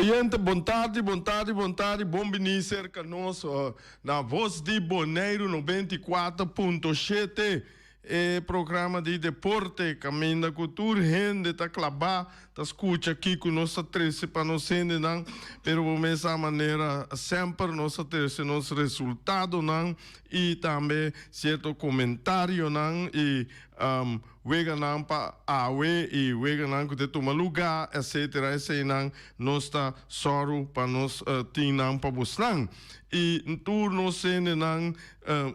Oyente, bon tardi, bon tardi, bon tardi, bon bini serka nos na Voz di Boneiru 94.7, e programa di deporte kaminda ku tur hende ta klabá, ta skucha kiko nos ta trese pa nos hendenan, pero bo mes sa manera semper nos ta trese nos resultadonan i tambe sierto komentarionan i Weganan pa awe i weganan ku ta tuma lugá, etcetera, eseinan nos ta sòru pa nos tin nan pa bosnan. I tur nos hendenan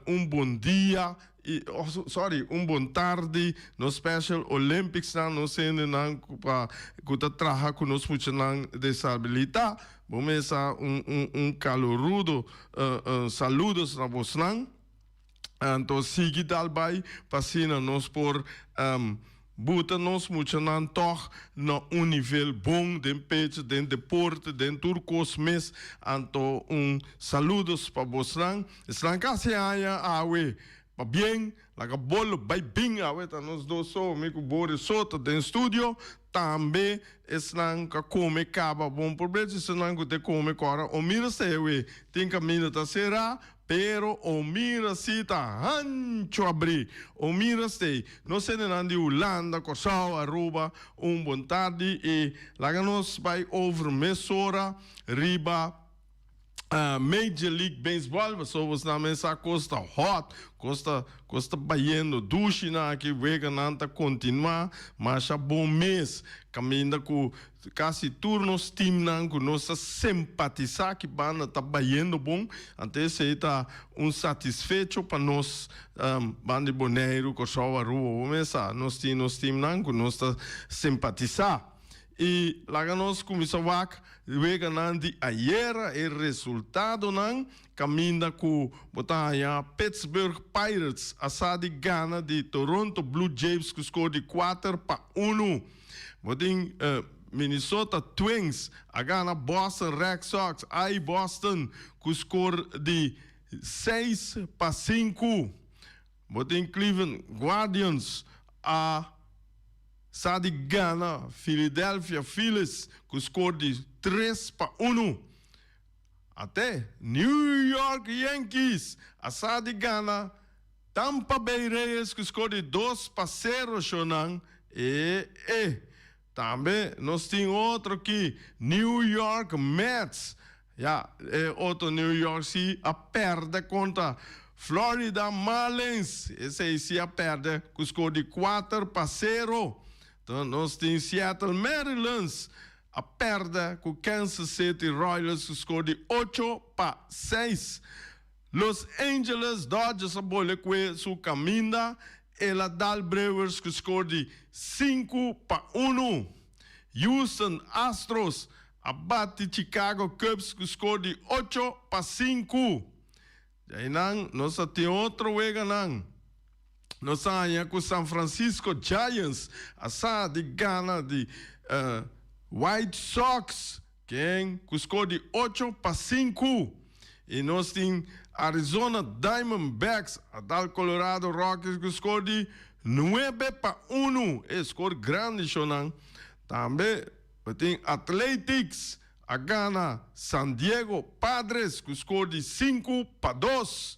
un bon dia i sorry un bon tardi, nos Special Olympicsnan, nos hendenan ku pa ku ta traha ku nos muchanan desabilitá, bo mesa un un un kalurudo saludos na bosnan. Anto sigui dal bai pa asina nos por buta nos muchanan tog na un nivel bon den pecho, den deporte, den tur kos mes. Anto un saludos pa bosnan. Esnan ka hasi aña awe pabien, laga bolo bai bin awe ta nos dos so, mi ku Boris so ta den studio. Tambe esnan ka kome kaba bon probecho, esnan ku te kome kora o mira sewe tin kaminda ta sera. Pero o mira si ta hancho abrí. O mira stey. Nos hendenan di Hulanda, Kòrsou, Aruba, un bon tardi i laga nos bai over mesora riba Major League Baseball pasobra bosnan men sa kos ta hot, kos ta kos ta bayendo dushi nan aki, weganan ta kontinuá masha bon mes kaminda ku Casi tur nos teamnan cu nos ta simpatisa ki banda ta bayendo bon, anto esey ta un satisfecho pa nos banda di Boneiru, Corsou, Aruba, bo mes sa, nos tin nos teamnan cu nos ta simpatisa. Y laga nos cuminsa wak weganan di ayera, e resultadonan caminda cu bo ta haya Pittsburgh Pirates a sa di gana di Toronto Blue Jays cu score di 4-1. Bo tin Minnesota Twins a gana Boston Red Sox ai Boston ku skor di 6-5. Bo tin Cleveland Guardians a sa di gana Philadelphia Phillies ku skor di 3-1. Ate New York Yankees a sa di gana Tampa Bay Rays ku skor di 2-0 shownan e e. Tambe nos tin otro ki New York Mets. Ya, e otro New York si a perde kontra Florida Marlins. Esei si a perde ku skor di 4-0. Nos tin Seattle Mariners a perde ku Kansas City Royals ku skor di 8-6. Los Angeles Dodgers a bole kue su kaminda, el a dal Brewers ku skor di 5-1. Houston Astros a bati Chicago Cubs ku skor di 8-5. Djainan nos a tin otro weganan. Nos a haña ku San Francisco Giants a sa di gana di White Sox ken ku skor di 8-5. I nos tin Arizona Diamondbacks a dal Colorado Rockies ku skor di 9-1. E skor grandi shownan. Tambe bo tin Athletics a gana San Diego Padres ku skor di 5-2.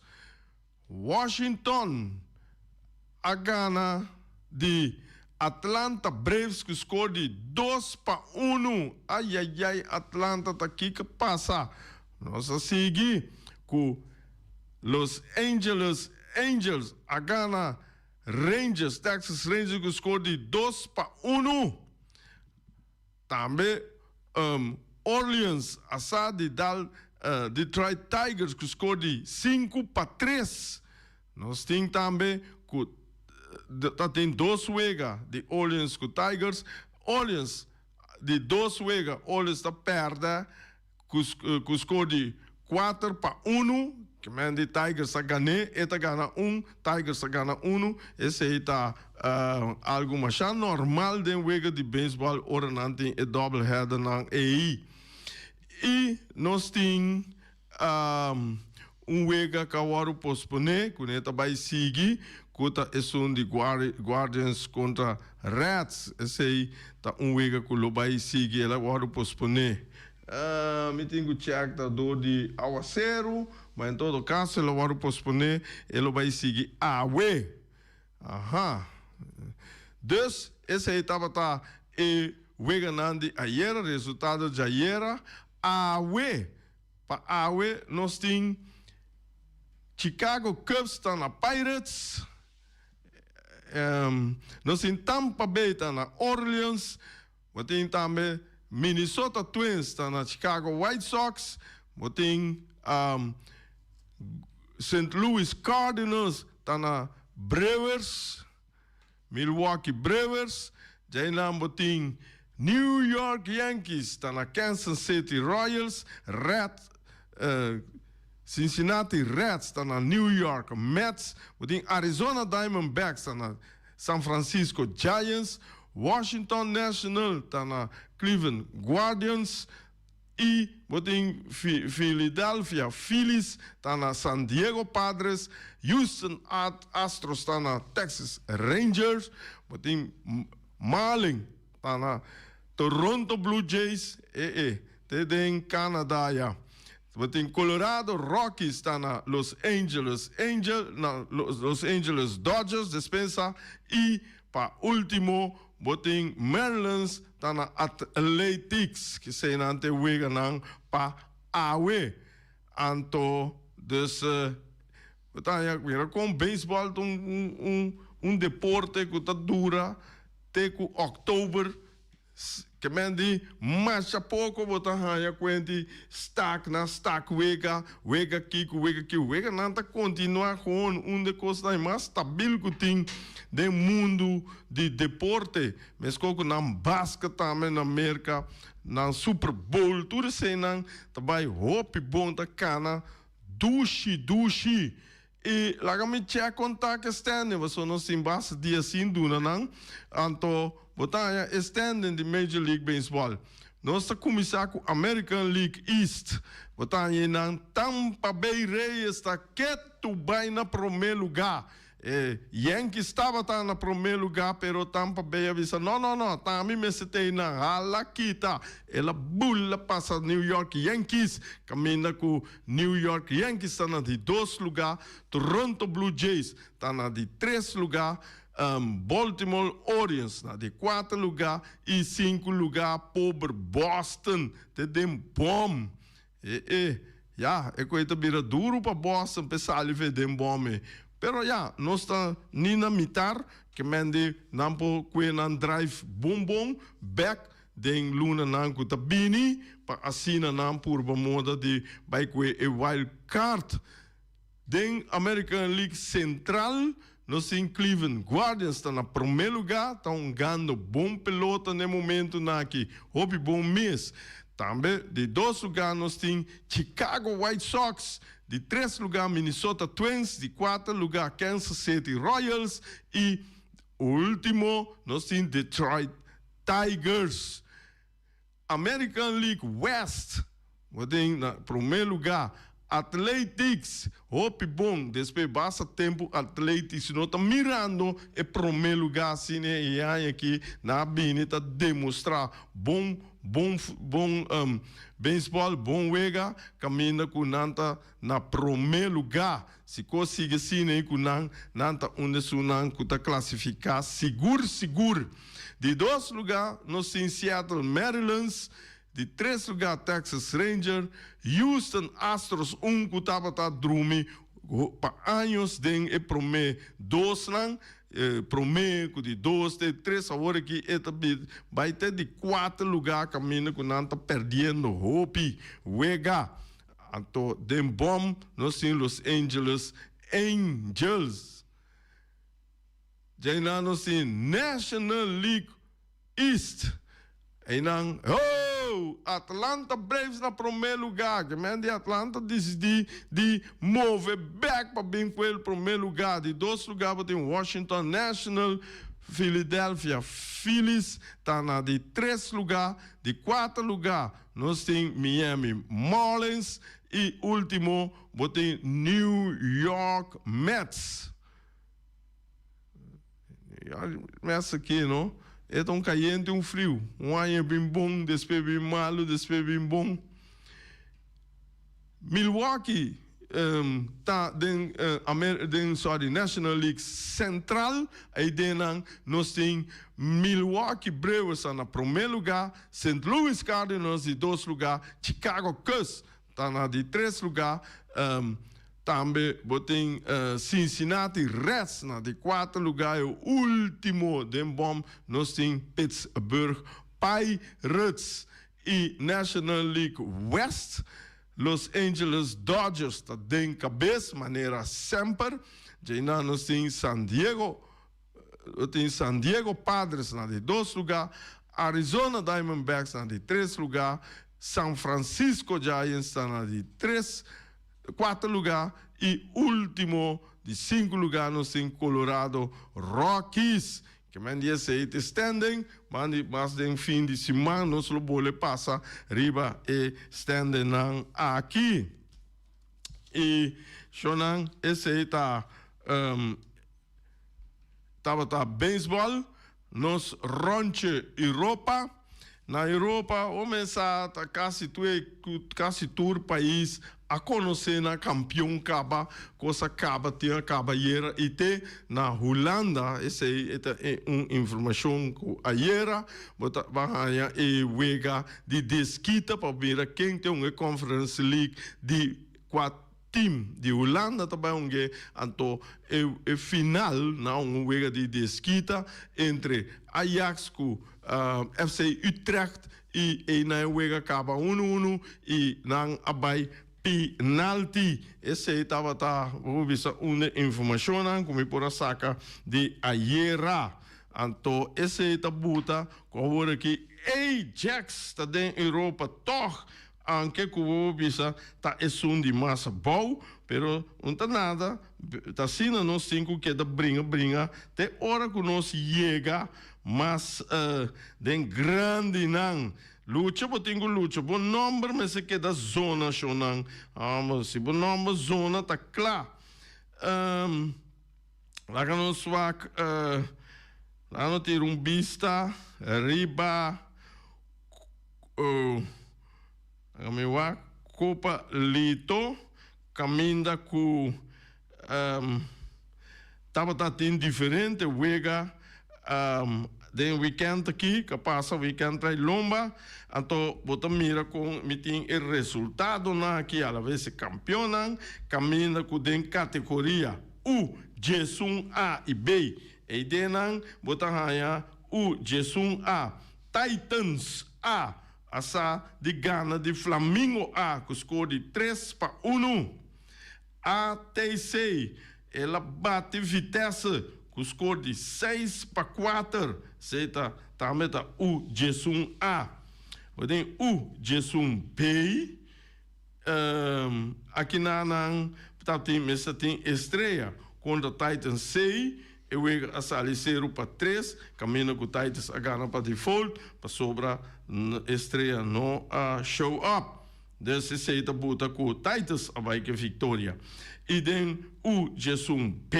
Washington a gana di Atlanta Braves ku skor di 2-1. Ayayay Atlanta ta kiko pasa? Nos a sigui ku Los Angeles Angels a gana Rangers, Texas Rangers ku skor di 2-1. Tambe Orleans a sa di dal Detroit Tigers ku skor di 5-3. Nos tin tambe ku ta tin dos wega di Orleans ku Tigers. Orleans di dos wega Orleans ta pèrdè ku skor di 4-1. Kimen di Tigers a gan'é, e ta gana un, Tigers a gana unu. Esei ta algu masha normal den wega di beisbòl ora nan tin e double headernan ei. I nos tin un wega ku a wòrdu posponé, ku ne ta bai sigui, ku ta esun di Guardians kontra Reds. Esei ta un wega ku lo bai sigui, el a wòrdu posponé. Mi tin ku check ta dor di awaseru, ma en todo kaso e lo wòrdu posponé, e lo bai sigui awe. Aha. Dus esei tabata e weganan di ayera, resultado djayera. Awe, pa awe nos tin Chicago Cubs ta na Pirates, nos tin Tampa Bay ta na Orleans, Bo tin tambe Minnesota Twins ta na Chicago White Sox. Bo tin Saint Louis Cardinals ta na Brewers, Milwaukee Brewers. Djainan bo tin New York Yankees ta na Kansas City Royals, Red Cincinnati Reds ta na New York Mets. Bo tin Arizona Diamondbacks ta na San Francisco Giants, Washington National ta na Cleveland Guardians y bo tin Philadelphia Phillies ta na San Diego Padres, Houston Astros ta na Texas Rangers, bo tin Marlin ta na Toronto Blue Jays, e e te den Canada ya. Bo tin Colorado Rockies ta na Los Angeles Angel na Los Angeles Dodgers despensa y pa ultimo bo tin Marlins ta na Athletics kesey nan te weganan pa awe. Anto dus bo ta haña mira con baseball ta un un un deporte cu ta dura te cu october. Ke men di masha poko bo ta haña kuenti stak na stak wega, wega kiko, wega kiko. Weganan ta kontinuá gewoon un de kosnan mas stabil ku tin den mundu di deporte. Meskos ku nan basket tambe na Merka, nan Super Bowl, tur eseinan ta bai hopi bon, ta kana dushi dushi. I laga mi check kon ta ku e standing, pasobra nos tin basta dia sin duna nan. Anto bo ta haña e standing di Major League Baseball. Nos ta kuminsá ku American League East. Bo ta haña einan Tampa Bay Rays ta ketu bai na promé lugá. E Yankees tabata na promé lugá, pero Tampa Bay a bisa, No, no, no, ta ami mester ta einan. Hala kita! El a bula pasa New York Yankees, kaminda ku New York Yankees ta na di dos lugá, Toronto Blue Jays ta na di tres lugá, Baltimore Orioles na di kuater lugá i sinku lugá pober Boston te den bòm. E e, ya, e koe ta bira duru pa Boston p'e sali fe den bòm e. Pero ya, nos ta ni na mitar, ke men di nan por kue nan drive bon bon bèk Den lunanan ku ta bini pa asina nan purba moda di bai kue e wild card. Den American League Central nos tin Cleveland Guardians ta na prome luga, ta hungando bon pelota na e momentunan aki, hopi bon mes. Tambe di dos luga nos tin Chicago White Sox, di tres luga Minnesota Twins, di kuater luga Kansas City Royals i ultimo nos tin Detroit Tigers. American League West, bo tin na prome luga Athletics, hopi bon, despues basta tempu Athletics no ta mirando e prome luga asina e aña aki nan a bini ta demostra bon bon bon baseball, bon wega caminda cu nan ta na prome luga. Si cos sigui asina y cu nan, nan ta un esunnan cu ta clasifica sigur sigur. Di dos luga nos tin Seattle Mariners, di tres luga Texas Ranger, Houston Astros un cu tabata drumi pa años den e prome dosnan, prome cu di dos te tres awor aki e ta bay te di cuater luga caminda cu nan ta perdiendo hopi wega. Anto den bom nos tin Los Angeles Angels. Djainan nos tin National League East. Einan, ho! Atlanta Braves na prome lugar. Ke men di Atlanta disidí di move bek pa bin ku el prome lugar. Di dos lugar bo tin Washington National, Philadelphia Phillies ta na di tres lugar. Di kuater lugar Nos tin Miami Marlins y ultimo bo tin New York Mets. New York Mets aki no. E ta un kayente un friu. Un aña bin bon, despues bin malu, despues bin bon. Milwaukee ta den den sorry National League Central. Ei den nos tin Milwaukee Brewers na promé lugá, St. Louis Cardinals di dos lugá, Chicago Cubs ta na di tres lugá. Tambe bo tin Cincinnati Reds na di kuater lugá i último den bòm nos tin Pittsburgh Pirates. I National League West, Los Angeles Dodgers ta den kabes manera semper. Djeinan nos tin San Diego tin San Diego Padres na di dos lugá, Arizona Diamondbacks na di tres lugá, San Francisco Giants ta na di tres kuater lugá i último di sinku lugá nos tin Colorado Rockies. Ke men di esei ta standing, mas di mas den fin di siman nos lo bole pasa riba e standingnan aki. I shownan esei ta tabata beisbòl, nos ròntje Europa. Na Europa o mesa ta kasi tur kasi tur pais a konosé nan kampion kaba, kos a kaba tin a kaba ayera i te na Hulanda esei e ta un informashon ku ayera bo ta ban haña e wega di deskita pa mira ken ta hunga e Conference League di kua team di Hulanda ta bai hunga anto e e final na un wega di deskita entre Ajax ku FC Utrecht i einan e wega kaba unu unu i nan a bai penalti. Esei tabata bo por bisa un de informashonnan ku mi por a saka di ayera. Anto esei ta buta ku awor aki Ajax ta den Europa tòg. Anke ku bo bisa ta esun di mas abou, pero un ta nada, ta asina nos tin ku keda bringa bringa te ora ku nos yega mas den grandinan. Lucha bo tin ku lucha, bo nomber mester keda zona shonnan. Si bo nomber zona ta kla. Laga nos wak, laga nos tira un bista riba. Mi wak Copa Lito caminda cu tabata tin diferente wega den weekend aki ca pasa weekend trai lomba anto bo ta mira con mi tin e resultadonan aki alaves e campeonnan caminda cu den categoria U, 11 A y B eydenan bo ta haya U, 11 A. Titans A a sa di gana di Flamingo A ku skor di 3-1. ATC el a bati Vitesse ku skor di 6-4. Esei ta tambe ta U 11 A. Bo tin U 11 B. Aki na nan ta tin mester tin Estrella kontra Titans C. E wega a sali 0-3, kaminda ku Titans a gana pa default pasobra Estrella no a show up. Dus esei ta buta ku Titans a bai ku e viktoria. I den U 11 B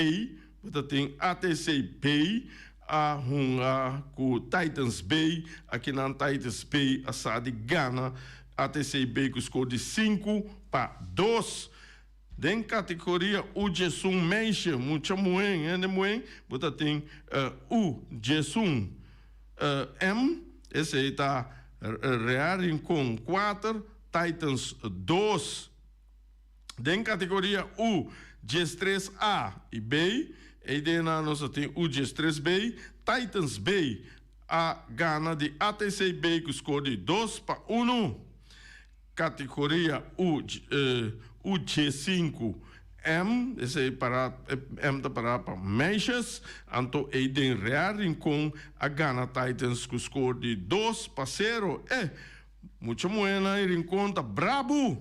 bo ta tin ATC B a hunga ku Titans B. Aki nan Titans B a sa di gana ATC B ku skor di 5-2. Den kategoria U 11 meisje, mucha muhé, hende muhé, bo ta tin U 11 M, esei ta Real Rincon 4, Titans 2. Den kategoria U 13 A i B, ei den nan nos ta tin U 13 B, Titans B a gana di ATC B ku skor di 2-1. Kategoria U U 15 M, esei para M ta para pa meisjes, anto ei den Real Rincon a gana Titans ku skor di 2-0. E mucha muhénan ei Rincon ta brabu!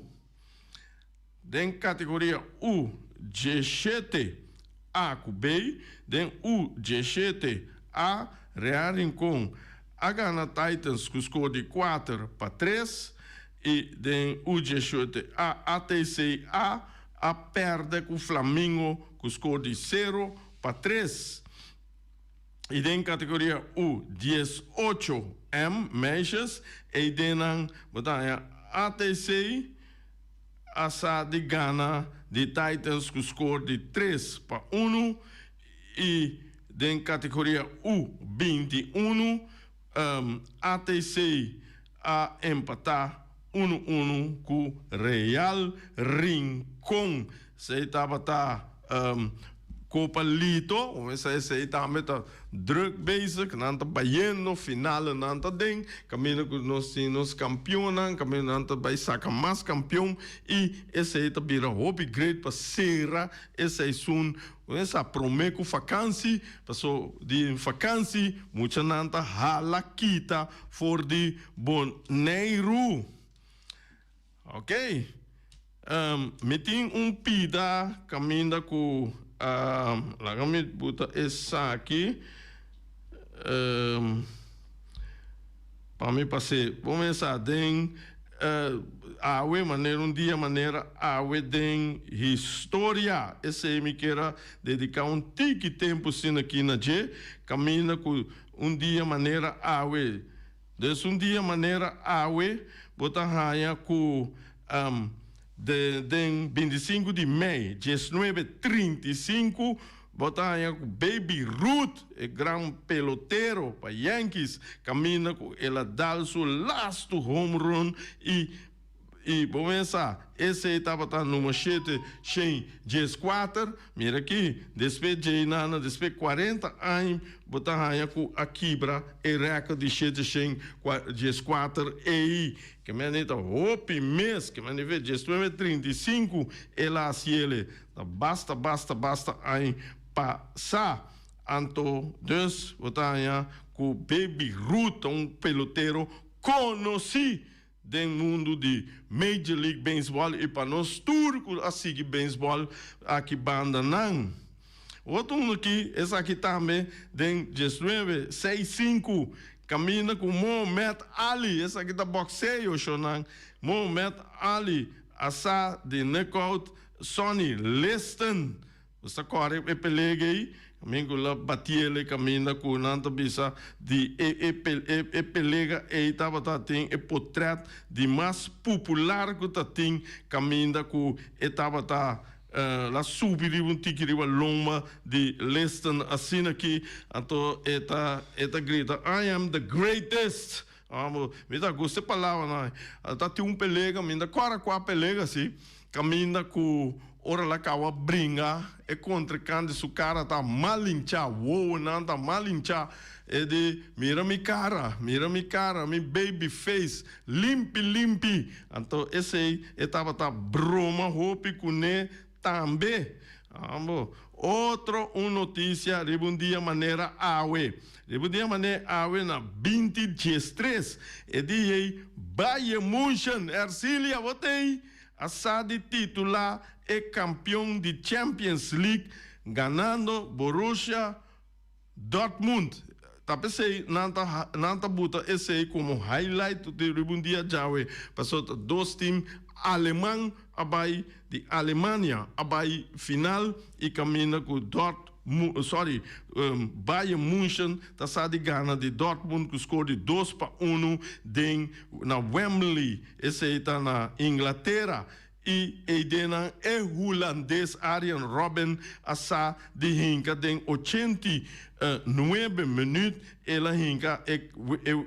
Den kategoria U 17 A ku B, den U 17 A Real Rincon a gana Titans ku skor di 4-3 i den U 17 A ATC A a pèrdè ku Flamingo ku skor di 0-3. I den kategoria U 18 M, meisjes, eidennan bo ta haña ATC a sa di gana di Titans ku skor di 3-1 i den kategoria U 21 ATC a empatá 1-1 ku Real Rincon. Esei tabata Copa Lito, esei tambe ta druk bezig, nan ta bayendo, finale nan ta den, kaminda ku nos tin nos kampionnan, kaminda nan ta bai saka mas kampion i esei ta bira hopi great pa sera e seizoen. Sa promé ku fakansi, paso di fakansi muchanan ta hala kita for di Boneiru. Ok, mi tin un pida kaminda ku laga mi buta esaki pa mi pas'é. Bo mesa den awe manera un dia manera awe den historia. Esei mi kier a dediká un tiki tempu asina aki na dje kaminda ku un dia manera awe. Dus un dia manera awe bo ta haña ku de den 25 di mei 1935 bo ta haña ku Baby Ruth, e gran pelotero pa Yankees, kaminda ku el a dal su lastu home run i I bo mesa, esei tabata number 714. Mira aki, despues djei nana, despues 40 aña, bo ta haña ku a kibra e rèkòrt di 714 ei. Ke mende ta hopi mes, ke mende fe 1935 el a hasi ele. Ta basta, basta, basta aña pasá. Anto, dus, bo ta haña ku Baby Ruth ta un pelotero konosí den mundu di Major League Baseball i pa nos tur ku a sigui beisbòl aki banda nan. Otro un aki, esaki tambe den 1965, kaminda ku Mohamed Ali, esaki ta bòkseo shownan, Mohamed Ali a sa di knockout Sonny Liston. Nos ta kòre e pelega ei, kaminda ku la batiel e kaminda ku nan ta bisa di e e e pelega ei tabata tin e potrèt di mas pupular ku ta tin kaminda ku e tabata la subi riba un tiki riba lomba di Liston asina aki anto e ta e ta grita I am the greatest. Mi ta gusta e palabranan ei. Ta tin un pelega mi ta kòrda kua pelega si. Caminda cu ora la caba bringa e contrincante su cara ta mal hincha, wowonan ta mal hincha. E di, mira mi cara, mira mi cara, mi baby face, limpi limpi. Anto esey e tabata broma hopi cune tambe. Ambo. Otro un noticia riba un dia manera awe. Riba un dia manera awe na 2013, e di ei Bayern Munchen, Ercilia, bo t'ei? A sa di titula e campeon di Champions League ganando Borussia Dortmund. Ta p'esey nan ta nan ta buta esey como highlight di riba un dia djawe pasobra ta dos team aleman a bay di Alemania a bay final y caminda cu Dort sorry Bayern Munchen ta sa di gana di Dortmund cu score di 2-1 den na Wembley. Esei ta na Inglatera i eidenan e hulandes Arjen Robben a sa di hinka den 89 minuut. El a hinka e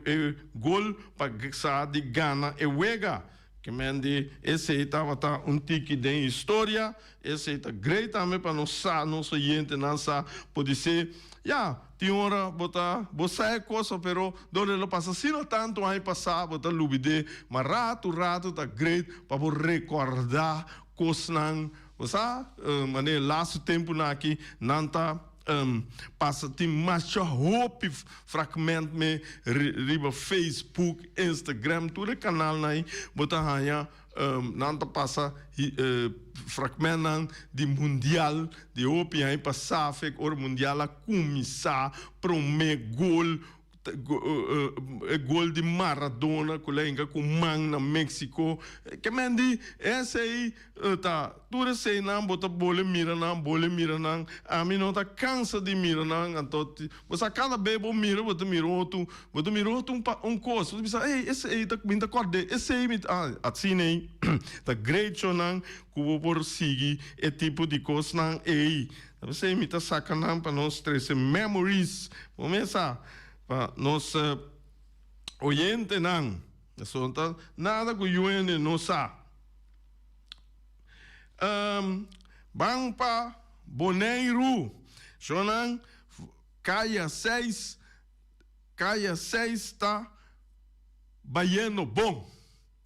e gol pa sa di gana e wega. Ke men di esei tabata un tiki den historia. Esei ta great tambe pa nos sa, nos oyentenan sa. Podisé, ya, tin ora bo ta, bo sa e cosa, pero dor el a pasa asina tantu aña pasá, bo ta lubid'é. Ma ratu ratu ta great pa bo rekordá kosnan. Bo sa, manera e lastu tempunan aki nan ta pasa, tin masha hopi fragment me riba Facebook, Instagram, tur e kanalnan ei bo ta haña. Nan ta pasa fragmentnan di mundial di hopi aña pasá fek ora mundial a kuminsá, promé gol. E gol di Maradona ku la hinka ku man na Mexico. Ke men di esei ta tur eseinan bo ta bole mira nan, bole mira nan. Ami no ta kansa di mira nan. Anto bo sa kada be bo mira bo ta mira otro, bo ta mira otro un un kos. Bo ta bisa ey esei ta mi ta kòrd'é, esei mi ta asina ei ta great shownan ku bo por sigui e tipo di kosnan ei. Ta p'esei mi ta saka nan pa nos trese memories. Bo mesa pa nos oyentenan. Pasobra ta nada ku yu hende no sa. Ban pa Boneiru. Shonnan kaya seis, kaya seis ta bayendo bon.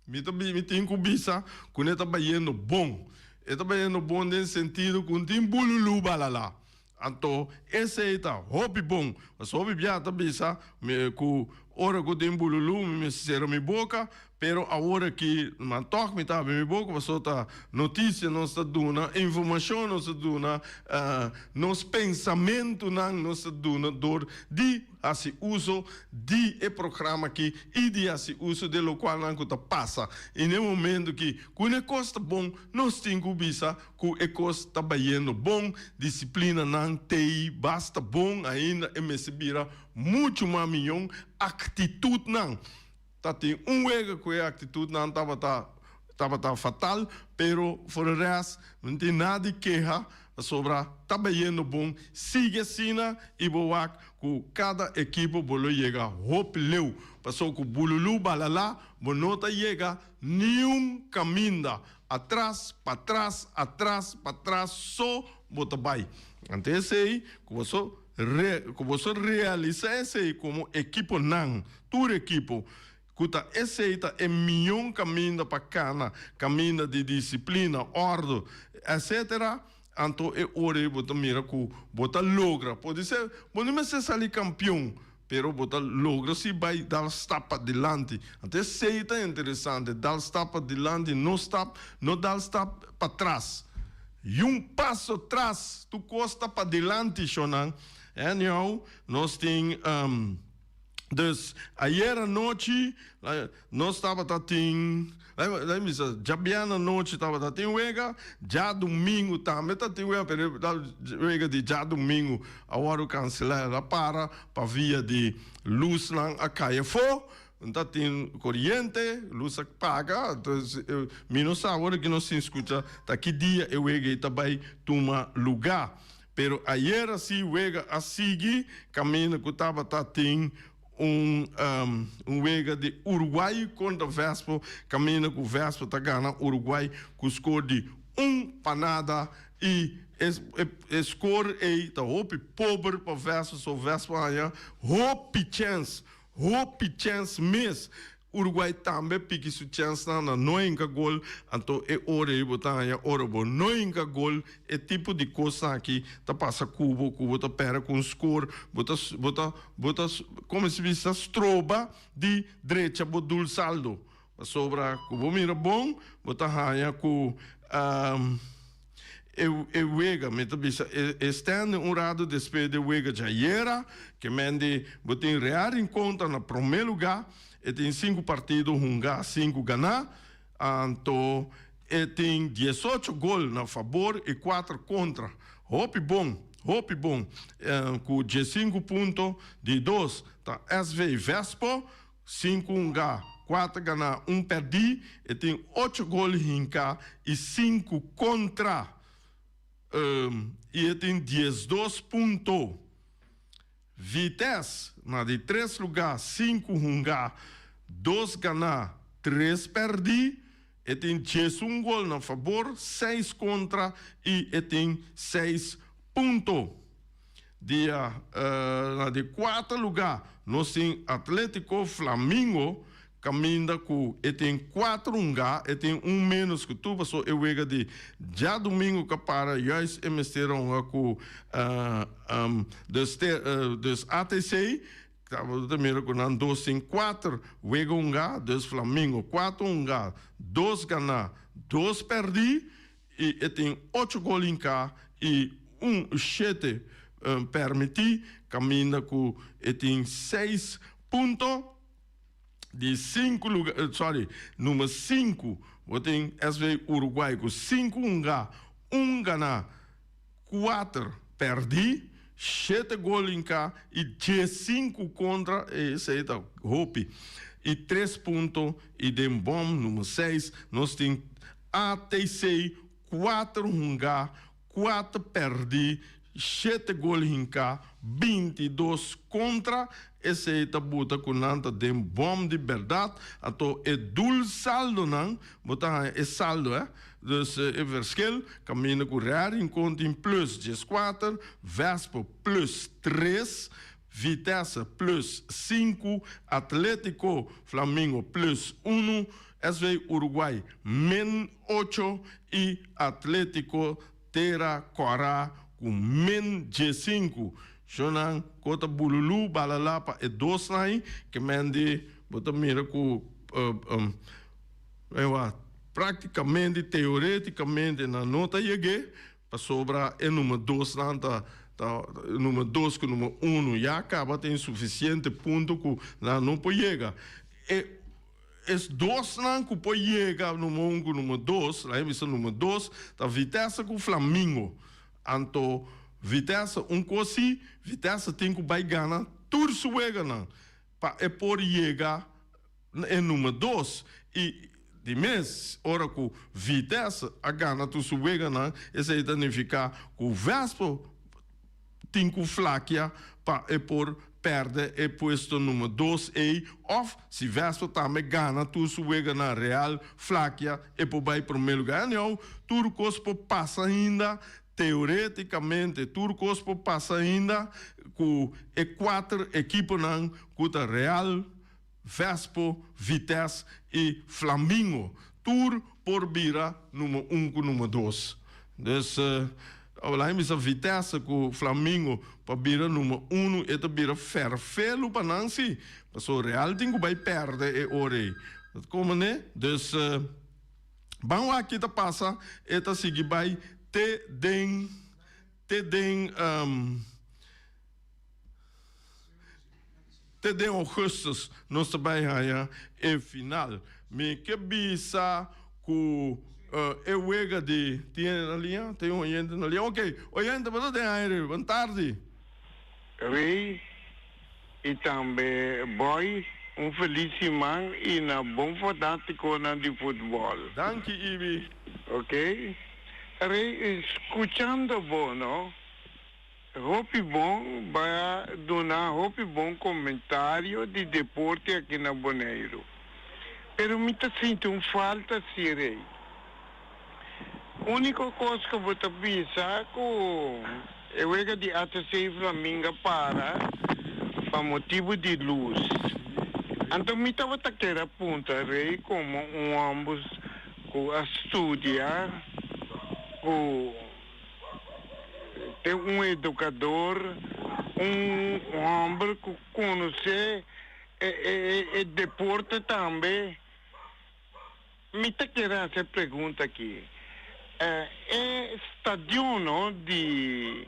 Mi ta mi tin ku bisa ku ne ta bayendo bon. E ta bayendo bon den sentido ku no tin bululu balala. Anto esei ta hopi bon. Pasobra hopi bia ta bisa mi ku ora ku tin bululu mi mester sera mi boka, pero awor aki man tòg mi ta habri mi boka pasobra ta notisia nos ta duna, informashon nos ta duna, nos pensamentunan nos ta duna dor di Hasi uso di e programa aki i di hasi uso di lokualnan ku ta pasa. I na e momento ki ku e kos ta bon, nos tin ku bisa ku e kos ta bayendo bon, disiplinanan t'ei basta bon, ainda e mester bira muchu mas miyon, aktitutnan ta tin un wega ku e aktitutnan tabata tabata fatal, pero for de rest no tin nada di keha pasobra ta bayendo bon, sigui asina i bo wak ku kada ekipo bo lo yega hopi leu, pasobra ku bululu balala bo no ta yega niun kaminda, atras patras atras patras so bo ta bai. Anto esei ku boso ku boso realisa esei komo ekiponan, tur ekipo. Ku ta esei ta e mion kaminda pa kana, kaminda di disiplina, òrdu, etcetera, anto e ora ei bo ta mira ku bo ta logra. Podisé bo no mester sali kampion, pero bo ta logra si bai dal stap padilanti. Anto esei ta interesante, dal stap padilanti, no stap, no dal stap patras. Yun paso tras, tur kos ta padilanti, shonnan. Anyhow, nos tin. Dus ayer anochi nos tabata tin, laat mi bisa, djabièrnè anochi tabata tin wega, djadumingu tambe ta tin wega, pero e wega di djadumingu a wòrdu kanselá, el a para pa via di lusnan a kai afó, no ta tin koriente, lus a paga, entonces mi no sa awor aki nos tin skucha ta ki dia e wega ei ta bai tuma lugá. Pero ayera si wega a sigui caminda cu tabata tin un un wega di Uruguay contra Vespo caminda cu Vespo ta gana Uruguay cu score di un pa nada y e score ey ta hopi pober pa Vespo so Vespo haya hopi chance hopi chance mes. Uruguay tambe piki su chènsnan na no hinka gol, anto e ora ei bo ta haña ora bo no hinka gol, e tipo di kosnan aki ta pasa ku bo, ku bo ta pèrdè ku un skor, bo ta bo ta bo ta komo si bisa stroba di drecha bo doelsaldo, pasobra ku bo mira bon bo ta haña ku E e wega, mi ta bisa e e stènde un ratu despues di e wega djayera, ke men di bo tin Real Rincon ta na promé lugá, e tin sinku partido hungá, sinku ganá, anto e tin diesocho gol na fabor i kuater kontra. Hopi bon, hopi bon. Ku diesinku punto, di dos ta SV Vespo. Sinku hunga, kuater ganá, un pèrdí. E tin ocho gol hinká i sinku kontra. I e tin 12 punto. Vitesse na di tres lugá, sinku hunga, dos ganá, tres pèrdí. E tin 11 gol na fabor, seis kontra i e tin seis punto. Dia na di kuarto lugá nos tin Atletico Flamingo kaminda ku e tin kuater hungá, e tin un ménos ku tur pasobra e wega di djadumingu ka para juist e mester a hunga ku dus ATC tabata ta mira ku nan dos tin kuater wega hungá, dus Flamingo kuater hungá, dos ganá, dos pèrdí. I e tin ocho gol hinká i un shete. permití, kaminda ku e tin seis punto. Di sinku luga, sorry, number sinku bo tin SV Uruguay ku sinku hunga, un ganá, kuater pèrdí, shete gol hinká i diesinku kontra, esei ta hopi, i tres punto. I den bòm number seis nos tin ATC kuater hunga, Kuater pèrdí, shete gol hinká, 22 kontra, esei ta buta ku nan ta den bòm di bèrdat. Anto e doelsaldonan, bo ta haña e saldo, hè, dus e verschil, kaminda ku Real Rincon tin plus 14, Vespo plus tres, Vitesse plus sinku, Atletico Flamingo plus unu, SV Uruguay min ocho i Atletico Tera Kòrá ku min 15. Shownan ku ta bululú balala pa e dosnan ei ke men di bo ta mira ku ewa praktikamente teoretikamente nan no ta yeg'é pasobra e number dosnan ta ta number dos ku number uno ya kaba tin sufisiente punto ku nan no por yega e. Es dosnan ku por yega numero un ku numero dos, laga bisa numero dos, ta Vitesse ku Flamingo. Anto Vitesse un kos si, Vitesse tin ku bai gana tur su weganan pa e por yega na e numero dos. I di mes ora ku Vitesse a gana tur su weganan, esei ta nifiká ku Vespo tin ku flakia pa e por pèrdè e puesto numero dos ei òf si Vespo tambe gana tur su wega na Real flakia e por bai promé lugá. Anyhow, tur kos por pasa ainda, teoretikamente tur kos por pasa ainda ku e kuater ekiponan ku ta Real, Vespo, Vitesse i Flamingo tur por bira numero un ku numero dos. Dus laat mi bisa Vitesse ku Flamingo pa bira numero uno e ta bira ferfelu pa nan si, pasobra Real tin ku bai perde e ora ei. Ta komo ne? Dus ban wak ki ta pasa e ta sigui bai te den te den. Te den augustus nos ta bai haña e final. Mi ke bisa ku e wega di tin hende na liña? Tin un oyente na liña? Oke, oyente bo ta den aire. Bon tardi. Rey y tambe Boy un feliz siman y na bon fanaticonan di futbol. Danki Ibi. Ok Rey scuchando bo no. Hopi bon, ba duna hopi bon comentario di deporte aki na Boneiru. Pero mi ta sinti un falta si Rey. Unico cos cu bo ta bisa cu e wega di ATC Flaminga para pa motibo di luz. Anto mi tabata kere a puntra Rey como un homber cu a studia cu. Ten un edukador, un hòmber ku konosé e deporte tambe. Mi ta kere hasi e pregunta aki, e stadiono di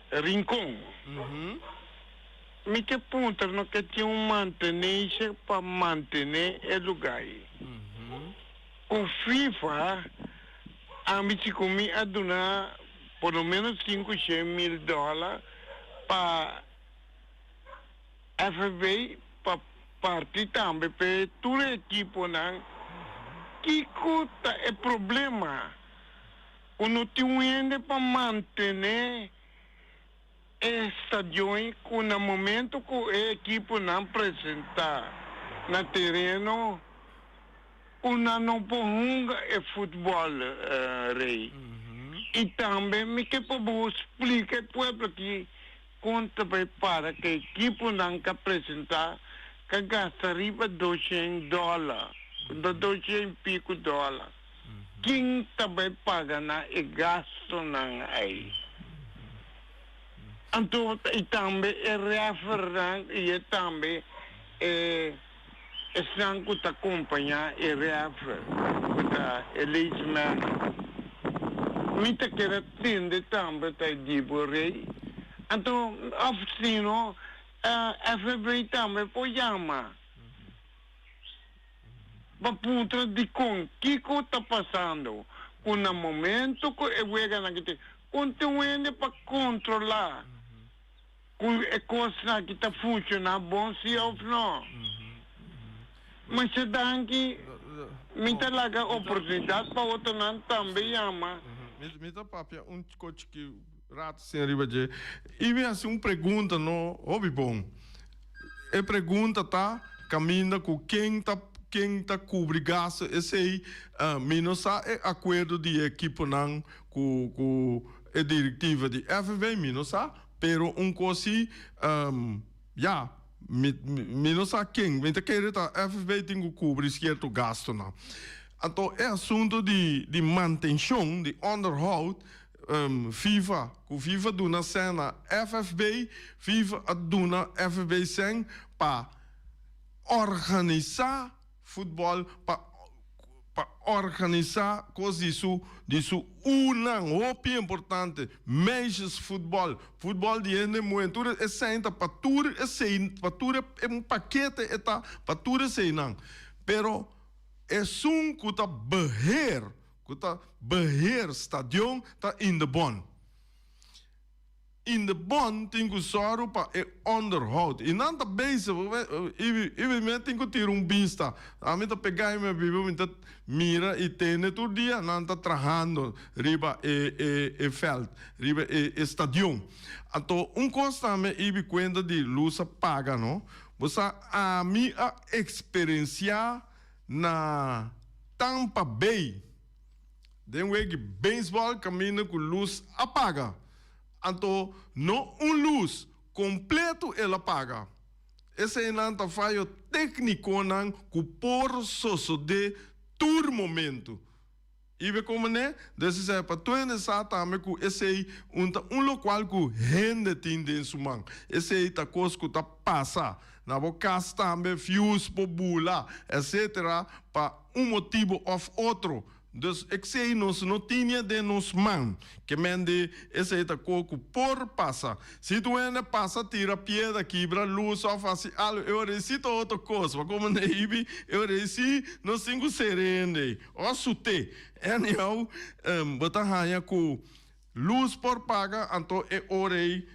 Rincon, mi ke puntra no ke tin un mantenesha pa mantené e lugá ei? Ku FIFA Ami si ku mi a duna por lo menos 500.000 dòler pa FFB pa parti tambe p'e tur e ekiponan. Kiko ta e problema? Ku no tin un hende pa mantené e stadion ku na momento ku e ekiponan presentá na tereno ku nan no por hunga e futbòl, Rey. I tambe mi ke pa bo splika e pueblo aki kon ta bai para ku e ekiponan ka presentá ka gasta riba 200 dòler, 200 i piku dòler. Kin ta bai paga nan e gastonan ei? Anto i tambe e refernan i e tambe e esnan ku ta kompañá e refer, ku ta e linesman. Mi ta kere tende tambe ta e Dibo Rey. Anto of sino FB tambe por yama pa puntra dikon kiko ta pasando ku na momento ku e weganan ki tin kon tin un hende pa kontrola ku e kosnan aki ta funshoná bon si of no. Masha danki, mi ta laga oportunidat pa otronan tambe yama. Mi ta papia un kochi rato sin riba dje i mi hasi un pregunta no hopi bon. E pregunta ta kaminda ku ken ta ken ta kubri gasto esei mi no sa e akuerdo di e ekiponan ku ku e direktiva di FFB mi no sa pero un kos si ya mi mi no sa ken mi ta kere ta FFB tin ku kubri sierto gastonan. Anto e asunto di di mantenshon di onderhoud FIFA, ku FIFA duna sèn na FFB, FIFA a duna FFB sèn pa organisá futbòl, pa pa organisá kos di su di su unan hopi importante, meisjes futbòl, futbòl di hende muhé, tur e sèn ta pa tur esei, pa tur e un pakete e ta pa tur eseinan, pero esun ku ta beheer. Ku ta beheer stadion ta Indebon. Indebon tin ku sòru pa e onderhoud i nan ta bezig i mi tin ku tira un bista. Ami ta pega i mi biba mi ta mira i tende tur dia nan ta trahando riba e e e veld, riba e e stadion. Anto un kos tambe i kuenta di lus a paga no. Bo sa ami a eksperensiá Na Tampa Bay, den wegi beisbòl kaminda ku lus a paga. Anto no un lus kompletu el a paga. Eseinan ta fayo téknikonan ku por sosodé tur momentu. I be komo ne, dus esei pa tur hende sa tambe ku esei un ta un lokual ku hende tin den su man. Esei ta kos ku ta pasa na bo kas tambe, fius por bula, etsetera, pa un motibu òf otro. Dus esei nos no tinia den nos man. Ke men di esei ta kos ku por pasa. Si tur hende pasa tira piedra, kibra lus òf hasi algu, e ora ei si ta otro kos. Pa komo ne hibi, e ora ei si nos tin ku sere hende ei. O sut'é. Anyhow, bo ta haña ku lus por paga, anto e ora ei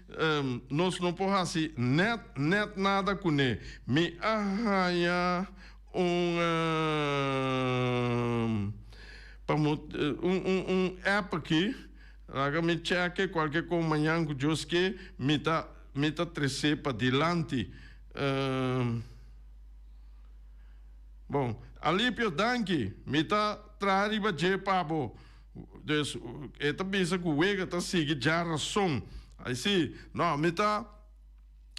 nos no por hasi nèt nèt nada kuné. Mi a haña un pa un un app aki, laga mi chèk'e kualke kon mañan ku Dios ke mi ta mi ta tres'é padilanti. Bon, Alipio, danki. Mi ta traha riba dje pa bo. Dus, e ta bisa ku wega ta sigui djarason. Ai si. No, mi ta,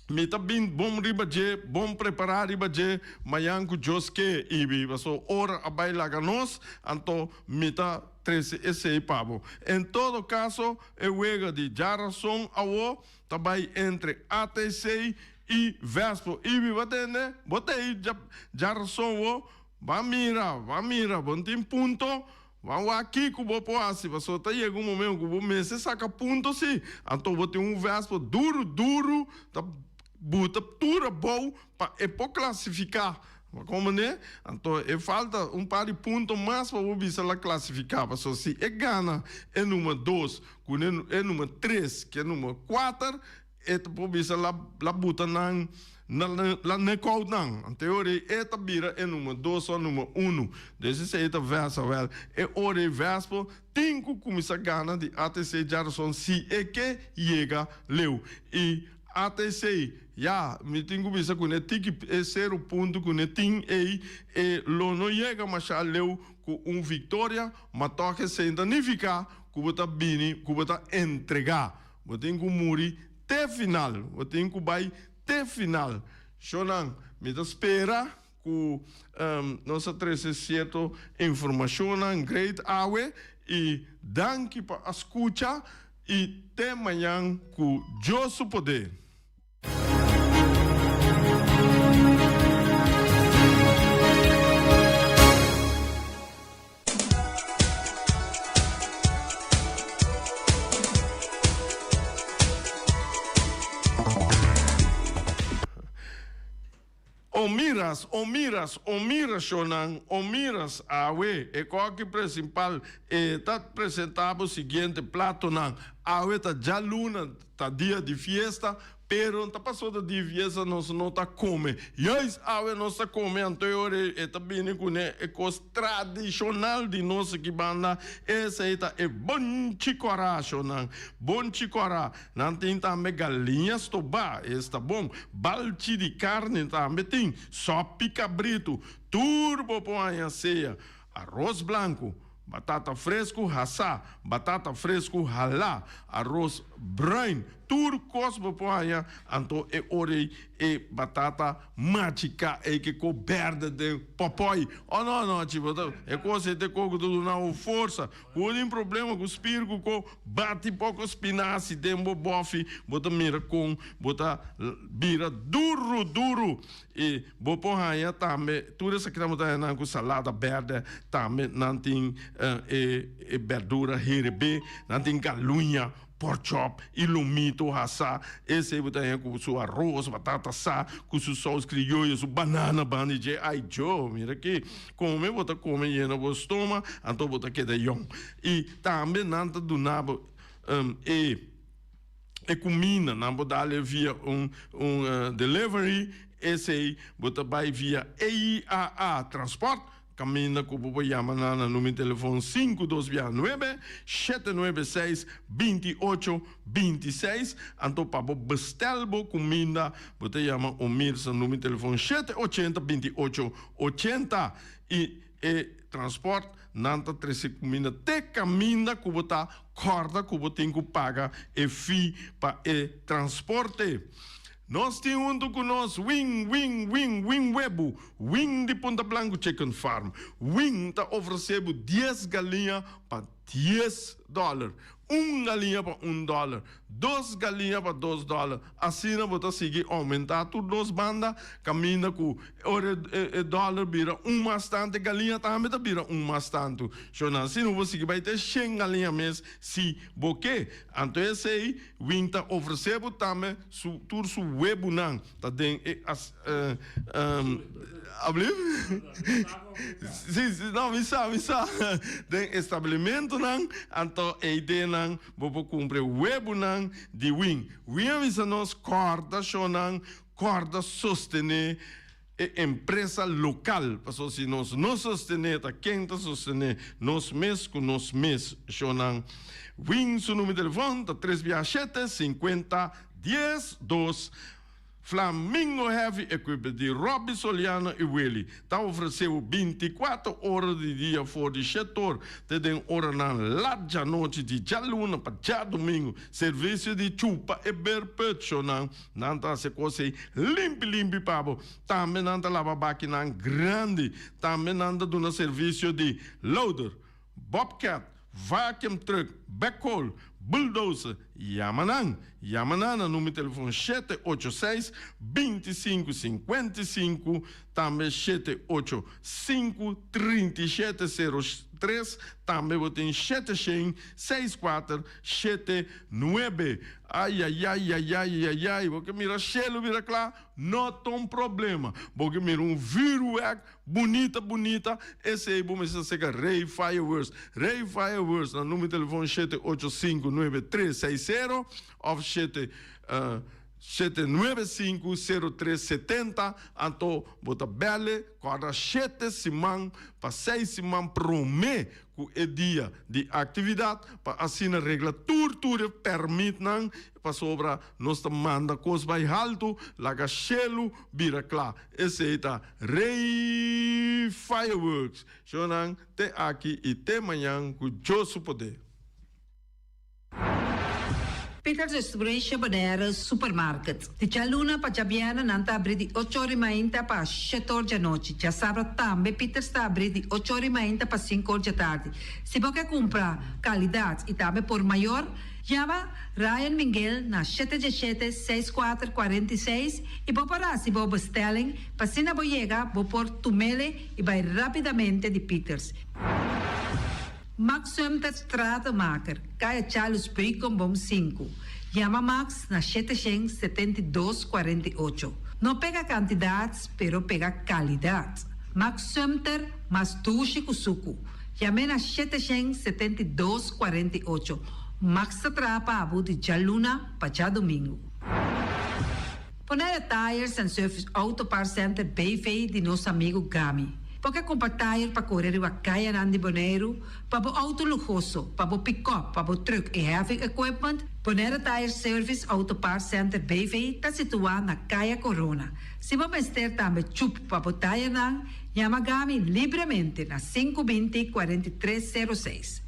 mi ta bin bon riba dje, bon prepará riba dje, mañan ku Dios ke, i paso ora a bai laga nos, anto mi ta trese esei pa bo. En todo kaso, e wega di djarason awo ta bai entre ATC I Vespo, Ibi, bo tende? Bo ta ei djarason wo? Ban mira, ban mira, bo no tin punto? Ban wak kiko bo por hasi, pasobra ta yega un momento ku bo mester saka punto si. Anto bo tin un Vespo duru duru ta buta tur abou pa e por klasifiká. Bo komprendé? Anto e falta un par di punto mas pa bo bisa la klasifiká, pasobra si e gana e number dos ku e number tres ku e number kuater, E ta por bisa la la buta nan na la knockout nan. Anto e ora ei e ta bira e number dos of number uno. Dus esei ta versa. Wel, e ora ei Vespo tin ku kuminsá gana di ATC djarason si e ke yega leu. I ATC, ya, mi tin ku bisa ku ne tiki e sero punto ku ne tin ei, e lo no yega masha leu ku un viktoria, ma tòg esei ta nifiká ku bo ta bini, ku bo ta entregá. Bo tin ku muri te final. Bo tin ku bai te final. Shownan, mi ta spera ku nos a trese sierto informashonnan great awe i danki pa a skucha i te mañan ku Dios su poder. O miras, o miras, o mira shonnan, o miras awe, e koki presimpal e ta presenta bo siguiente platonan, awe ta djaluna, ta dia di fiesta, pero ta paso ta di fiesta nos no ta come, juist awe nos ta come, anto e ora e ta bini cune e cos tradicional di nos aki banda, esey ta e bonchi cora shonnan, bonchi cora. Nan tin tambe galiña stobá, esta bon, balchi di karni tambe tin, sòpi kabritu, tur bo por haña sea aros blanku, batata fresku hasá, batata fresku halá, aros bruin, tur kos bo por haña, anto e ora ei e batata machiká ei ke ko bèrdè den pòpòi. Oh no no chi, bo ta e kos ei ta e kos ku ta duna bo forsa. Ku tin problema ku spir ku ko bati poko spinasi den bo bofi, bo ta mira kon bo ta bira duru duru. I bo por haña tambe tur esaki nan bo ta haña nan ku salada bèrdè, tambe nan tin e bèrdura herebé, nan tin galuña. Pork chop y lomito hasa, esey bo ta haña cu su arroz, batata sa, cu su saus crioyo, su banana banda di dje, ay Djo, mira aki, come bo ta come yena bo stoma, anto bo ta keda yong. Y tambe nan ta duna bo e e cuminda, nan por dale via un un delivery, esey bo ta bay via EIAA Transport, Kaminda ku bo por yama nan na numero di telefon sinku dos bia nuebe, shete nuebe seis, binti ocho, binti seis. Anto pa bo bestel bo kuminda bo ta yama Omir's na numero di telefon shete ochenta, binti ocho, ochenta. I e transport nan ta trese kuminda te kaminda ku bo ta kòrda ku bo tin ku paga e fee pa e transporte. Nos tin huntu ku nos Wing Wing Wing Wing Webu, Wing di Punta Blanco Chicken Farm. Wing ta ofresé bo dies galiña pa dies dòler, un galiña pa un dòler, dos galiña pa dos dòler. Asina bo ta sigui oumentá tur dos banda kaminda ku ora e dòler bira un mas tantu e galiña tambe ta bira un mas tantu. Shona, asina bo sigui bai te shen galiña mes si bo ke. Anto esei Wing ta ofresé bo tambe su tur su webunan ta den e as ablief? Si si no mi sa mi sa den establimentonan anto e ideanan bo por kumpra e webunan di Wing. Wing a bisa nos kòrda shownan kòrda sostené e empresa lokal pasobra si nos no sostené ta ken ta sostené nos mes ku nos mes shownan. Wing su numero di telefòn ta tres bia shete sinkuenta dies dos. Flamingo Heavy Equipment di Robby Soliano y Willy ta ofrece bo binticuatro ora di dia for di shetor te den oranan lat djanochi di djaluna pa djadomingo. Servicio di chupa e berputchonan. Nan ta haci cos ey limpi limpi pa bo. Tambe nan ta laba bakinan grandi. Tambe nan ta duna servicio di loader, bobcat, vacuum truck, backhoe, bulldozer. Yama nan! Yama nan na numero telefon shete ocho seis, 25 55, tambe shete ocho sinku, 37 sero tres, tambe bo tin shete shen, seis kuater, shete nuebe. Ayayayayayayay, bo ke mira shelu bira kla? No ta un problema. Bo ke mira un vuurwerk bunita bunita? Esei bo mester seka Rey Fireworks. Rey Fireworks na numero di telefon shete ocho sinku nuebe tres seis sero of shete 795 03 70 anto bo ta bèl'e kòrda shete siman pa seis siman promé ku e dia di aktividat pa asina regla tur tur e pèrmitnan pasobra nos ta manda kos bai haltu laga shelu bira kla esei ta Rey Fireworks shownan te aki i te mañan ku Dios su poder. Peters Distribution Bonaire Supermarket. Di djaluna pa djabièrnè nan ta abrí di ocho or i mainta pa shete or djanochi. Djasabra tambe Peters ta abrí di ocho or i mainta pa sinku or djatardi. Si bo ke kumpra kalidat i tambe por mayor, yama Ryan Minguel na shete djeshete, seis kuater, 46 i bo por hasi bo bestelling pa asina bo yega bo por tumele i bai rápidamente di Peters. Max Sumter Stratenmaker, Kaya Charles Beukenboom sinku. Yama Max na 772 48. No pega kantidat, pero pega kalidat. Max Sumter, mas dushi ku suku. Yam'é na 772 48. Max ta traha pa bo di djaluna pa djadumingu. Bonaire Tires and Service Auto Parts Center BV di nos amigu Gami. Bo ke kumpra tire pa kore riba kayanan di Boneiru, pa bo outo luhoso, pa bo pick-up, pa bo truck i heavy equipment? Bonaire Tire Service Auto Parts Center BV ta situá na Kaya Korona. Si bo mester tambe chup pa bo tirenan, yama Gami libremente na 520 43 06.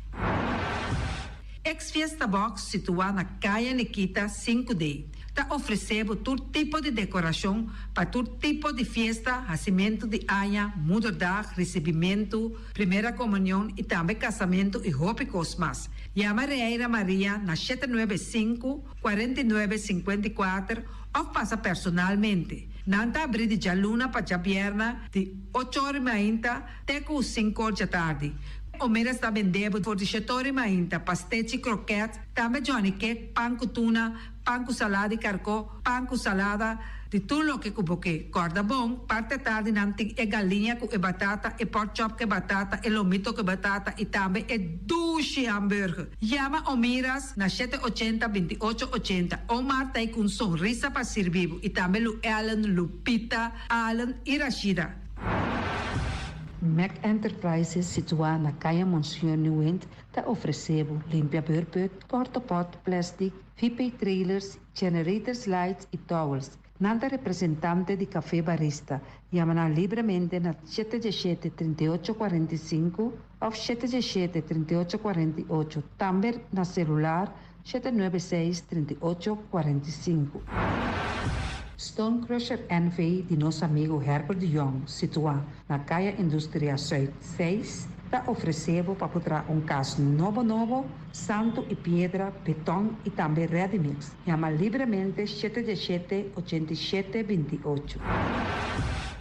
Ex Fiesta Box situá na Kaya Nikita 5D ta ofresé bo tur tipo di dekorashon pa tur tipo di fiesta, hasimentu di aña, moederdag, risibimentu, primera komunion i tambe kasamentu i hopi kos mas. Yama Reira Maria na 795 49 54 òf pasa personalmente. Nan ta habrí di djaluna pa djabièrnè di 8 or mainta te ku 5 or djatardi. Omera ta bende bo for di 7 or mainta, pastechi, kroket, tambe johnny cake, pan ku tuna, pan ku salada di karkó, pan ku salada, di tur loke ku bo ke. Kòrda bon, parti atardi nan tin e galiña ku e batata, e pork chop ku e batata, e lomito ku e batata i tambe e dushi hamburger. Yama Omiras na 780 28 80. Omar ta ku un sonrisa pa sirbi bo i tambe Lu Ellen, Lupita, Allen i Rashida. Mac Enterprises, situá na Kaya Monsieur Nieuwind, ta ofresé bo limpia beurput, porta-pot, plastic, VP trailers, generators lights i towels. Nan ta representante di Café Barista. Yama nan libremente na 77 38 45 òf 77 38 48. Tambe na selular 796 38 45. Stone Crusher NV di nos amigu Herbert de Jong, situá na Kaya Industria Zuid 6, ta ofresé bo pa traha un kas nobo nobo, santu i piedra, beton i tambe ready mix. Yama libremente 77 87 28.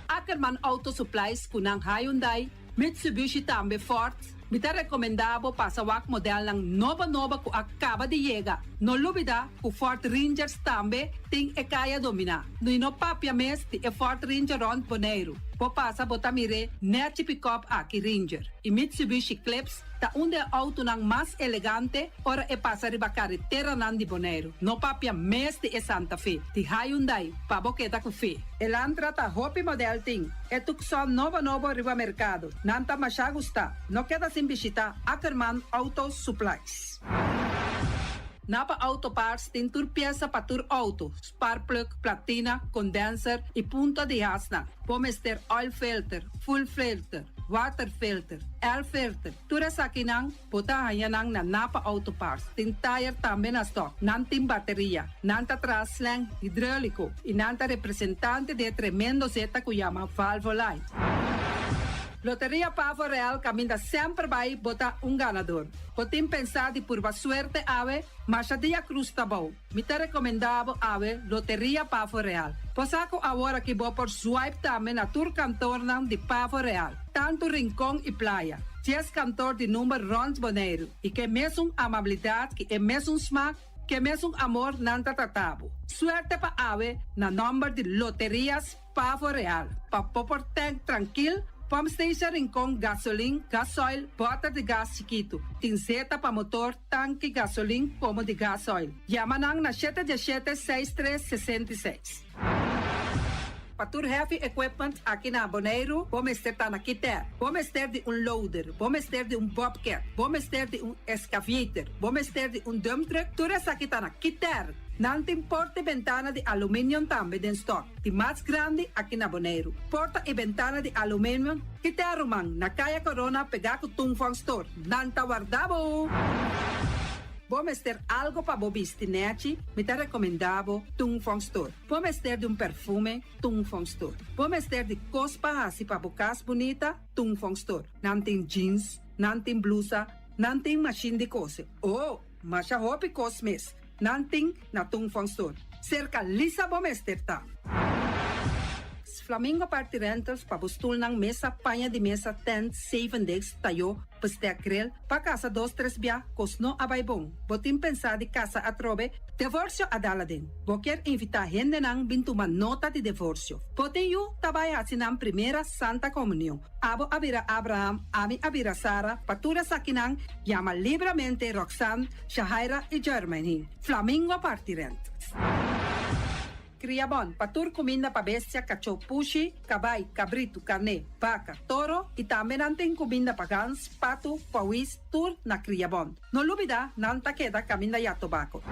Ackerman Auto Supplies ku nan Hyundai, Mitsubishi tambe Ford. Mi ta rekomendá bo pasa wak modelnan nobo nobo ku a kaba di yega. No lubidá ku Ford Rangers tambe tin e kaya dominá. No no papia mes di e Ford Ranger rònt Boneiru. Bo pasa bo ta mir'é nèchi pick-up aki Ranger. I Mitsubishi Eclipse ta un di e outonan mas elegante ora e pasa riba kareteranan di Boneiru. No papia mes di e Santa Fe. Di Hyundai, pa bo keda ku fe. Elantra ta hopi model tin. E Tucson nobo nobo riba merkado. Nan ta masha gusta. No keda sin bishitá Ackerman Auto Supplies. Napa Auto Parts tin tur piesa pa tur outo, spark plug, platina, condenser i punta di hasnan. Bo mester oil filter, fuel filter, water filter, air filter. Tur esakinan, bo ta haña nan na Napa Auto Parts. Tin tire tambe na stock. Nan tin bateria. Nan ta traha slang hidráuliko. I nan ta representante di tremendo zeta ku yama Valvoline. Loteria Pavo Real kaminda semper bai bo ta un ganadó. Bo tin pensá di purba suerte awe, masha dia krus ta bou. Mi ta rekomendá bo awe Loteria Pavo Real. Bo sa ku awor aki bo por swipe tambe na tur kantornan di Pavo Real. Tantu Rincon i Playa. 10 kantor di number rònt Boneiru. I ku mesun amabilidat, ku e mesun smak, ku mesun amor nan ta trata bo. Suerte pa awe na nòmber di Loterias Pavo Real. Pa bo por tank trankil, pump station Rincon, gasolin, gasoil, bòter di gas chikitu. Tin zeta pa motor, tanki, gasolin, komo di gasoil. Yama nan na 717 6366. Pa tur heavy equipment aki na Boneiru, bo mester ta na Kiter. Bo mester di un loader, bo mester di un bobcat, bo mester di un excavator, bo mester di un dump truck, tur esaki ta na Kiter. Nan tin porta i bentana di aluminium tambe den stock. Di mas grandi aki na Boneiru. Porta i bentana di aluminium, Kiter ruman, na Kaya Corona pegá ku Tung Store. Nan ta warda bo. Bo mester algu pa bo bisti nèchi, mi ta rekomendá bo Tung Fong Store. Bo mester di un perfume, Tung Fong Store. Bo mester di kos pa hasi pa bo kas bunita, Tung Fong Store. Nan tin jeans, nan tin blusa, nan tin machine di kose. Oh, masha hopi kos mes. Nan tin na Tung Fong Store. Serka Lisa bo mester ta. Flamingo Party Rentals pa bo stulnan, mesa, paña di mesa, tent, zevendegs, tayó, bestek, grill, pa kasa dos tres bia, kos no a bai bon. Bo tin pensá di kasa atrobe? Devorsio a dal aden. Bo kier invitá hendenan bin tuma nota di devorsio. Bo tin yu ta bai hasi nan primera Santa Komunion. Abo a bira Abraham, ami a bira Sara, pa tur esakinan yama libramente Roxanne, Shahaira i Jermaine. Flamingo Party Rentals. Kria bon pa tur kuminda pa bestia, kachó, pushi, kabai, kabritu, karné, baka, toro i tambe nan tin kuminda pa gans, patu, pawis, tur na Kria Bon. No lubida nan ta keda kaminda ya tobako.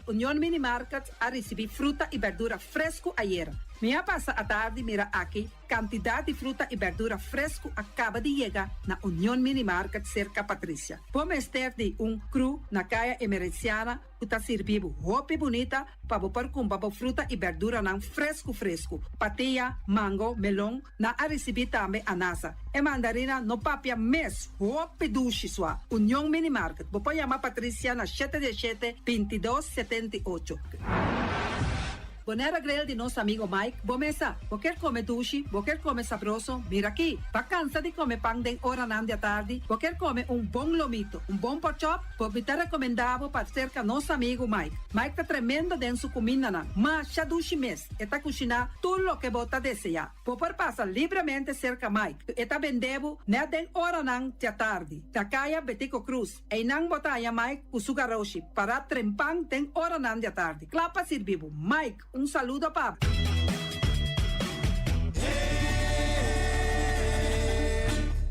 Union Mini Market a risibí fruta i berdura fresku ayera. Mi a pasa atardi mira aki Kantidat di fruta i bèrdura fresku a kaba di yega na Union Mini Market serka Patricia. Bo mester di un kru na Kaya Emerenciana ku ta sirbi bo hopi bunita pa bo por kumpra bo fruta i bèrduranan fresku fresku. Patia, mango, melon, nan a risibí tambe anasa. E mandarina no papia mes, hopi dushi sua. Union Mini Market, bo por yama Patricia na shete diesshete, bintidos, 78. Bonaire Grill di nos amigo Mike, bo mesa, bo kier come dushi, bo kier come sabroso, mira aki, ba cansa di come pan den oranan di atardi, bo kier come un bon lomito, un bon porkchop, bo mi ta recomenda bo pa cerca nos amigo Mike. Mike ta tremendo den su cumindanan, masha dushi mes, e ta cushina tur loke bo ta desea. Bo por pasa libremente cerca Mike, e ta bende bo net den oranan di atardi, na caya Betico Croes. Einan bo ta haña Mike ku su garoshi pará trempan den oranan di atardi, kla pa sirbi bo. Mike, un saludo pa bo.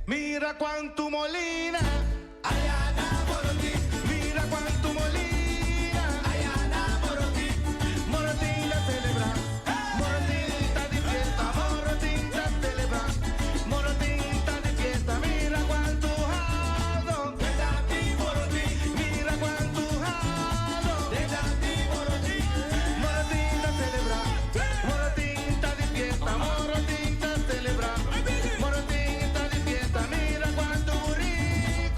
Mira cuantu molina aya na Morotin Mira cuantu molina aya na Morotin Morotin ta celebra Morotin ta di fiesta Morotin ta celebra Morotin ta di fiesta Mira cuantu hado Mira cuantu hado Morotin ta celebra Morotin ta di fiesta Morotin ta celebra Morotin ta di fiesta Mira cuantu burico.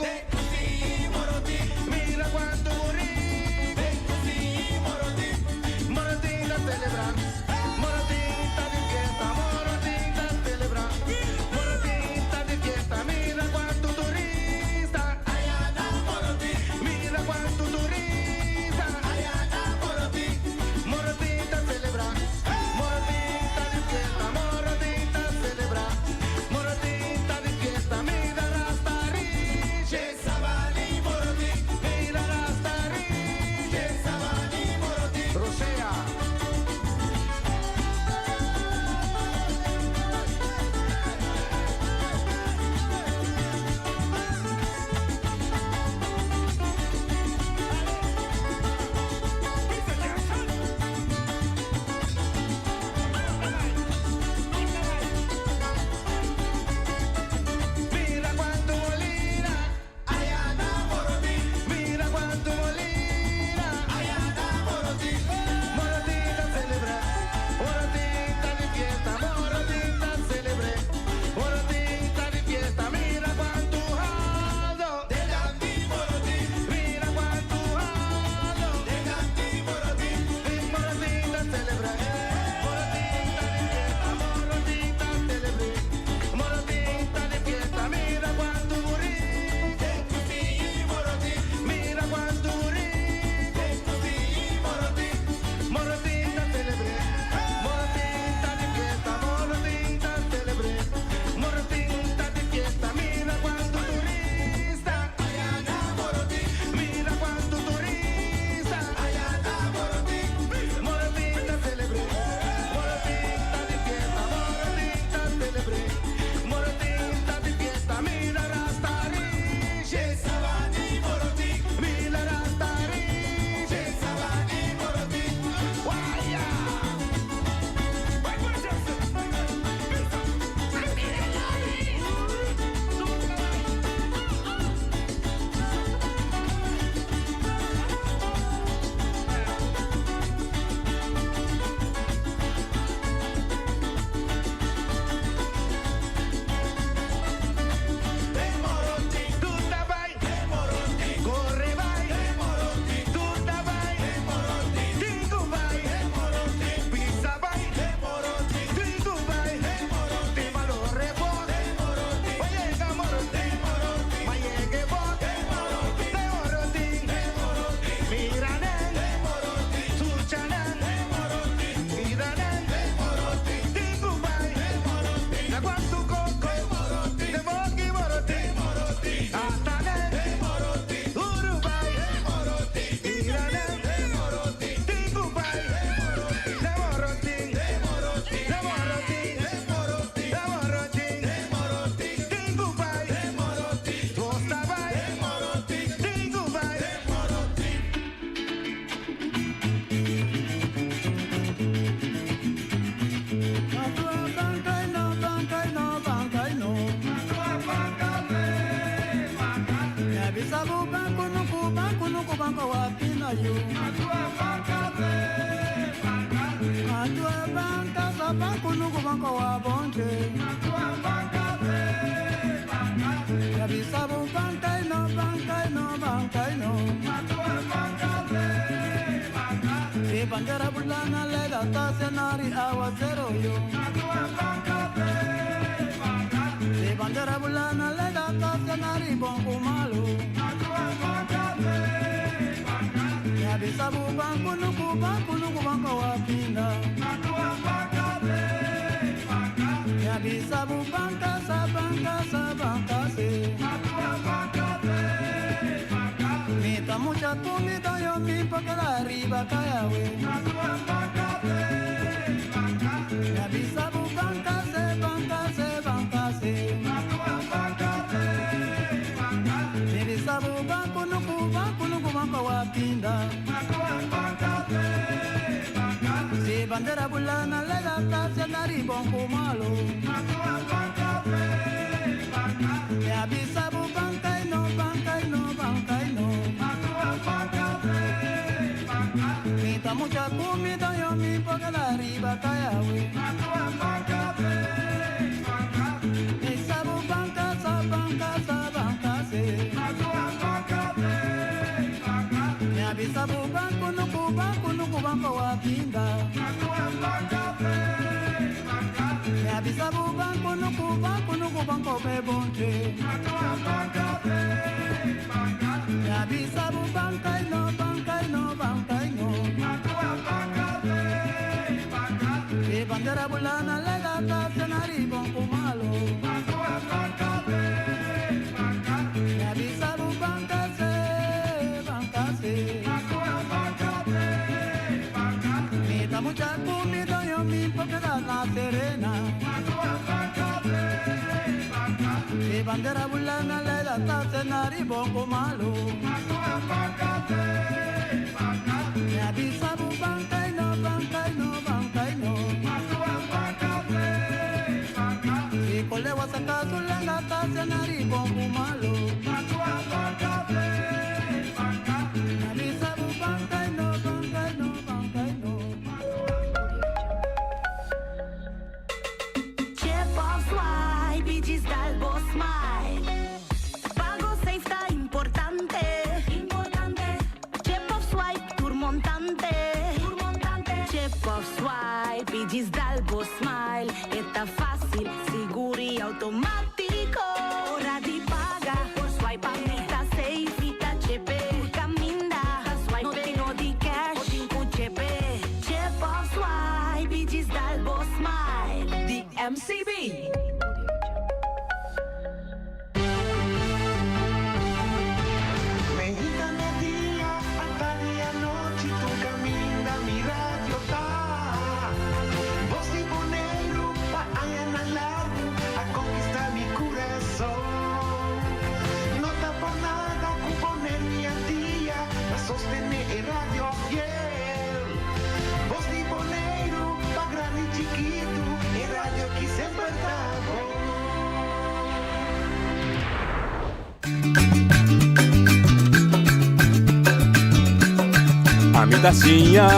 Ami ta siña,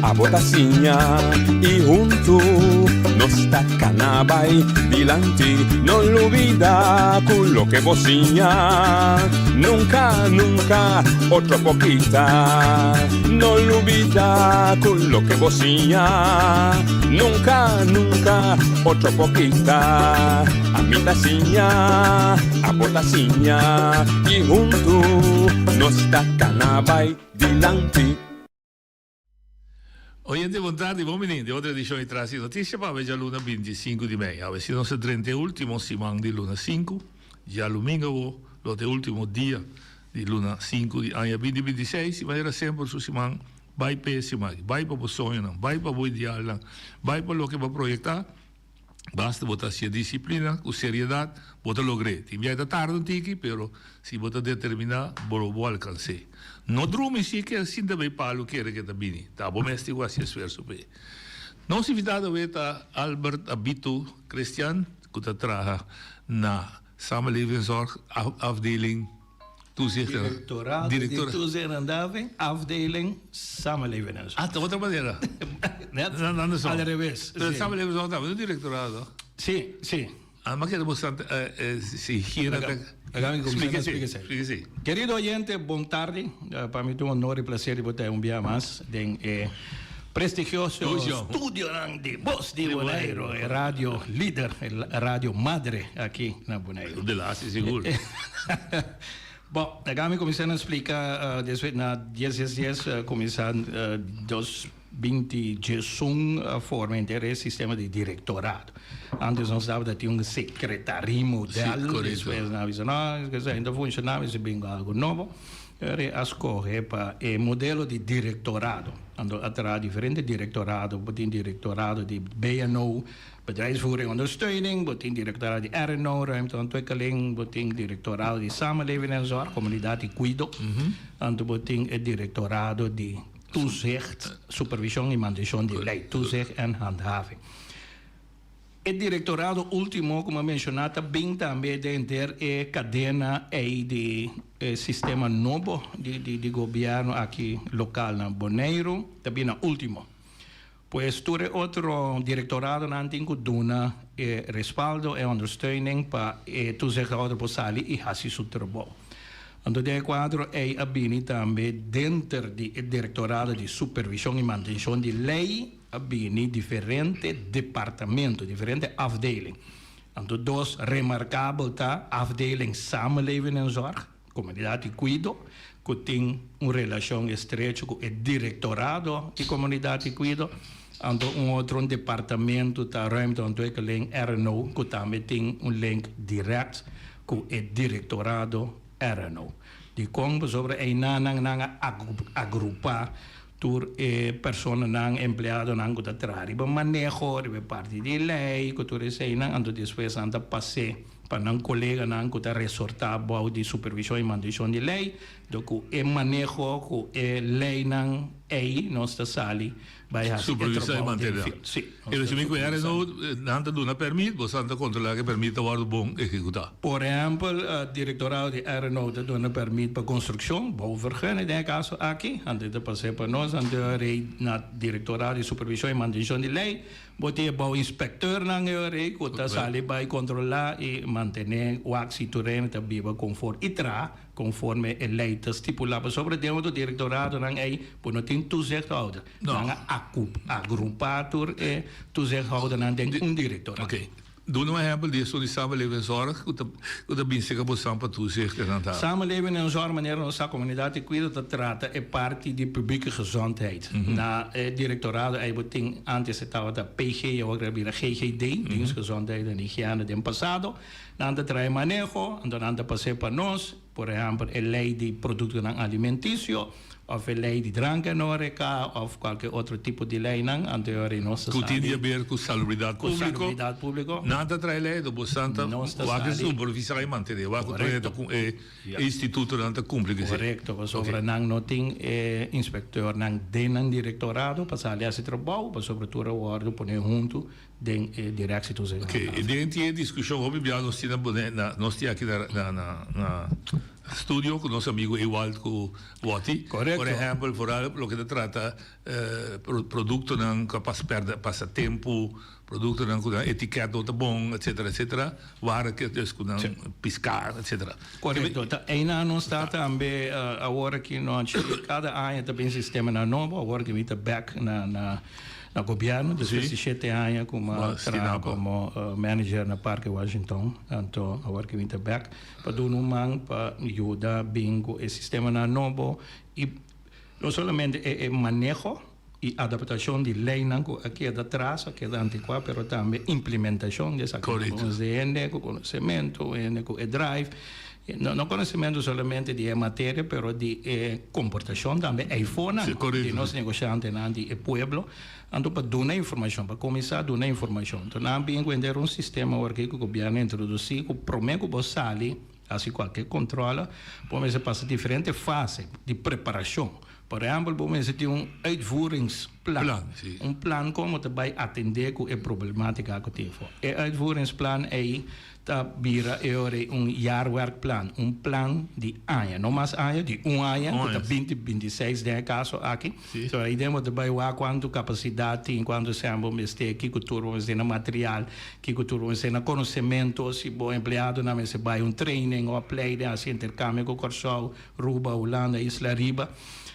abo ta siña y hunto nos ta cana bay dilanti. No lubida cu loke bo siña nunca, nunca otro por kita. No lubida cu loke bo siña nunca, nunca otro por kita. Ami ta siña, abo ta siña y hunto nos ta cana bay dilanti. Oyente bon tardi, bon bini den otro edicion di Tras di Noticia pa awe djaluna 25 di mei. Awe si nos ta drenta e ultimo siman di luna sinku, djalumingo awo lo ta e ultimo dia di luna sinku di aña binti 26 y manera semper su siman bai p'e siman aki, bai pa bo soñonan, bai pa bo idealnan, bai pa loke bo a proyecta. Basta bo ta hacié disciplina cu seriedad, bo ta logr'é. Tin bia e ta tarda un tiki, pero si bo ta determiná, bo lo bo alcans'é. No drumi si ke sinta bay palu kere ke ta bini. Ta bo mes tin cu haci esfuerso p'e. Nos invitado awe ta Albert Abito Christian, cu ta traha na Samenlevingszorg afdeling. Toezicht en Directoraat di Toezicht en Handhaving, afdeling Samenleving en Zorg. Ah, ta otro manera. Net al revés. Pero Samenleving en Zorg tambe ta un directorado, no? Sí, sí. Ah, ma kere bo sa si higiena ta. Laga mi kuminsá na splika esei. Splika esei. Kerido oyente, bon tardi. Pa mi ta un honor i plaser di por ta un bia mas den e prestigioso studionan di Bos di Boneiru, e radio lider, e radio madre aki na Boneiru. De laatste sigur. Bon, laga mi kuminsá na splika despues na dies dies dies kuminsá dos binti diesun a forma henter e sistema di direktorado. Antes nos tabata tin un sekretarie model, despues nan a bisa no, esei no ta funshoná, mester bin ku algu nobo. Eri a skohe pa e modelo di direktorado. Anto a traha diferente direktorado, bo tin direktorado di BNO, Bedrijfsvoering Ondersteuning, bo tin direktorado di RNO, Ruimte Ontwikkeling, bo tin direktorado di Samenleving en Zorg, Komunidat i Kuido, anto bo tin e direktorado di Toezicht, Supervishon i Mantenshon di Lei, Toezicht en Handhaving. E direktorado último ku mi a menshoná ta bin tambe denter e kadena ei di e sistema nobo di di gobièrnu aki lokal na Boneiru ta bin na último. Pues tur e otro direktoradonan tin ku duna e respaldo, e ondersteuning pa e toezichthouder por sali i hasi su trabou. Anto den e kuadro ei a bini tambe denter di e direktorado di supervishon i mantenshon di lei, A bini diferente departamento, diferente afdeling. Anto dos remarkabel ta afdeling Samenleving en Zorg, Komunidat i Kuido, ku tin un relashon estrecho ku e direktorado di Komunidat i Kuido. Anto un otro un departamento ta Ruimteontwikkeling, RNO, ku tambe tin un link dirèkt ku e direktorado RNO. Dikon? Pasobra einan nan a agrupá Tur e personanan, empleadonan ku ta traha riba maneho, riba e parti di lei, ku tur eseinan, anto despues nan ta pas'é pa nan koleganan ku ta resortá bou di supervishon i mantenshon di lei, do ku e maneho ku e leinan ei nos ta sali bai hasi e Supervisá i trabou den mantené. field. Sí, nos E ta resumí ku supervisá. RNO nan ta duna pèrmit, boso ta kontrolá ku e pèrmit ta wòrdu bon ehekutá. Por ehèmpel, direktorado di RNO ta duna pèrmit pa konstrukshon, bouwvergunning den e kaso aki, anto e ta pas'é pa nos, anto e rei na direktorado di supervishon i mantenshon di lei, bo tin e bouwinspekteurnan e rei ku ta sali bai kontrolá i mantené wak si tur hende ta biba konforme i traha konforme e lei ta stipulá. Pasobra den otro direktoradonan ei bo no tin toezichthouder, nan a agrupá tur e toezichthoudernan den un direktorado. Duna un ehempel di esun di Samenleving en Zorg ku ta ku ta bin serka bo san pa toezicht en handhaving. Samenleving en Zorg manera nos sa Komunidat di Kuido ta trata e parti di publieke gezondheid. Na e direktorado ei bo tin antes e tabata PG awor a bira GGD, Dienst Gezondheid en Higiene den pasado. Nan ta trae maneho, anto nan ta pas'é pa nos. Por ehèmpel e lei di produktonan alimentisio òf e lei di drank en horeca òf kualke otro tipo di leinan, anto e ora ei nos ta Ku tin sali di aber ku salubridat ku públiko. salubridat públiko. Nan ta trae lei, do bo san ta Nos ta wak e sali. supervisá i mantené, wak ku Korekto. ku e Ja. institutonan ta kumpli ku esei. Korekto, pasobra Oké. nan no tin e inspektornan den nan direktorado pa sali hasi trabou, pasobra tur a wòrdu poné huntu den e directie toezicht Oké, handhaving. den tin e discusion hopi bia nos tin na Bonaire, na, nos tin aki na, na, na, na studio cu nos amigo Ewald cu Watty. Correcto. Por ehempel, vooral loke ta trata eh, pro, productonan cu a pas perde, pasa tempo, productonan cu nan etiket no ta bon, etcetera, etcetera, waar ke dus cu nan Sí. pisca, etcetera. Correcto. Ta einan nos ta tambe eh, awor aki nochi, cada aña ta bin sistemanan nobo, awor ki mi ta bek na, na Na gobièrnu despues di shete aña ku mi a traha komo manager na Parke Washington, anto awor ki mi ta bèk pa duna un man pa yuda bin ku e sistemanan nobo i no solamente e maneho i adaptashon di leinan ku a keda tras, a keda antikuá, pero tambe implementashon di esaki. Nos di hende ku konosementu, hende ku e drive. No konosementu solamente di e materia, pero di e komportashon tambe eifonan di nos negoshantenan di e pueblo. Anto pa duna informashon, pa kuminsá duna informashon. Anto nan a bin ku henter un sistema awor ku gobièrnu a introdusí ku promé ku bo sali hasi kualke kontrole, bo mester pasa diferente fase di preparashon. Por ehèmpel, bo mester tin un uitvoerings. plan. Plan, si. Un plan kon bo ta bai atendé ku e problemátika ku tin afó. E uitvoeringsplan ei ta bira e ora ei un jaarwerkplan, un plan di aña, no mas aña, di un aña, ku ta binti 26 den e kaso aki. So ei den bo ta bai wak kuantu kapasidat tin, kuantu sèn bo mester, kiko tur bo mester na material, kiko tur bo mester na konosementu, si bo empleadonan mester bai un training o opleiding, hasi interkambio ku Kòrsou, Ruba, Hulanda, Isla Riba.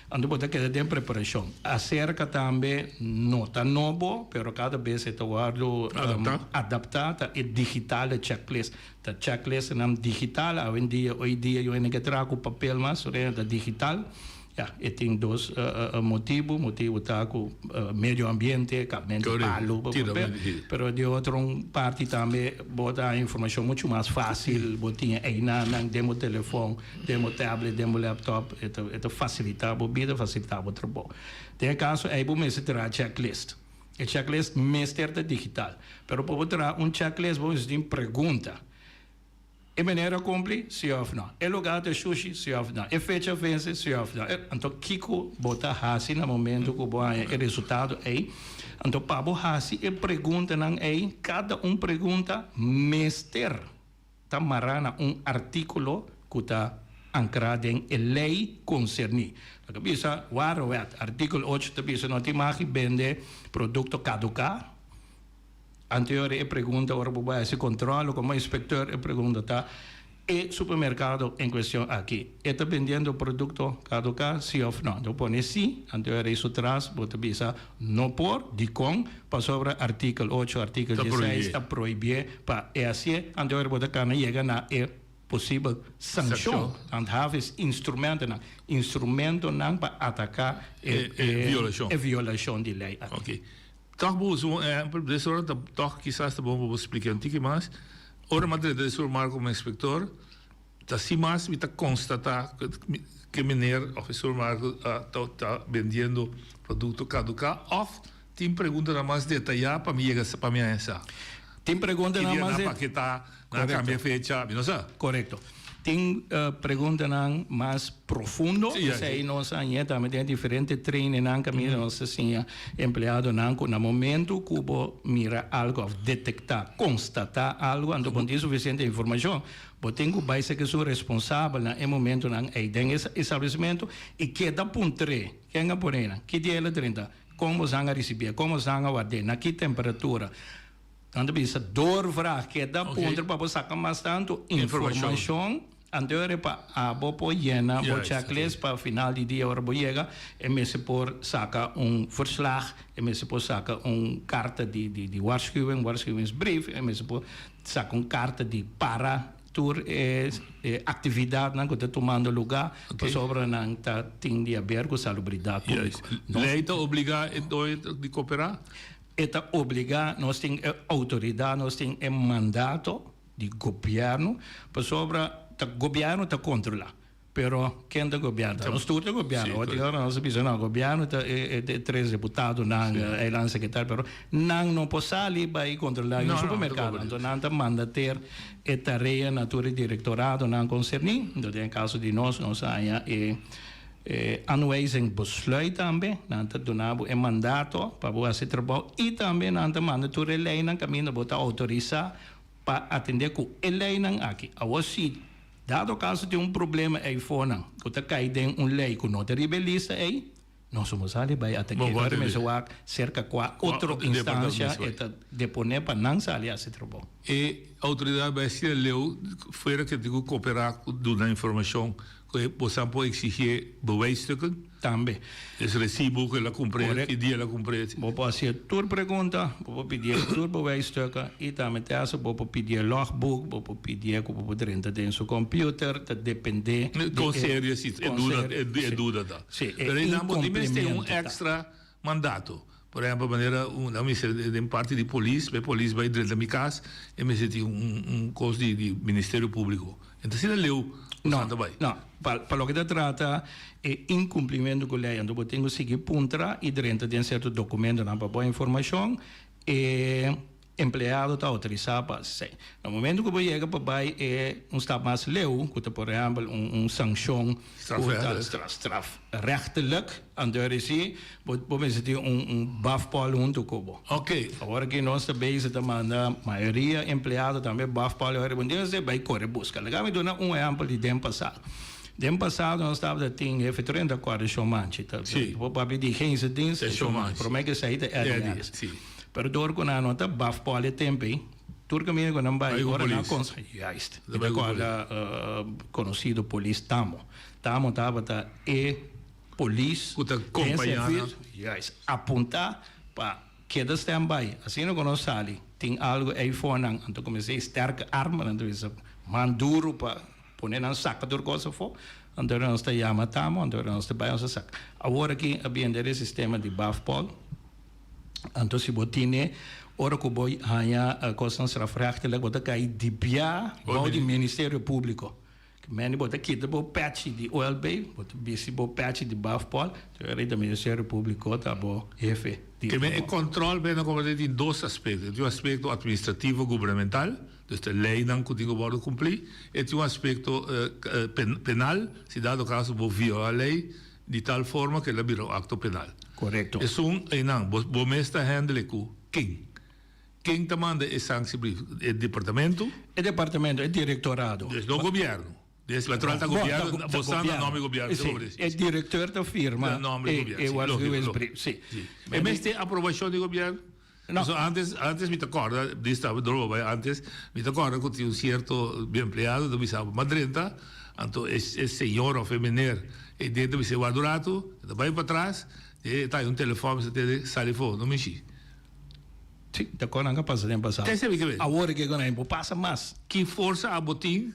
Anto bo ta keda den preparashon. Aserka tambe no ta nobo, pero kada bes e ta wòrdu adaptá, ta e digitale checklist. Ta checklistnan digital awendia, hoy dia yo hende ke traha ku papel mas, tur hende ta digital. Ya, e tin dos motibu, motibu ta ku medio ambiente, kapmentu palu pa papel, pero di otro un parti tambe bo ta haña informashon muchu mas fásil, bo tin e einanan den bo telefòn. Den bo tablet, den bo laptop, e ta e ta facilita bo bida, facilita bo trabou. Den e caso ey bo mester traha checklist. E checklist mester ta digital. Pero pa bo traha un checklist bo mester tin pregunta. E meneer a cumpli? Si of no. E lugar ta shushi? Si of no. E fecha vence? Si of no. Anto kico bo ta haci na momento cu bo haña e resultado ey? Anto pa bo haci e preguntanan ey, cada un pregunta mester. Ta mará na un artíkulo ku ta ankrá den e lei konserní. Lo ke bisa Warenwet, artíkulo ocho ta bisa no tin mag di bende produkto kaduká. Anterior e pregunta ora bo bai hasi kontrol komo inspektor e pregunta ta, E supermerkado en kuestion aki e ta bendiendo produkto kaduká si òf no? Bo pone si, anterior ei su tras bo ta bisa No por, dikon? Pasobra artikel ocho, artikel dieseis ta prohibié pa e hasié, anto ora bo ta kana yega na e posibel sankshon. Handhaaf is instrumentonan, instrumentonan pa ataká e e violashon di lei aki. Oké. Tòg bo usa un ehèmpel, des ora ta tòg kisas ta bon pa bo splika un tiki mas. Ora mi a drenta den supermarkt komo inspektor, Ta si mas mi ta constata cu e meneer of e supermarkt ta bendiendo producto caduca of tin preguntanan mas detaya pa mi yega pa mi haña sa? Tin preguntanan mas Ki dia nan paketa, nan a cambia fecha, mi no sa. Corecto. Tin preguntanan mas profundo, esey nos a haña tambe den diferente trainingnan caminda nos ta siña empleadonan cu na momento cu bo mira algo of detecta, constata algo, anto bo no tin suficiente informacion, Bo tin ku bai ser esun responsabel na e momentunan ei den e establesimentu i keda puntr'é, Ken a pone nan? Ki dia el a drenta? Kon bosan a risibié? Kon bosan a ward'é? Na ki temperatura? Nan ta bisa doorvraag, keda puntra pa bo saka mas tantu informashon anto e pa abo por yena bo checklist pa final di dia ora bo yega e mester por saka un verslag, e mester por saka un karta di waarschuwing, waarschuwingsbrief, e mester por Saka un karta di para tur e aktividatnan ku ta tumando lugá pasobra nan ta tin di haber ku salubridat públiko. Lei ta obligá e doño di koperá? E ta obligá, nos tin e outoridat, nos tin e mandato di gobièrnu pasobra ta gobièrnu ta kontrolá. Pero ken ta gobierno? Nos tur ta gobierno. Ora tin ora nos ta bisa no, gobierno ta e tres deputadonan, eiland secretario, pero nan no por sali bai controla un supermercado. Anto nan ta manda ter e tarea na tur e directoradonan concerni. Anto den e caso di nos, nos a haña e aanwijzing besluit tambe. Nan ta duna bo e mandato pa bo haci trabou y tambe nan ta manda tur e leynan caminda bo ta autorisa pa atende cu e leynan aki. Awor si Dado caso tin un problema ey fonan cu ta cay den un ley cu no ta riba e lista ey, nos no sali bay atake. Ora mester wak cerca cua otro instancia e ta depone pa nan sali haci trabou. E autoridad bay haci leu fuera cu tin cu coopera cu duna informacion cu e bosan por exige bewijsstukken. Tambe. Es recibo cu el a cumpre, ki dia el a cumpre. Bo por hacié tur pregunta, bo por pidié tur bewijsstukken y tambe te haci bo por pidié logboek, bo por pidié cu bo por drenta den su computer, ta depende di e. Con serio si e duda, e duda ta. Si, e Pero einan bo tin mester un incumplimiento ta. extra mandato. Por ehempel, manera un, nan mester den parti di polis, e polis bay drenta mi cas, e mester tin un, un cos di, di Ministerio Publico. Enta asina leu cu No, Santa bay. no. Pa, pa loke ta trata e incumplimiento cu ley, anto bo tin cu sigui puntra y drenta den cierto documentonan pa bo informacion. E. Empleado ta autorisá pa hasi esei. Na momento ku bo yega pa bai e un stap mas leu, ku ta por ehèmpel un un sankshon ku ta strafrechtelijk, anto e resi bo bo mester tin un un bafpòl huntu ku bo. Awor aki nos ta bezig ta manda mayoria empleado tambe bafpòl awor riba un dia esei bai kore buska. Laga mi duna un ehèmpel di den pasado. Den pasado nos tabata tin hefe 30 kòrda Shomanchi. Bo papia di Geense Dienst, promé ku esei ta RDS. Pero dor ku nan no ta baf pòl e tempu ei, tur kaminda ku nan bai, ora nan konsa, juist, mi ta kòrda konosido polis Tamo. Tamo tabata e polis Ku ta kompañá nan. Juist, apuntá pa keda stand-by. Asina ku nos sali, tin algu ei for nan, anto kuminsá e sterke arma, nan ta bisa man duru pa pone nan saka tur kos afó. Anto nos ta yama Tamo, anto nos ta bai nos ta saka. Awor aki a bini den e sistema di baf pòl. Anto si bo tine, ora ku bo haña kosnan strafrechtelijk, bo ta kai di bia bou di Ministerio Públiko. Meni bo ta kita bo pèchi di OLB, bo ta bisti bo pèchi di Bafpol, te ora ei ta Ministerio Públiko ta bo hefe di Ke men e kòntròl bena komo ta tin dos aspekto. Tin un aspekto atministrativo gubernamental, dus ta leinan ku tin ku wòrdu kumplí, e tin un aspekto penal, si dado kaso bo violá lei, Di tal forma ku el a bira un akto penal. Korekto. Esun einan, bo bo mes ta handle ku ken? Ken ta manda e sanksiebrief? E departamento? E departamento, e direktorado. Dus no gobièrnu. Dus natural ta gobièrnu, bo sa na nòmber di gobièrnu. Si, e direkteur ta firma e waarschuwingsbrief, si. E mester aprobashon di gobièrnu? No. So antes, antes mi ta corda, di staba droga bay antes, mi ta corda cu tin un cierto empleado ta bisa ma drenta, anto e e señor of e meneer e den ta bisa warda un rato, e ta bay patras, e ta hay un telefon bisa tende sali afo, no mishi. Si, ta con nan a pasa den pasado. Te sabi ke. Awor ke con nan por pasa mas. Ki forsa abo tin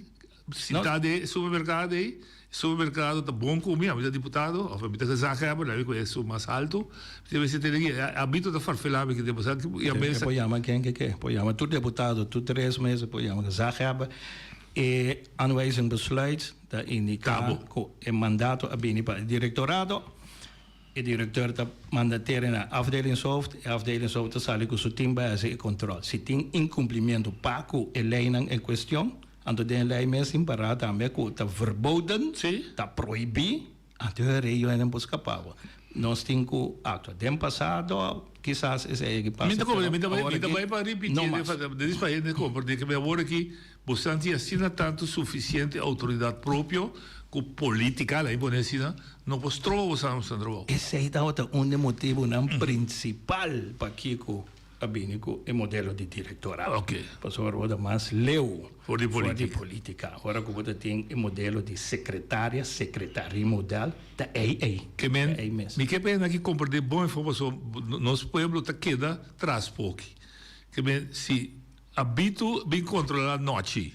Si ta den supermercado ey, supermercado ta bon cu mi, ami ta diputado, of ami ta gezaghebber, labi cu esun mas alto. Mi ta mester tene aki, abito ta farfela mi ki pasobra ki a mesa. E por yama ken ke ke, por yama tur diputado, tur tres mes e por yama gezaghebber. E aanwijzing besluit ta indica cu e mandato a bini pa e directorado. E directeur ta manda tere na afdelingshoofd, e afdelingshoofd ta sali cu su team bai haci e control. Si tin incumplimiento pa cu e leynan en cuestion, anto den e ley mes tin pará tambe cu ta verboden, ta prohibi, anto e reyonan por scapa bo. Nos tin cu actua. Den pasado kisas esey a pasa, Mi ta pero mi ta awor mi ta aki bai pa ripiti no mas. Denis pa hende comprende cu awor aki Bo santi asina tantu sufisiente outoridat propio ku politika, la'i pone asina, no por stroba bo sa nan trabou. Esei tabata un di e motibunan prinsipal pakiko a bini ku e modelo di direktorato. Pasobra bo ta mas leu for di politika. Ora ku bo ta tin e modelo di sekretaria, sekretarie model, ta ei ei. Ke men, mi ke pena ki komprendé bon e for pasobra nos pueblo ta keda tras poki. Ke men, si Abitu bin controla nochi.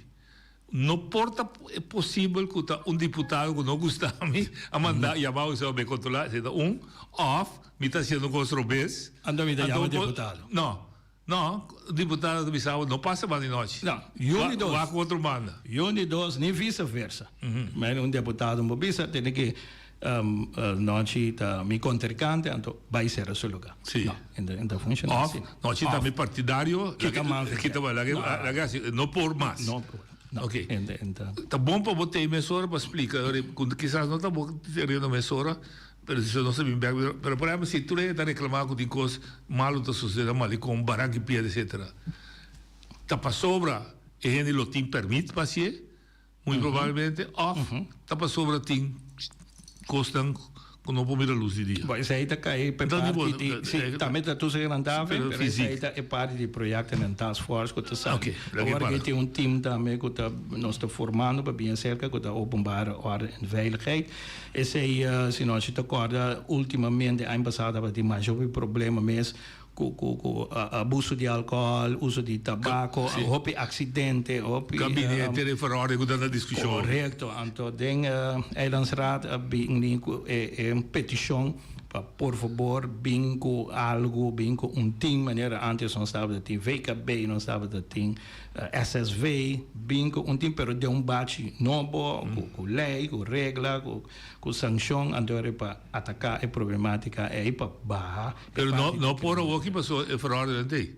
No por ta posibel cu ta un diputado cu no gusta mi a manda yama mi bin controla, esey ta un, of mi ta haciendo cos robes. Anto mi ta yama diputado. No, no, diputado ta bisa bo no pasa mas di nochi. No, yun di dos. Wak otro banda. Yun di dos, ni vice versa. Men un diputado no por bisa, tene ki Nochi ta mi kontrinkante, anto bai sera su luga. Sí. No, e ta funshoná Of, así. nochi ta mi partidario, Kita man verkeerd. kita man, laga No. laga hasi, no por mas. No por, no. Oké. En ta, en ta. Ta bon pa bo tei mesora pa splika, ku kisas no ta bo teriendo mesora, pero si nos ta bin bèk, pero por ehèmpel si tur hende ta reklamá ku tin kos malu ta sosodé na Malecón, Baranka i Piedra etcetera, ta pasobra e hende lo tin pèrmit pa hasié? Muy probablemente of ta pasobra tin cosnan cu no por mira luz di dia. Bo esey ta cay pa e parti di, si, tambe ta toezicht en handhaving, pero esey ta e parti di projecten en taskforce cu ta sali. Awor aki tin un team tambe cu ta, nos ta formando pa bien cerca cu ta openbare orde en veiligheid. Esey, si nos ta corda, ultimamente aña pasado tabatin masha hopi problema mes Ku ku ku abuso di alcohol, uso di tabaco, hopi accidente, hopi. Gabinete de verordening ku ta na diskushon. Korekto, anto den Eilandsraad a bini ku e e petishon pa por fabor bin ku algu, bin ku un team manera antes nos tabata tin VKB, nos tabata tin SSV, bin ku un team pero den un bachi nobo, ku ku lei, ku regla, ku ku sanshon anto pa ataká e problematika ei pa baha. Pero no, no por awor ki pasó e verordening t'ei.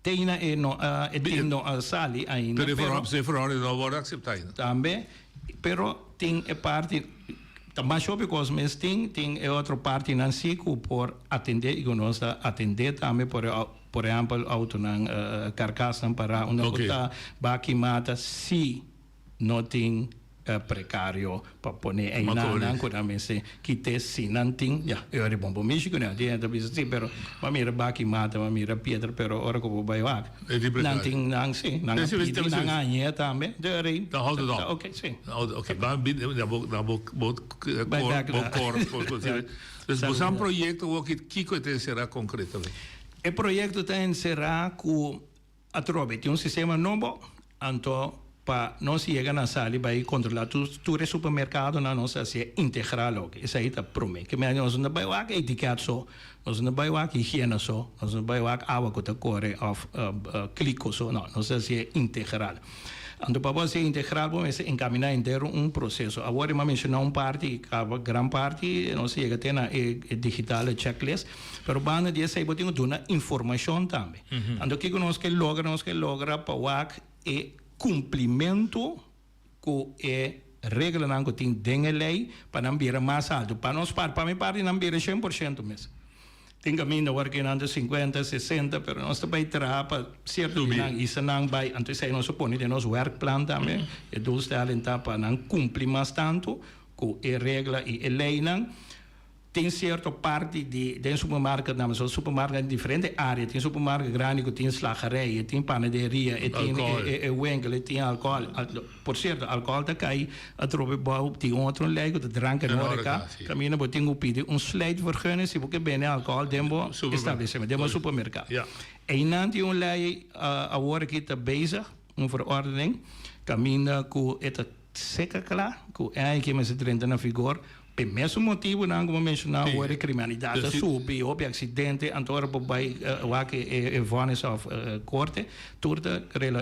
Te ainda e no a e tin no a sali ainda Pero e pero e verordening no a wòrdu akseptá ainda. Tambe, pero tin e parti ta mas hopi kos mes tin, tin e otro partinan si ku por atendé i ku nos ta atendé tambe por por ehèmpel outonan karkasnan pará unda ku ta baki mata si no tin prekario pa pone einanan ku nan mester kite si nan tin ya e ora bon bo mishi ku nan tin hende ta bisa si pero bo a mira baki mata bo a mira piedra pero ora ku bo bai wak nan tin nan si nan a pidi nan a hañ'é tambe de ora ei Ta houdt het op. Ok si. Ok ban bin na bo na bo bo kor dus bo sa un proyekto awor kiko e ta enserá konkretamente? E proyekto ta enserá ku Atrobe tin un sistema nobo, anto pa nos yega na sali bai kontrola tur e supermerkadonan nos a hasié integral oke. Esei ta promé. Ke mei nos no ta bai wak etiket so, nos no ta bai wak higiena so, nos no ta bai wak awa ku ta kore òf kliko so, no, nos ta hasié integral. Anto pa bo hasié integral bo mester enkaminá henter un proseso. Awor mi a menshoná un parti i kaba gran parti nos a yega te na e digitale checklist, pero banda di esei bo tin ku duna informashon tambe. Anto kiko nos ke logra? Nos ke logra pa wak e kumplimentu ku e reglanan ku tin den e lei pa nan bira mas altu. Pa nos parti, pa mi parti nan bira 100% mes. Tin kaminda awor ke nan ta sinkuenta, sesenta, pero nos ta bai traha pa sierto di nan isa nan bai. Anto esei nos a pone den nos werkplan tambe. E doelstelling ta pa nan kumpli mas tantu ku e regla i e leinan. Tin cierto parti di den supermarketnan, pasobra supermarket tin diferente area, tin supermarket grandi cu tin slagerij, e tin panaderia, e tin e winkel, e tin alcohol. Por cierto, alcohol ta cay atrobe bao tin un otro ley cu ta drank en horeca, caminda bo tin cu pidi un sluitvergunning si bo ke bende alcohol den bo establecimento, den bo supermercado. Eynan tin un ley awor aki ta bezig, un verordening, caminda cu e ta Seca cla cu e aña aki mester drenta na vigor p'e mesun motibunan cu bo menciona awor, e criminalidad ta subi, hopi accidente, anto ora bo bay wak e vonnis of corte, tur ta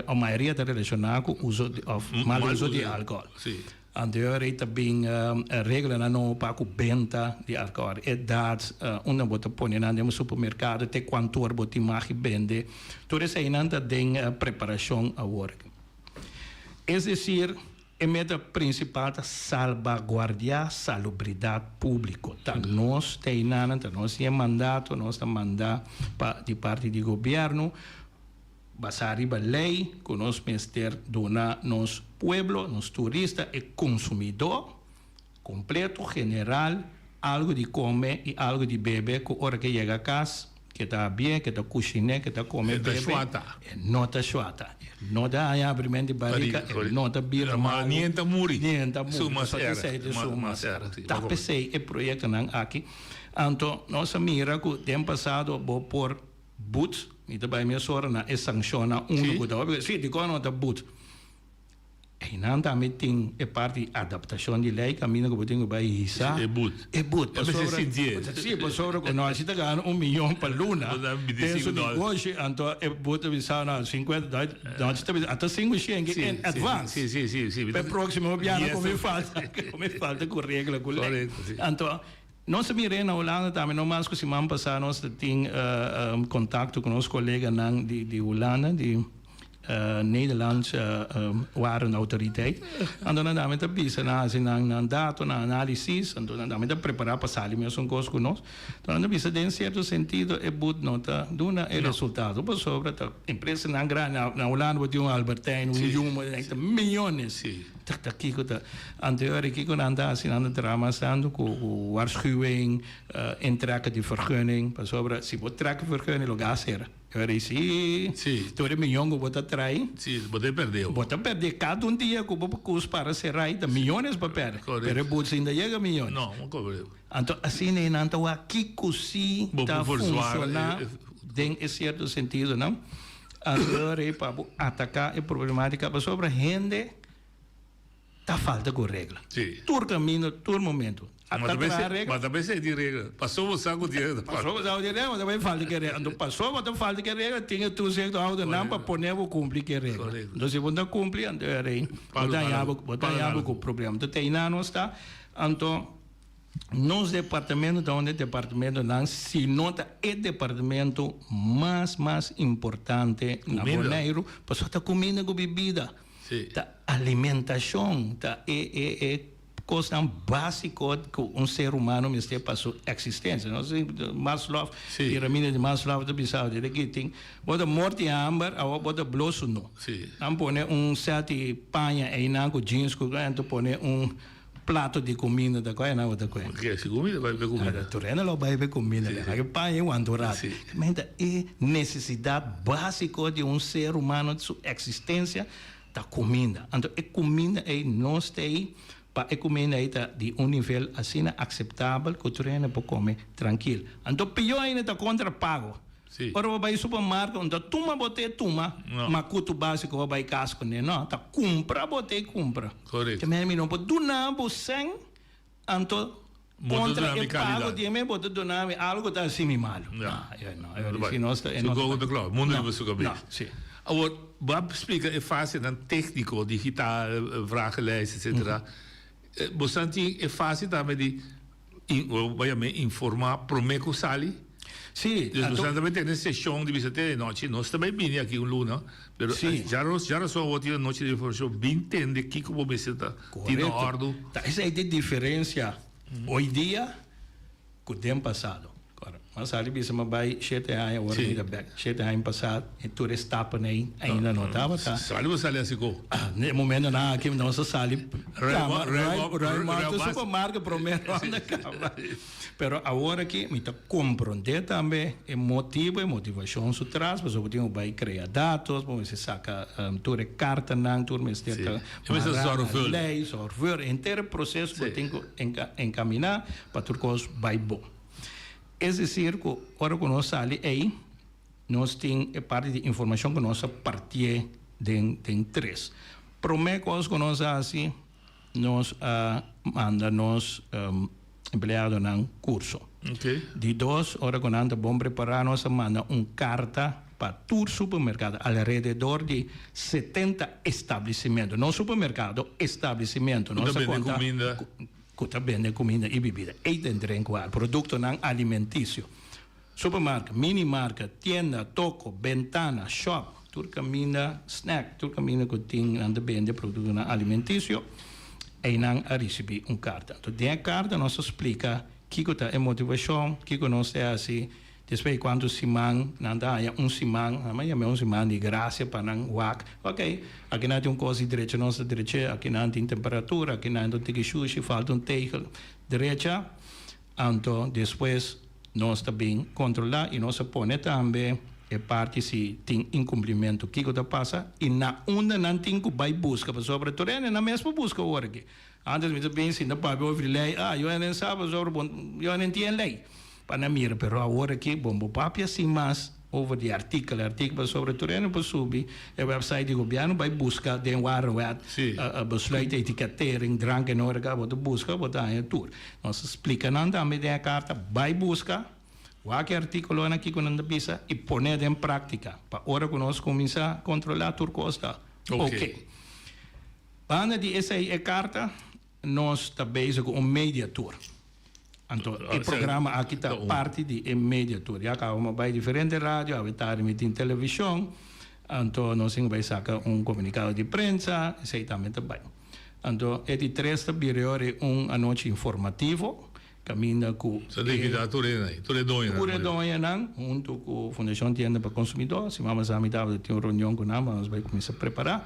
of mayoria ta relaciona cu uso of mal uso di alcohol. Anto e ora ei ta bin reglanan nobo pa cu benta di alcohol, edad, unda bo ta pone nan den bo supermercado, te cuanto ora bo tin mag di bende, tur eseinan ta den preparacion awor. Es decir, e meta principal ta salbaguardia salubridad publico. Ta nos ta einanan, ta nos tin e mandato, nos ta manda pa di parti di gobierno basa riba ley cu nos mester duna nos pueblo, nos turista, e consumidor completo, general, algo di come y algo di bebe cu ora ke yega cas ke ta habié, ke ta cushiné, ke ta come, E ta bebe, shuata. e no ta shuata. E no ta haña abriment di barrica, e no ta bira Ma malo. ni e ta muri. Ni e ta muri. Su mas Pasobra erg. esei ta Ma su mas mas erg, erg. si. Ta p'esei e proyectonan aki. Anto nos a mira cu den pasado bo por boet, mi ta bay mesora na e sanccionnan uno Si. cu ta hopi, si, dicon no ta boet? Einan tambe tin e parti di adaptashon di lei kaminda ku bo tin ku bai hisa E but. e but. E mester Pasobra sintié. si, pasobra ku no si ta gana un miyon pa luna Bo ta den 25 su dòler. negoshi anto e but ta bisa no sinkuenta dòler no si ta bisa ata sinku shen Si, in si, advance. si, si, si, si. Pa e próksimo biaha Yes. ku mi falta ku mi falta ku regla ku lei. Korekto, si. Anto nos a mir'é na Hulanda tambe no mas ku siman pasá nos ta tin kontakto ku nos koleganan di di Hulanda di Nederlandse Warenautoriteit. Anto nan tambe ta bisa nan hasi nan nan dato, nan análisis, anto nan tambe ta prepará pa sali mesun kos ku nos. Anto nan ta bisa den sierto sentido e but no ta duna e resultado pasobra ta empresanan grandi, na Hulanda bo tin un Albert Heijn, un Jumbo, ta miyones. Ta ta kiko ta anto e ora kiko nan ta hasi nan ta traha mas tantu ku waarschuwing, intrekken di vergunning, pasobra si bo trek e vergunning lo gas sera. Ora i si, Sí. tur e miyon ku bo ta trai, Sí, bo ta perdé. bo ta perdé kada un dia ku bo kus para será i ta miyones pa pèrdè. Correcto. Pero e but sin ta yega miyones. No, no kobre. Anto asina e nan ta wak kiko si Bo ta por verzwaar funshoná e- e- den e sierto sentidonan. Anto ora ei pa bo ataká e problemátika pasobra hende Ta falta cu regla. Sí. Tur camino, tur momento. A Ma ta ta traha bese, regla. ma ta bese di regla. Paso bo sa cu di regla. Paso bo sa cu di regla, ma ta bay falta cu regla. Anto paso bo ta falta cu regla, tin e toezicht houder nan pa pone bo cumpli cu e regla. Correcto. Anto si bo no ta cumpli, anto e rey, bo Palo ta na haña algo. bo, bo ta Palo na haña bo algo. cu problema. Anto te einan nos ta. Anto. Nos departamento ta un di e departamentonan, si no ta e departamento mas mas importante na Boneiru, pasobra ta kuminda ku bibida, ta alimentashon, ta e e e kosnan básiko ku un ser humano mester pa su eksistensia. Nos Maslow, piramide di Maslow ta bisa di aki tin bo ta morti hamber awor bo ta blo sunú. Nan pone un sèt di paña einan ku jeans ku nan ta pone un Plato di cuminda ta coge nan ta coge. Ke si cuminda bai pe cuminda. Tur hende lo bai pe cuminda si. Ke paña e wanta un rato. Si. Menta e necesidad basico di un ser humano su existencia ta cuminda. Anto e cuminda ey nos ta ey pa e cuminda ey ta di un nivel asina aceptabel cu tur hende por come trankil. Anto pio ainda ta contra pago. Sí. Ora bo bai supermarkt no ta tuma bo te tuma No. makutu básiko bo bai kas kuné. No, ta kumpra bo te kumpra. Korekto. Te mester mi no por duna bo sèn, anto Bo ta kontra duna e mi pago kalidat. di mi bo ta duna mi algu ku ta hasi mi malu. Ja. No, no, No ta bai. si nos ta e Su no ta gogo bai. ta kla. Mundu No, riba su kabes. no, sí. Awor, bo a splika e fasenan tékniko, digital, vragenlijst, etcetera. Bo sa tin e fase tambe di bo yam'é informá promé ku sali? Sí. Dus bo sa tambe tene seshon di bisa te anochi, nos ta bai bini aki un luna, pero djarason awor tin anochi di informashon, bin tende kiko bo mester ta tin na òrdu. Korekto. Ta esei ta e diferensia hoy dia ku den pasado. Mas sali bisa mi a bai shete aña ora mi ta bek. Shete aña pasá e tur e stappen ei ainda no tabata. Sali bo sali asi ko? Na e momentonan aki nos a sali kama Ruimarte supermarket prome ronda kaba. Pero awor aki mi ta komprondé tambe e motibu e motivashon su tras pasobra bo tin ku bai krea datos, bo mester saka tur e kartanan, tur mester ta mará na lei, zorgvuldig, henter e proseso bo tin ku enkaminá pa tur kos bai bon. Es decir cu ora cu nos sali ey, nos tin e parti di informacion cu nos a partié den den tres. Prome cos cu nos a haci, nos a manda nos empleadonan curso. Di dos, ora cu nan ta bon prepara, nos a manda un carta pa tur supermercado, alrededor di 70 establecimento, no supermercado, establecimento. Cu ta bende cuminda. Ku ta bende kuminda i bibida, eet en drinkwaar, produktonan alimentisio, supermarket, minimarket, tienda, toko, bentana, shòp, tur kaminda snack, tur kaminda ku tin nan ta bende produktonan alimentisio, einan a risibí un karta. Anto den e karta nos ta splika kiko ta e motivashon, kiko nos ta hasi. Despues di cuanto siman nan ta haña un siman, nan a yam'é un siman di gracia pa nan wak, ok, aki nan tin un cos di drecha nos ta drech'é, aki nan tin temperatura, aki nan ta un tiki shushi, falta un tegel, drecha, anto despues nos ta bin controla y nos a pone tambe e parti si tin incumplimento kico ta pasa y na unda nan tin cu bay busca, pasobra tur hende nan mes por busca awor aki, antes mi ta bin sinta papia over di ley, ah yo hende sa pasobra bo yo hende tin ley. Pa nan mira, pero awor aki bon bo papia sin mas over di artikel, artikel pasobra tur hende por subi e website di gobierno bai buska den warenwet, besluit etikettering drank en horeca, bo ta buska bo ta haña tur. Nos a splika nan tambe den e karta, bai buska, wak e artikulonan kiko nan ta bisa i pone den praktika pa ora ku nos kuminsá kontrolá tur kos ta oke. Banda di esei e karta Nos ta bezig ku un media tour. Anto e programa aki ta parti di e media tour. Ya kaba mi a bai diferente radio, awe tardi mi tin televishon. Anto nos tin ku bai saka un komunikado di prensa, esei tambe ta bai. Anto e di tres ta bira ora e un anochi informativo, kaminda ku Sa ta invitá tur e nan, tur e doñonan. Tur e doñonan huntu ku Fundashon Tienda pa Konsumidó. Siman pasá mi tabata tin un reunion ku nan pa nos bai kuminsá prepará.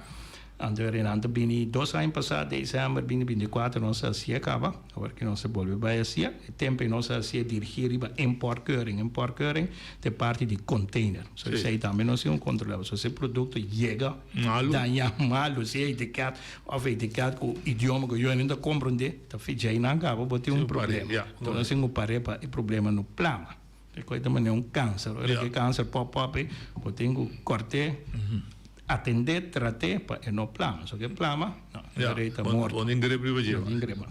Anto e nan ta bini dos aña pasá, desèmber binti 24 nos a hasié kaba. Awor ki nos a bolbe bai hasié. E tempu ei nos a hasié dirigí riba importkeuring. Importkeuring ta e parti di container. So esei tambe nos tin un kontrolá. Pasobra si e produkto yega dañá malu, si e etiket òf etiket ku idioma ku yo no ta komprondé, ta fij'ei nan kaba bo tin un problema. Enton nos tin ku par'é pa e problema no plama. E kos ta manera un kanser. Ora ku e kanser pòp pòp ei, bo tin ku kòrt'é, atendé, trat'é pa e no plama. So ku e plama, no, e rei ta morto. Bo tin grip riba dje. Bo tin grip.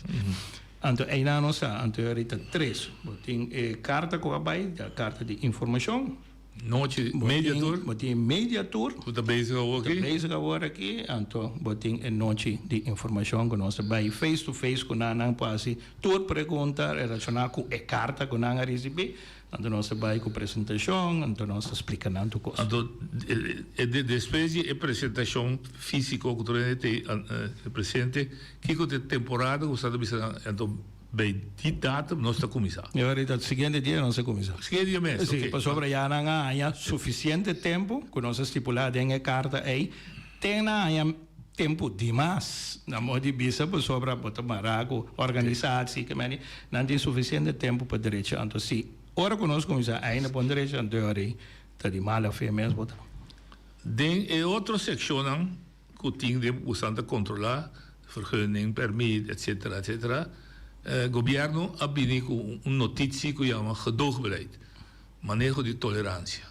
Anto einan nos sa, anto e rei ta tres. Bo tin e karta ku a bai, e karta di informashon. Nochi media tour. Bo tin media tour. Ku ta bezig awor aki. Ta bezig awor aki. Anto bo tin e nochi di informashon ku nos ta bai face to face ku nan. Nan por hasi tur pregunta relashoná ku e karta ku nan a risibí. Anto nos ta bai ku presentashon, anto nos ta splika nan tur kos. Anto despues di e presentashon físiko ku tur hende ta presente, kiko ta e temporada ku bo ta bisa nan? Anto. Bay di datum nos ta cuminsa. E ora ta siguiente dia nos ta cuminsa. Siguiente dia mes, Si, pasobra ya nan a haña suficiente tempo cu nos a stipula den e carta ey, te nan a haña tempo dimas, na modo di bisa, pasobra bo ta mara cu organisatie, ke meni, nan tin suficiente tempo pa derecha. Anto si ora cu nos cuminsa ainda pon derecha, anto e ora ey ta di mala fe mes bo ta. Den e otro seccionnan ku tin den bosan ta kontrolá, vergunning, pèrmit, etsetera, etsetera, gobièrnu a bini ku un notitsi ku yama gedoogbeleid, maneho di toleransia.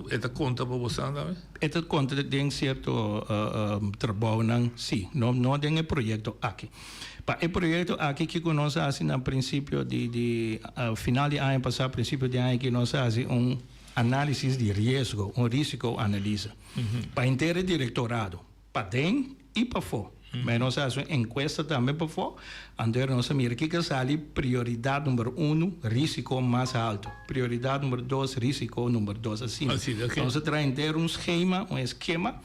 E ta konta pa bosan tambe? E ta konta den sierto trabounan, sí, no no den e proyekto aki. Pa e proyekto aki kiko nos a hasi na prinsipio di di final di aña pasá, prinsipio di aña aki nos a hasi un análisis di riesgo, un risico-analyse, pa henter e direktorado, paden i pafó. Ma nos a hasi un enkuesta tambe pafó, anto nos a mira kiko a sali prioridat number unu, risiko mas haltu, prioridat number dos, risiko number dos, asina. Nos a traha henter un skema, un eskema,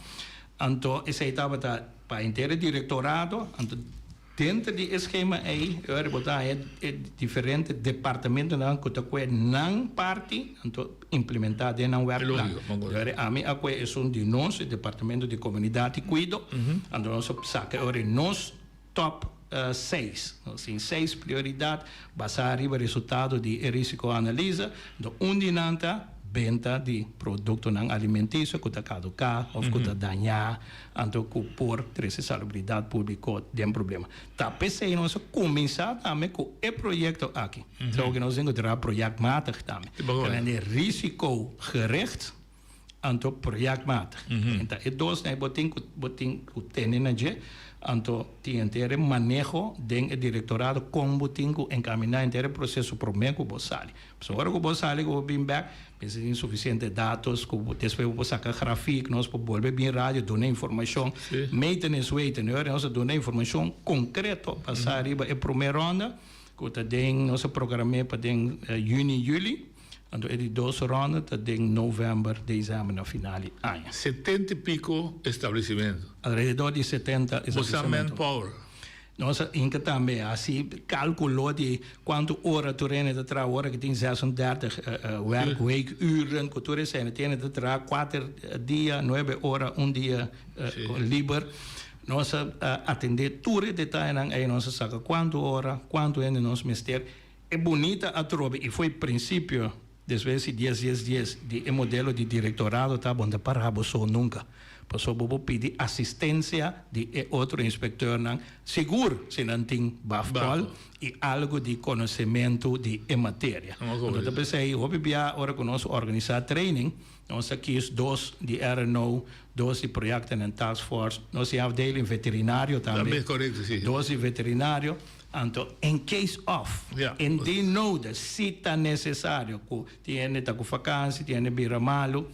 anto esei tabata pa henter e direktorado, anto. Denter di e skema ei, e ora bo ta haña e diferente departamentonan ku ta kue nan parti, anto implementá den nan wèrkplan. E ora ami a kue esun di nos, e departamento di komunidat i kuido, anto nos a saka e ora nos tòp seis. Nos tin seis prioridat basá riba resultado di e risikoanalise, anto un di nan ta benta di produktonan alimentisio ku ta kaduká òf ku ta dañá. Anto ku por trese salubridat públiko den problema. Ta p'esei nos a kuminsá tambe ku e proyekto aki. Trou ku nos tin ku traha projectmatig tambe. Teniendo risicogericht anto projectmatig. Ta e dosnan ei bo tin ku bo tin ku tene na dje. Anto tin henter e maneho den e direktorado kon bo tin ku enkaminá henter e proseso promé ku bo sali. Pasobra ora ku bo sali ku bo bin bèk, mester tin sufisiente datos ku despues bo por saka grafik, nos por bolbe bin radio duna informashon. Meten is weten. E ora nos a duna informashon konkreto basá riba e promé ronda ku ta den, nos a program'é pa den yüni, yüli. Anto e di dos ronda ta den novèmber, desèmber na final di aña. Setenta i piko establesimentu. Alrededor di setenta establesimentu. Bo sa manpower. Nos a hinka tambe hasi kalkulo di kuantu ora tur hende ta traha ora ku tin 36 werkweekuren ku tur esei hende ta traha kuater dia nuebe ora un dia liber. Nos a atende tur e detayenan ei nos a saka kuantu ora kuantu hende nos mester. E bunita atrobe i foi prinsipio despues di dies dies dies di e modelo di direktorado ta bon ta para bo so nunka. Pasobra bo por pidi asistensia di e otro inspektornan sigur si nan tin bafkol i algu di konosementu di e materia. Anto ta p'esei hopi bia ora ku nos organisá training nos ta kis dos di RNO, dos di Projecten en Taskforce, nos tin afdeling veterinario tambe, dos di veterinario. Anto in case of, indien nodig, si ta necesario cu tin hende ta cu vakantie, tin hende bira malu,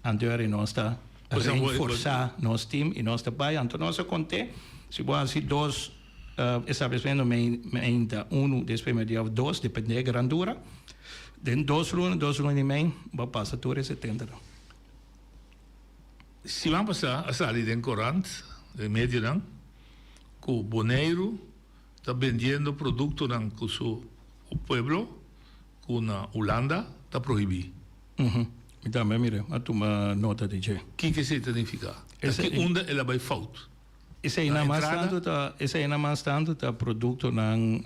anto eri nos ta reenforsa nos team y nos ta bay. Anto nos a conte, si bo haci dos establecimento meinta, uno despues media of dos, depende e grandura, den dos luna, dos luna y mei, bo a pasa tur e setenta nan. Siman pasa a sali den corant, den medionan, ku Boneiru ta bendiendo produktonan ku su pueblo ku na Hulanda ta prohibí. Mi tambe a mira, a tuma nota di dje. Kiko esei ta nifiká? Ta ki unda el a bai fout? Esei na mas tantu ta, esei na mas tantu ta produktonan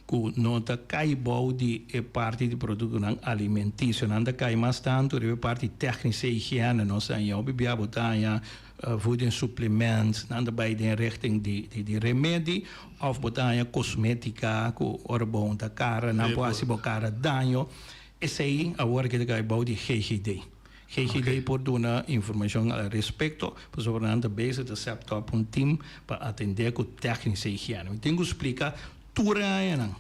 ku no ta kai bou di e parti di produktonan alimentisio. Nan ta kai mas tantu riba e parti tèknische higiene. Nos a haña hopi bia bo ta haña voedingssupplement, nan ta bai den richting di di remedi òf bo ta haña kosmétika ku ora bo hunta kara nan por hasi bo kara daño. Esei awor ke ta kai bou di GGD. GGD por duna informashon al respekto pasobra nan ta bezig ta set up un team pa atendé ku tèknische higiene. Mi tin ku splika Tur e añanan.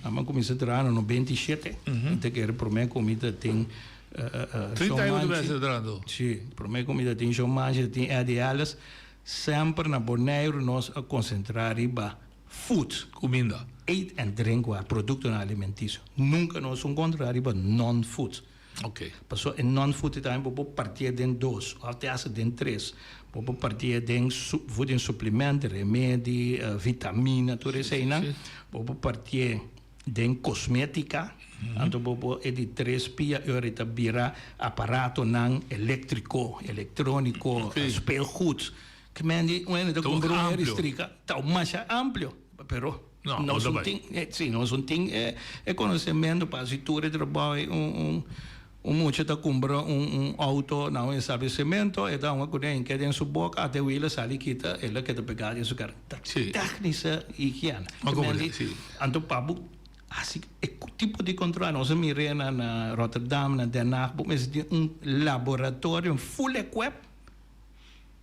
Amo a kuminsá traha na 97. Mi ta kere promé ku mi ta tin. 30 aña ku ta bèstia trahando? Sí, promé ku mi ta tin Shon Manchi, ta tin Eddie Ellis, semper na Boneiru nos a konsentrá riba food. Kuminda. Eet en drinkwaar, produktonan alimentisio. Nunka nos un kontrá riba non-food. Ok. Pasobra e non-food tambe bo por partié den dos òf te hasta den tres. Bo por partié den voeding suplement, remedi, vitamina, tur eseinan. Bo por partié den kosmétika, anto bo por e di tres pia ora e ta bira aparatonan eléktriko, elektróniko, speelgoed. Ke men di un hende ta kumpra un heri strika, ta masha amplio, pero nos no tin, si, nos no tin e konosementu pa hasi tur e trabou ei. Un un mucha ta kumpra un un outo na un establesemento, e ta hunga kuné, e keda den su boka, ata e wila sali kita, el a keda pegá den su kara. Ta tèknische higiena. Ke men di, anto pa bo hasi e tipo di kontrol, nos a mir'é na Rotterdam, na Den Haag, bo mester tin un laboratorio full equip.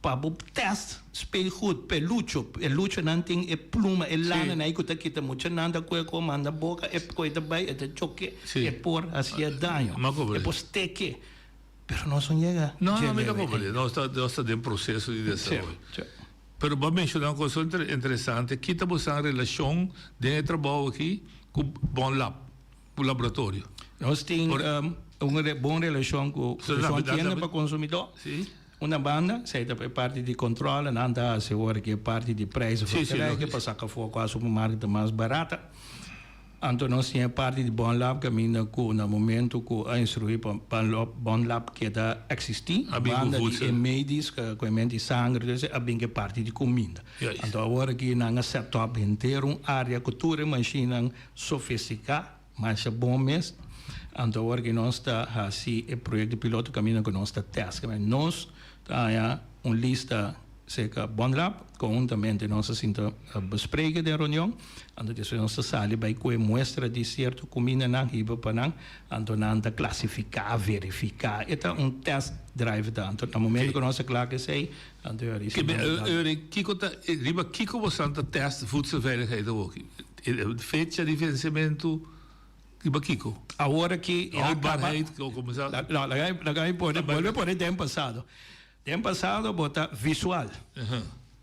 Pa bo test speelgoed, pelucho, peluchonan tin e pluma, e lana nan ku ta kita muchanan ta koe koe manda boka e koe ta bai e ta choke e por hacia daño, e por steke, pero nos no yega No, no, mi ta comprende, nos ta nos ta den proceso di desaroyo. Pero bo a menciona un cosa interesante, kita bo sa relacion den e trabou aki ku Bonlab? Ku laboratorio. Nos tin un bon relashon ku Komishon Tienda pa Konsumidó. Una banda, esei ta e parti di kontrol, nan ta hasi ora ku e parti di preis vergelijken pa saka afó kua supermarket ta mas barata. Anto nos tin e parti di Bonlab kaminda ku na momento ku a instruí pa Bonlab keda eksistí, banda di e medisch, ku e menti sanger, a bin ku e parti di kuminda. Anto awor aki nan a set up henter un área ku tur e mashinnan Sofisticá, masha bon mes. Anto awor ki nos ta hasi e proyecto piloto caminda cu nos ta test. Kende nos ta haña un lista cerca Bonlab, conhuntamente nos a sinta bespreken den reunion. Anto despues nos ta sali bay cu e muestra di cierto cumindanan hiba pa nan. Anto nan ta clasifica, verifica. E ta un test drive ta. Anto na momento cu nos a cla cu esey, anto e ora Eury, kico ta, riba kico bosan ta test voedselveiligheid awoki? Fecha di vensementu riba kiko? Awor aki e a kaba. Houdbaarheid o como sa. No, laga laga mi pone, bolbe pone den pasado. Den pasado bo ta visual.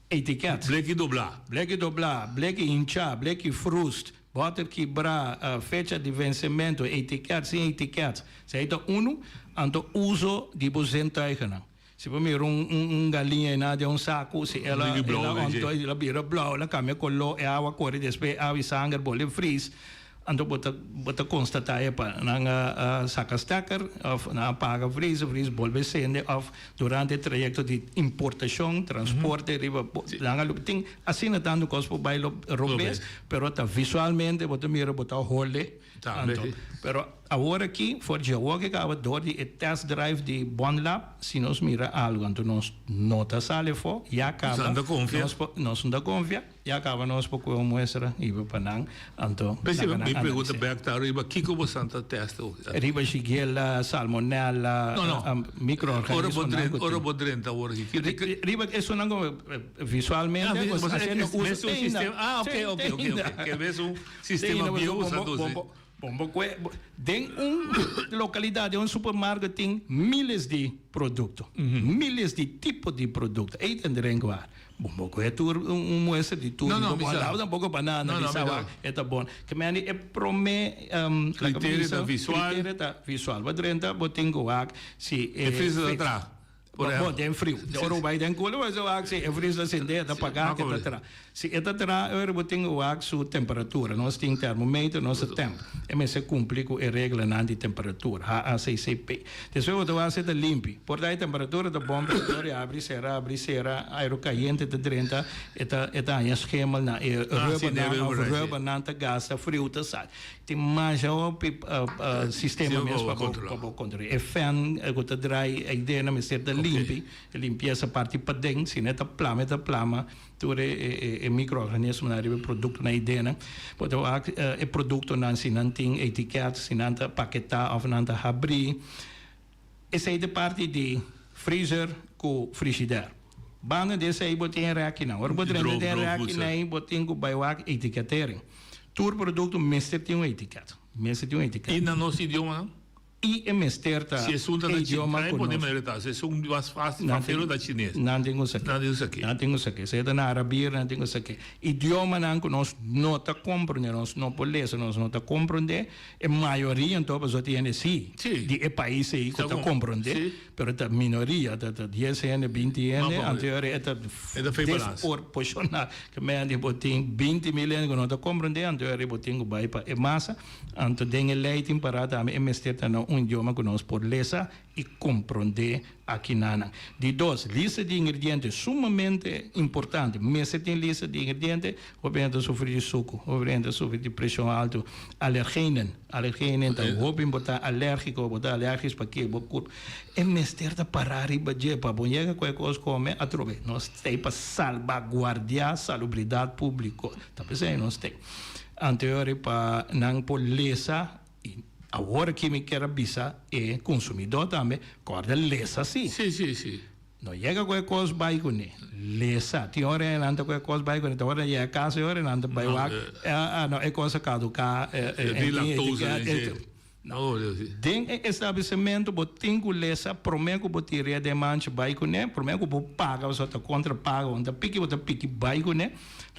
Etiket. Bleki doblá. Bleki doblá, bleki hinchá, bleki frust, bòter kibrá, fecha di vensementu, etiket sin etiket. Esei ta unu. Anto uso di bo zintuigennan. Si bo mira un un galiña einan den un saku, si el a el a ontoi, el a bira blou, el a kambia koló, e awa kore despues e awa i sanger bolbe fris, anto bo ta bo ta konstatá e pa nan a a saka stekker òf nan a paga fris, e fris bolbe sende òf durante e trayekto di importashon, transporte riba nan a tin asina tantu kos por bai lo robes, pero ta visualmente bo ta mira bo ta hole. Tambe. Anto, pero awor aki, for dje awor ke kaba dor di e test drive di Bonlab, si nos mira algo, anto nos no ta sali afó, ya kaba. Nos no ta konfia. Nos por, nos no ta konfia, ya kaba nos por kohe un muestra hiba pa nan, anto P'esei laga nan mi pregunta analis'é. bèk ta riba kiko bosan ta test awor? Riba shigella, salmonella, No, no. Ora bo mikroorganismonan drenta, ku ora tin. bo drenta awor aki, ki, Riba esunnan ku visualmente, Ah, bo bo sa hasiendo es uso mesun te ainda. sistema. Ah, Sí, ok, ok, te ok, ainda. ok. Ke mesun Sistema bieu usa dus. Bombo kue den un lokalidat, den un supermarket tin miles di produkto, miles di tipo di produkto. Ei ta drinkwaar. Bombo kue tur un muestra di tur. No, no, mi sa. Tampoco pa nada, mi sa e ta bon. Ke men e prome Criterio ta visual. Criterio ta visual. Bo drenta bo tin ku wak si e freezer ta traha. Por ehempel. Bo den friu. Ora bo bai den kule bo ta wak si e fris ta sende, e ta paga, e ta tra. Si e ta tra, ora bo tin ku wak su temperatura. Nos tin termometer, nos ta temp. E mester kumpli ku e reglanan di temperatura, HACCP. Despues bo ta wak si e ta limpi. Por ta e temperatura ta bon, pero ora e habri sera, habri sera, airu kayente ta drenta, e ta e ta haña schemel na e rubbernan òf rubbernan ta gasta, friu ta sali. Tin masha hopi sistema mes pa bo pa bo kontrolá. E fan ku ta drai aidena mester ta limpi, e limpiesa parti paden, si no e ta plama e ta plama tur e e mikroorganismonan riba e produktonan aidena. Bo ta wak e produktonan si nan tin etiket, si nan ta paketá òf nan ta habrí. Esei ta parti di freezer ku frishider. Banda di esei bo tin e rèkinan. Ora bo drenta den e rèkinan bo tin ku bai wak etiketering. Tur produkto mester tin un etiket. Mester tin un etiket. I na nos idiomanan? I e mester ta Si esun ta e na idioma China, ku pone nos. manera ta. Si esun mas fácil, Nan fafero tin ta chines. nan tin ku sa ke. Nan tin ku sa ke. Nan tin ku sa ke. Si e ta na arabir, nan tin ku sa ke. Idiomanan ku nos no ta komprondé, nos no por lesa, nos no ta komprondé, e mayoria anto pasobra tin hende sí Sí. di e pais ei ku Sa ta kon. komprondé, Sí. pero ta minoria, ta ta dies hende, binti hende, Ma anto e ta E ta fei balans. desproporshonal. Ke men di bo tin 20.000 hende ku no ta komprondé, anto e bo tin ku bai pa e masa. Anto den e lei tin pará tambe e mester ta na un idioma ku nos por lesa i komprondé akinanan. Di dos, lista di ingrediente sumamente importante. Mester tin lista di ingrediente, hopi hende ta sufri di suku, hopi hende ta sufri di preshon altu. Alergenen, alergenen ta hopi bo ta alérgiko, bo ta alérgis pa ke bo kurp. E mester ta pará riba dje pa bo yega ku e kos kome atrobe. Nos t'ei pa salbaguardiá salubridat públiko. Ta p'esei nos t'ei. Anterior pa nan por lesa y awor aki mi kier a bisa e consumidor tambe corda lesa si. Sí, sí, sí. No yega cu e cos bay cune. Lesa. Tin ora e nan ta cu e cos bay cune. Tin ora nan yega cas e ora nan ta bay wak. Ah, no, e cos a caduca. E tin lactosa den dje. No, sí. Den e establecimento bo tin cu lesa prome cu bo tira den mancha bay cune, prome cu bo paga, pasobra ta contra paga, bo no ta piki, bo ta piki bay cune.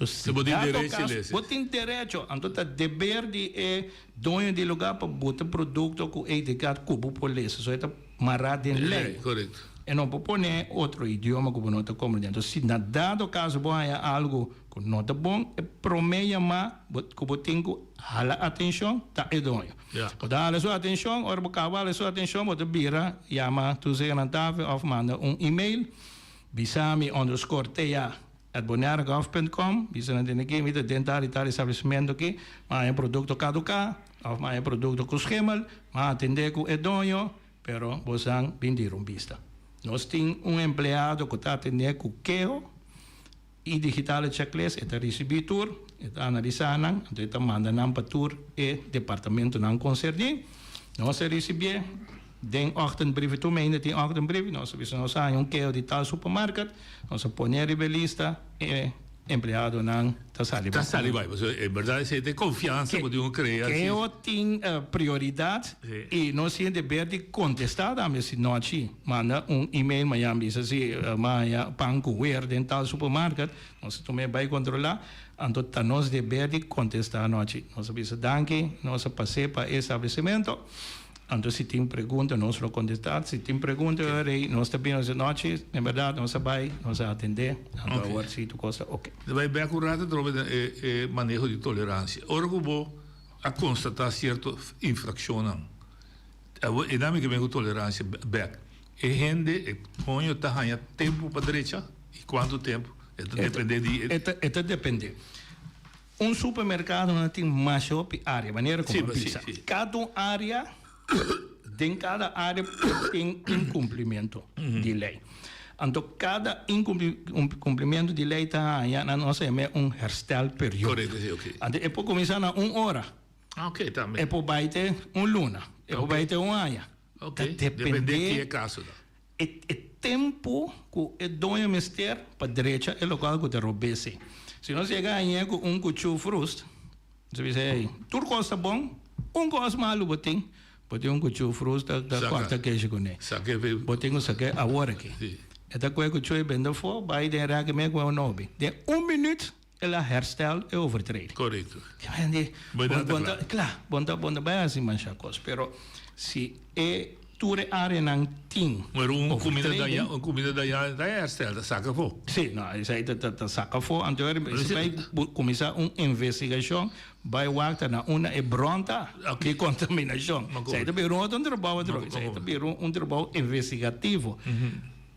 Si bo tin derecho lesa. Bo tin derecho, anto ta deber di e doño di lugar pa bota producto cu etiket cu bo por lesa. So e ta mara den ley. Correcto. E no por pone otro idioma cu bo no ta comprende. Anto si na dado caso bo haya algo cu no ta bon, e prome yama cu bo tin cu hala atencion ta e doño. Bo ta hala su atencion, ora bo caba hala su atencion bo ta bira yama toezicht aan tafel of manda un email bisami underscore ta At bonairgov punt com, bisa nan tene ki mi ta den tal y tal establecimento aki, mi a haña producto caduca of mi a haña producto cu schimmel, mi a atende cu e doño, pero bosan bin dira un bista. Nos tin un empleado cu ta atende cu keho y digitale checklist, e ta ricibi tur, e ta analisa nan, anto e ta manda nan pa tur e departamentonan concerni. Nos a ricibié. Den ochtendbrief, tur mi ainda tin ochtendbrief, nos a bisa nos a haña un keho di tal supermarket, nos a pone riba e lista, e empleadonan ta sali bai. Ta sali bai, pasobra en berdad esei ta e konfiansa ku tin ku krea. Keho tin prioridat i nos tin e deber di kontestá tambe si nochi manda un email mañan bisa si mi a haña pan ku wer den tal supermarket, nos ta tuma e bai kontrolá, anto ta nos deber di kontestá anochi. Nos a bisa danki, nos a pas'é pa e establecimento. Anto si tin pregunta nos lo contesta, si tin pregunta yo rey nos ta bini nos nochi, en berdad nos a bay, nos a atende, anto awor si tur cos ta ok. Ta bay bek un rato atrobe den e maneho di tolerancia. Ora cu bo a constata cierto infraccionnan, awor e nan mi ke bin cu tolerancia bek. E hende, e doño ta haña tempo pa drecha? Y cuanto tempo? E ta depende di e. E ta depende. Un supermerkado nan tin masha hopi área, manera ku bo a bisa. Kada un área, den kada área por tin inkumplimentu di lei. Anto kada inkumplimentu di lei ta haña nan nos a yam'é un herstelperiodo. Anto e por kuminsá na un ora, e por bai te un luna, e por bai te un aña. Ta dependé E tempu ku e doño mester pa drecha e lokal ku ta robes ei. Si nos yega hañ'é ku un kuchú frust, nos ta bisa, Ey, tur kos ta bon, un kos malu bo tin, bo tin un kuchú frust ta kòrta keshi kuné. Bo tin ku sak'é awor aki. E ta kue kuchú ei bende afó, bai den rèk mei ku e un nobi. Den un minüt el a herstel e overtreding. Korekto. Kla, bo ta bo ta bai hasi masha kos, pero si e tur e areanan tin Pero un kuminda dañá, un kuminda dañá ta herstel, ta saka afó. Si, no, esei ta ta saka afó, anto si bai kuminsá un investigashon, bai wak ta na unda e bron ta di kontaminashon. Esei ta bira un otro trabou atrobe, esei ta bira un trabou investigativo.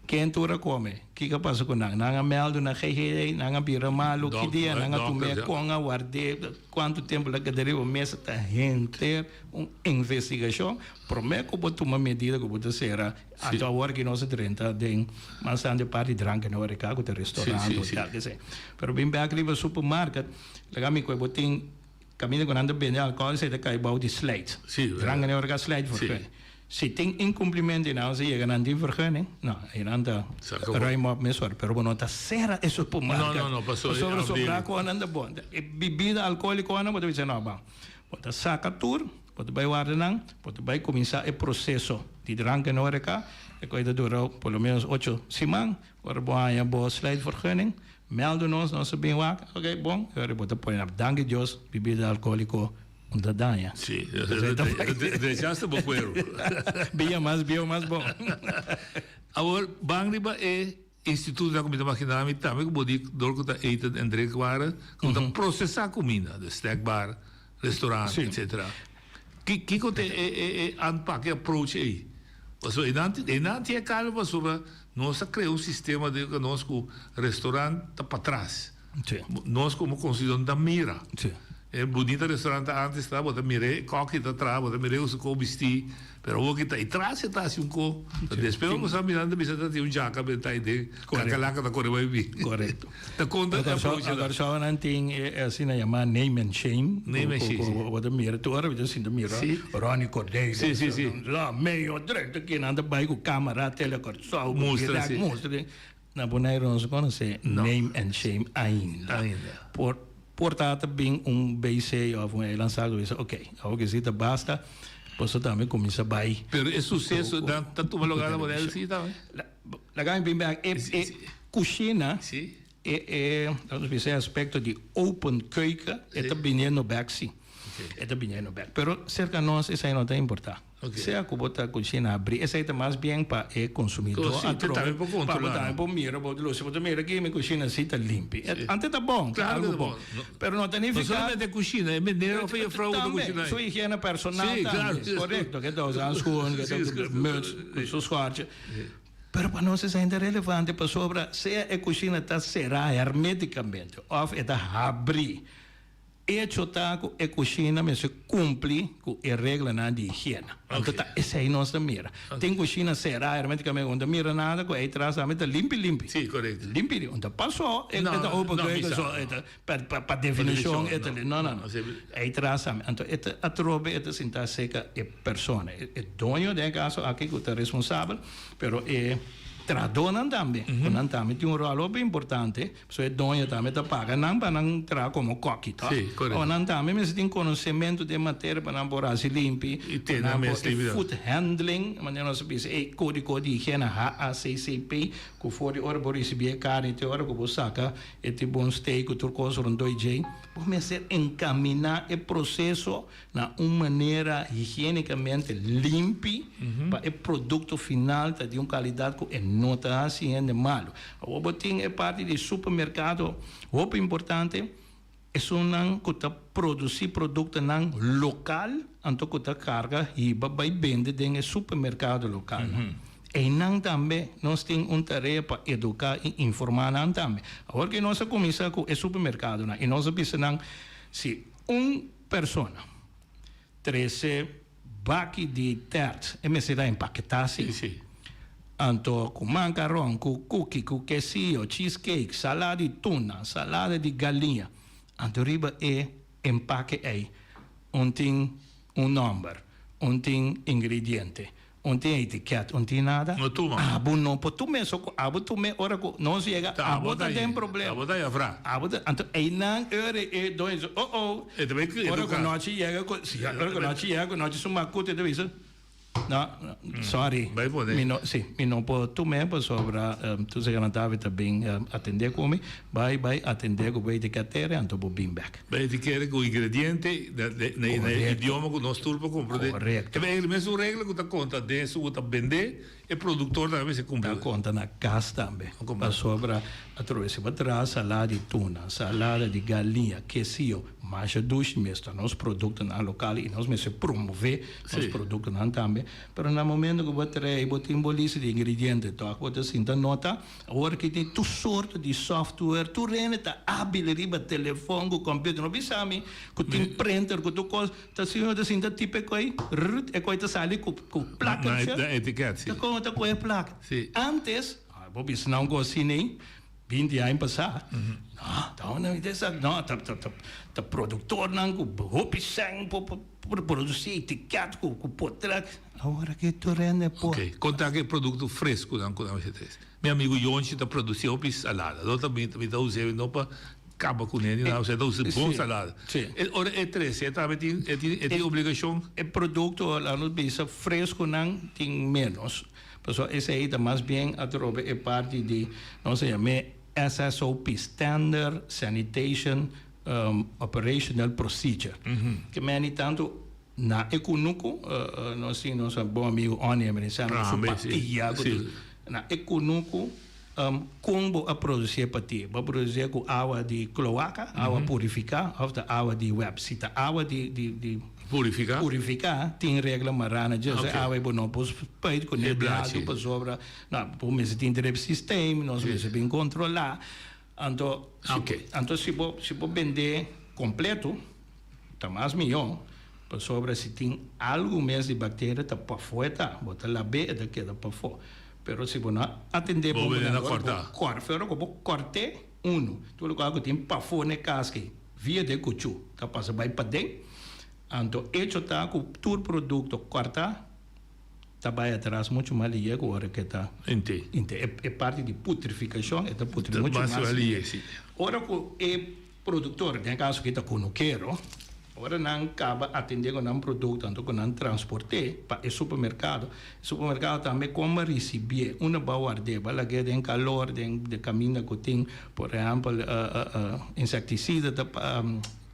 Ken tur a kome? Kiko a pasa ku nan? Nan a mèldu na GGD? Nan a bira malu? Ki dia nan a tum'é? Kon a ward'é? Kuantu tempu el a keda riba mesa? Ta henter un investigashon promé ku bo tuma medida ku bo ta sera. Anto awor ki nos a drenta den mas tantu e parti drank en horeca ku ta restaurant, hotel, kese. Pero bin bèk riba supermarket, laga mi ku e bo tin Kaminda ku nan ta bende alkohol esei ta kai bou di sleit. Drank en horeca sleit vergunning. Si tin inkumplimentu i nan sa yega nan tin vergunning, no, ei nan ta ruim op mesora. Pero bo no ta sera e supermarket. Pasobra sobra konan ta bon. E bibida alkoholikonan bo ta bisa no ban. Bo ta saka tur. Bo ta bai warda nan, bo ta bai kuminsá e proseso di drank en horeca, e koi ta dura por lo menos ocho siman, ora bo haña bo sluitvergunning, mèldu nos, nos a bin wak, ok bon, e ora bo ta pone nan, danki Dios, bibida alkohóliko no ta daña. Sí, drechaste bo kueru. Biña mas bieu mas bon. Awor, ban riba e Institutonan ku mi ta maginá mi tambe ku bo di dor ku ta eten en drinkwater ku ta prosesá kuminda, de snackbar, restaurant, etcetera. Ki kiko ta e e e aanpak, e approach ei? Pasobra einan einan tin e kalma pasobra nos a krea un sistema den ku nos ku restaurant ta patras. Nos komo konsumidor no ta mira. E bunita restaurant ta antes ta, bo ta mira e kòki ta traha, bo ta mira e su ko bistí, pero awor ki ta e tras e ta hasi un ko. Ta despues bo sa mira nan ta bisa ta tin un djaka benta ei den kakalaka ta kore bai bin. Korekto. Ta konta e approach Na Kòrsou nan tin e asina yamá name and shame. Name and shame, si. Bo ta mira tur ora bo ta sinta mira Ronnie Cordelia. Si, si, si. Meyo drenta ki nan ta bai ku kamera tele Kòrsou. Mustra, si. Mustra. Na Boneiru nos no konosé name and shame ainda. Ainda. Por por ta ta bin un BC of un eilandzaak ku bisa ok, awor ke si ta basta, boso tambe kuminsá bai. Pero e suseso nan ta tuma lugar na Boneiru si tambe? Laga mi bin bek e e kushina e e nos bisa e aspekto di open keuken e ta biniendo bek si. E ta biniendo bek. Pero serka nos esei no ta importá. Sea ku bo ta kushina abrí, esei ta mas bien pa e konsumidó atrobe, pa bo tambe por mira, bo lo si bo ta mira aki mi kushina si ta limpi. Antes ta bon, ta algu bon, pero no ta nifiká. No solamente e kushina, e meneer òf e jufrou ku ta kushina ei. Su higiena personal tambe, korekto, ke ta usa hanskun, ke ta usa muts, su skòrtje. Pero pa nos esei ta relevante pasobra sea e kushina ta será hermétikamente òf e ta habrí. Echo ta ku e kushina mester kumpli ku e reglanan di higiena. Anto ta esei nos ta mira. Tin kushina será herméticamente ku no ta mira nada ku ei tras tambe ta limpi limpi. Sí, korekto. Limpi limpi. Ta pasó e ta open keuken so e ta pa pa definishon e ta no no no. Ei tras tambe. Anto e ta atrobe e ta sinta serka e persona, e doño den e kaso aki ku ta responsabel, pero e trahadónan tambe ku nan tambe tin un ròl hopi importante. So e doño tambe ta paga nan pa nan traha komo kòki, tòg? Sí, korekto. Ò nan tambe mester tin konosementu den materia pa nan por hasi limpi, I pa tene nan mes por e limpi. food handling, manera nos a bisa, e kódigo di higiena HACCP, ku for di ora bo risibí e karni te ora ku bo saka e tipo un steak ku tur kos rondó i djei, bo mester enkaminá e proseso na un manera higiénikamente limpi pa e produkto final ta di un kalidat ku e no ta hasi hende malu. Awor bo tin e parti di supermerkado hopi importante, esunnan ku ta produsí produktonan lokal anto ku ta karga hiba bai bende den e supermerkado lokalnan. Einan tambe nos tin un tarea pa eduká i informá nan tambe. Awor ke nos a kuminsá ku e supermerkadonan i nos a bisa nan si un Persona trese baki di tert e mester ta empaketá si. Anto ku mankaron, ku kuki, ku kesiyo, cheesecake, salada di tuna, salada di galiña. Anto riba e empake ei un tin un nòmber, un tin ingrediente, Un tin etiket, un tin nada. No tuma. Abo no por tuma eso cu abo tuma ora cu nos yega, Ta abo abo ta ta den ahí. problema. Abo ta afra. Abo ta, anto eynan ora e doño dice, oh oh. E ta bay Ora cu educa. nochi yega cu, si, ora cu nochi yega cu nochi su macuto e ta bisa, no, sorry. Bay pone. Mi no, si, mi no por tuma pasobra tu señora David ta bin atende cu mi. Bai, bai atende cu bo etiketera anto bo bin bek. Bai etikera cu ingrediente na e idioma cu nos tur por comprende. Correcto. E mesun regla cu ta conta den esun cu ta bende, e productor tambe mester cumpli. Ta conta na cas tambe. Pasobra atrobe si bo traha salada di tuna, salada di galiña, quesillo, masha dushi mes ta nos productonan local y nos mester promove nos productonan tambe. Pero na momento cu bo trae bo tin bo lista di ingrediente toch bo ta sinta nota. Awor ki tin tur sorto di software, tur hende ta abil riba telefon ku computer. No bisa mi ku tin printer ku tur kos, ta si uno ta sinta type e koi, rrrt, e koi ta sali ku ku plakertje. Na etiket, si. Ta kon ta kohe plak. Si. Antes, bo bisa nan un kos asina ei, binti aña pasá, no, ta un no, ta ta ta produktornan ku hopi sèn por por produsí etiket ku ku potret. Awor aki tur hende por. Ok, konta ku e produkto fresku nan ku nan mester tres. Mi amigu Yonchi ta produsí hopi salada. No ta mi ta us'é no pa. kaba kuné ni nada, osea ta usa bon salada. E ora e trese e tambe tin e tin e tin obligashon. E produkto laat nos bisa freskunan tin ménos, pasobra esei ta mas bien atrobe e parti di nos a yam'é SSOP, Standard Sanitation Operational Procedure. Ke meni tantu na e kunuku, nos tin nos bon amigu Onnie Emerenciano ku su patia ku tur. Na e kunuku, kon bo a produsí e patia? Bo a produsí ku awa di kloaka, awa purifiká, òf ta awa di wèp? Si ta awa di di purifiká, tin regla mará na dje. Esei awa ei bo no por spuit kuné di altu pasobra bo mester tin drip systeem, nos mester bin kontrolá. Anto anto si bo si bo bendé kompleto ta mas mihó pasobra si tin algu mes di bakteria ta pafó e ta bo ta lab'é e ta keda pafó pero si bo no atendé bon bo bo kòrte ora ku bo kòrt'é unu tur loke ku tin pafó na e kaska ei via di e kuchú ta pasa bai paden anto echo ta ku tur produkto kòrtá. Ta bai atras muchu mas lihe ku ora ke ta Inte. Inte. E parti di putrifikashon e ta putri muchu mas mas lihe. Si. Ora ku e produktor, den e kaso aki ta kunukero, ora nan kaba atendé ku nan produkto anto ku nan transport'é pa e supermerkado, e supermerkado tambe kon ba risibié, unda ba ward'é, ba lag'é den kalor, den de kaminda ku tin, por ehèmpel, insektisida ta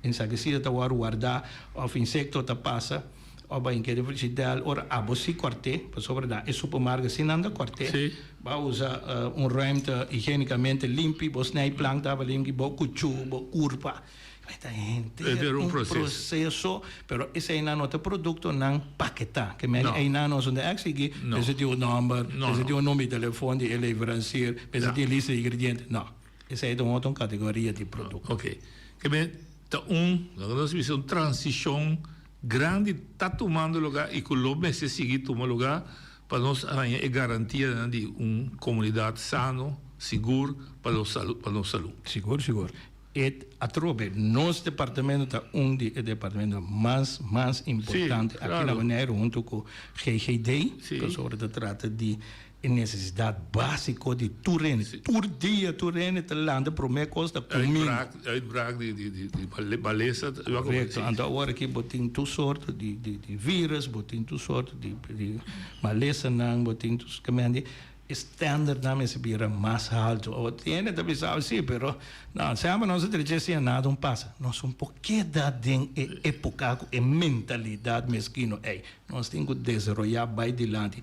insektisida ta wòrdu wardá òf insekto ta pasa. Of ba inke di frigider ora abo si kort'é, pasobra na e supermarket si nan ta kort'é. Sí. Ba usa un ruimte higienicamente limpi, bo snijplank ta limpi, bo kuchú, bo kurpa. E ta henter un un proceso. proceso, pero eseinan no ta productonan paketá. Ke men No. einan nos no ta exigí, No. mester tin un nomber, No, mester no. tin un number di telefon di e leverancier, mester Ja. tin lista di ingrediente. No. Esei ta un otro categoria di producto. Oké. Ke men ta un, laga nos bisa un transicion Grandi ta tumando lugá i ku lo mester sigui tuma lugá pa nos haña e garantianan di un komunidat sano, sigur pa nos salu pa nos salú. Sigur, sigur. E atrobe, nos departamento ta un di e departamentonan mas, mas importante aki na Boneiru huntu ku GGD, pasobra ta trata di E nesesidat básiko di tur hende. Tur dia tur hende ta lanta promé kos ta kuminda. Uitbraak, uitbraak di, di, di, di malesa. Korekto. Anto awor aki bo tin tur sorto di, di, di virus, bo tin tur sorto di, di malesanan, bo tin tur kemende. E standardnan mester bira mas haltu. Awor tin hende ta bisa si, pero no, semper nos a drecha esei nada un pasa. Nos un por keda den e epoka ku e mentalidat meskino ei. Nos tin ku desaroyá bai dilanti.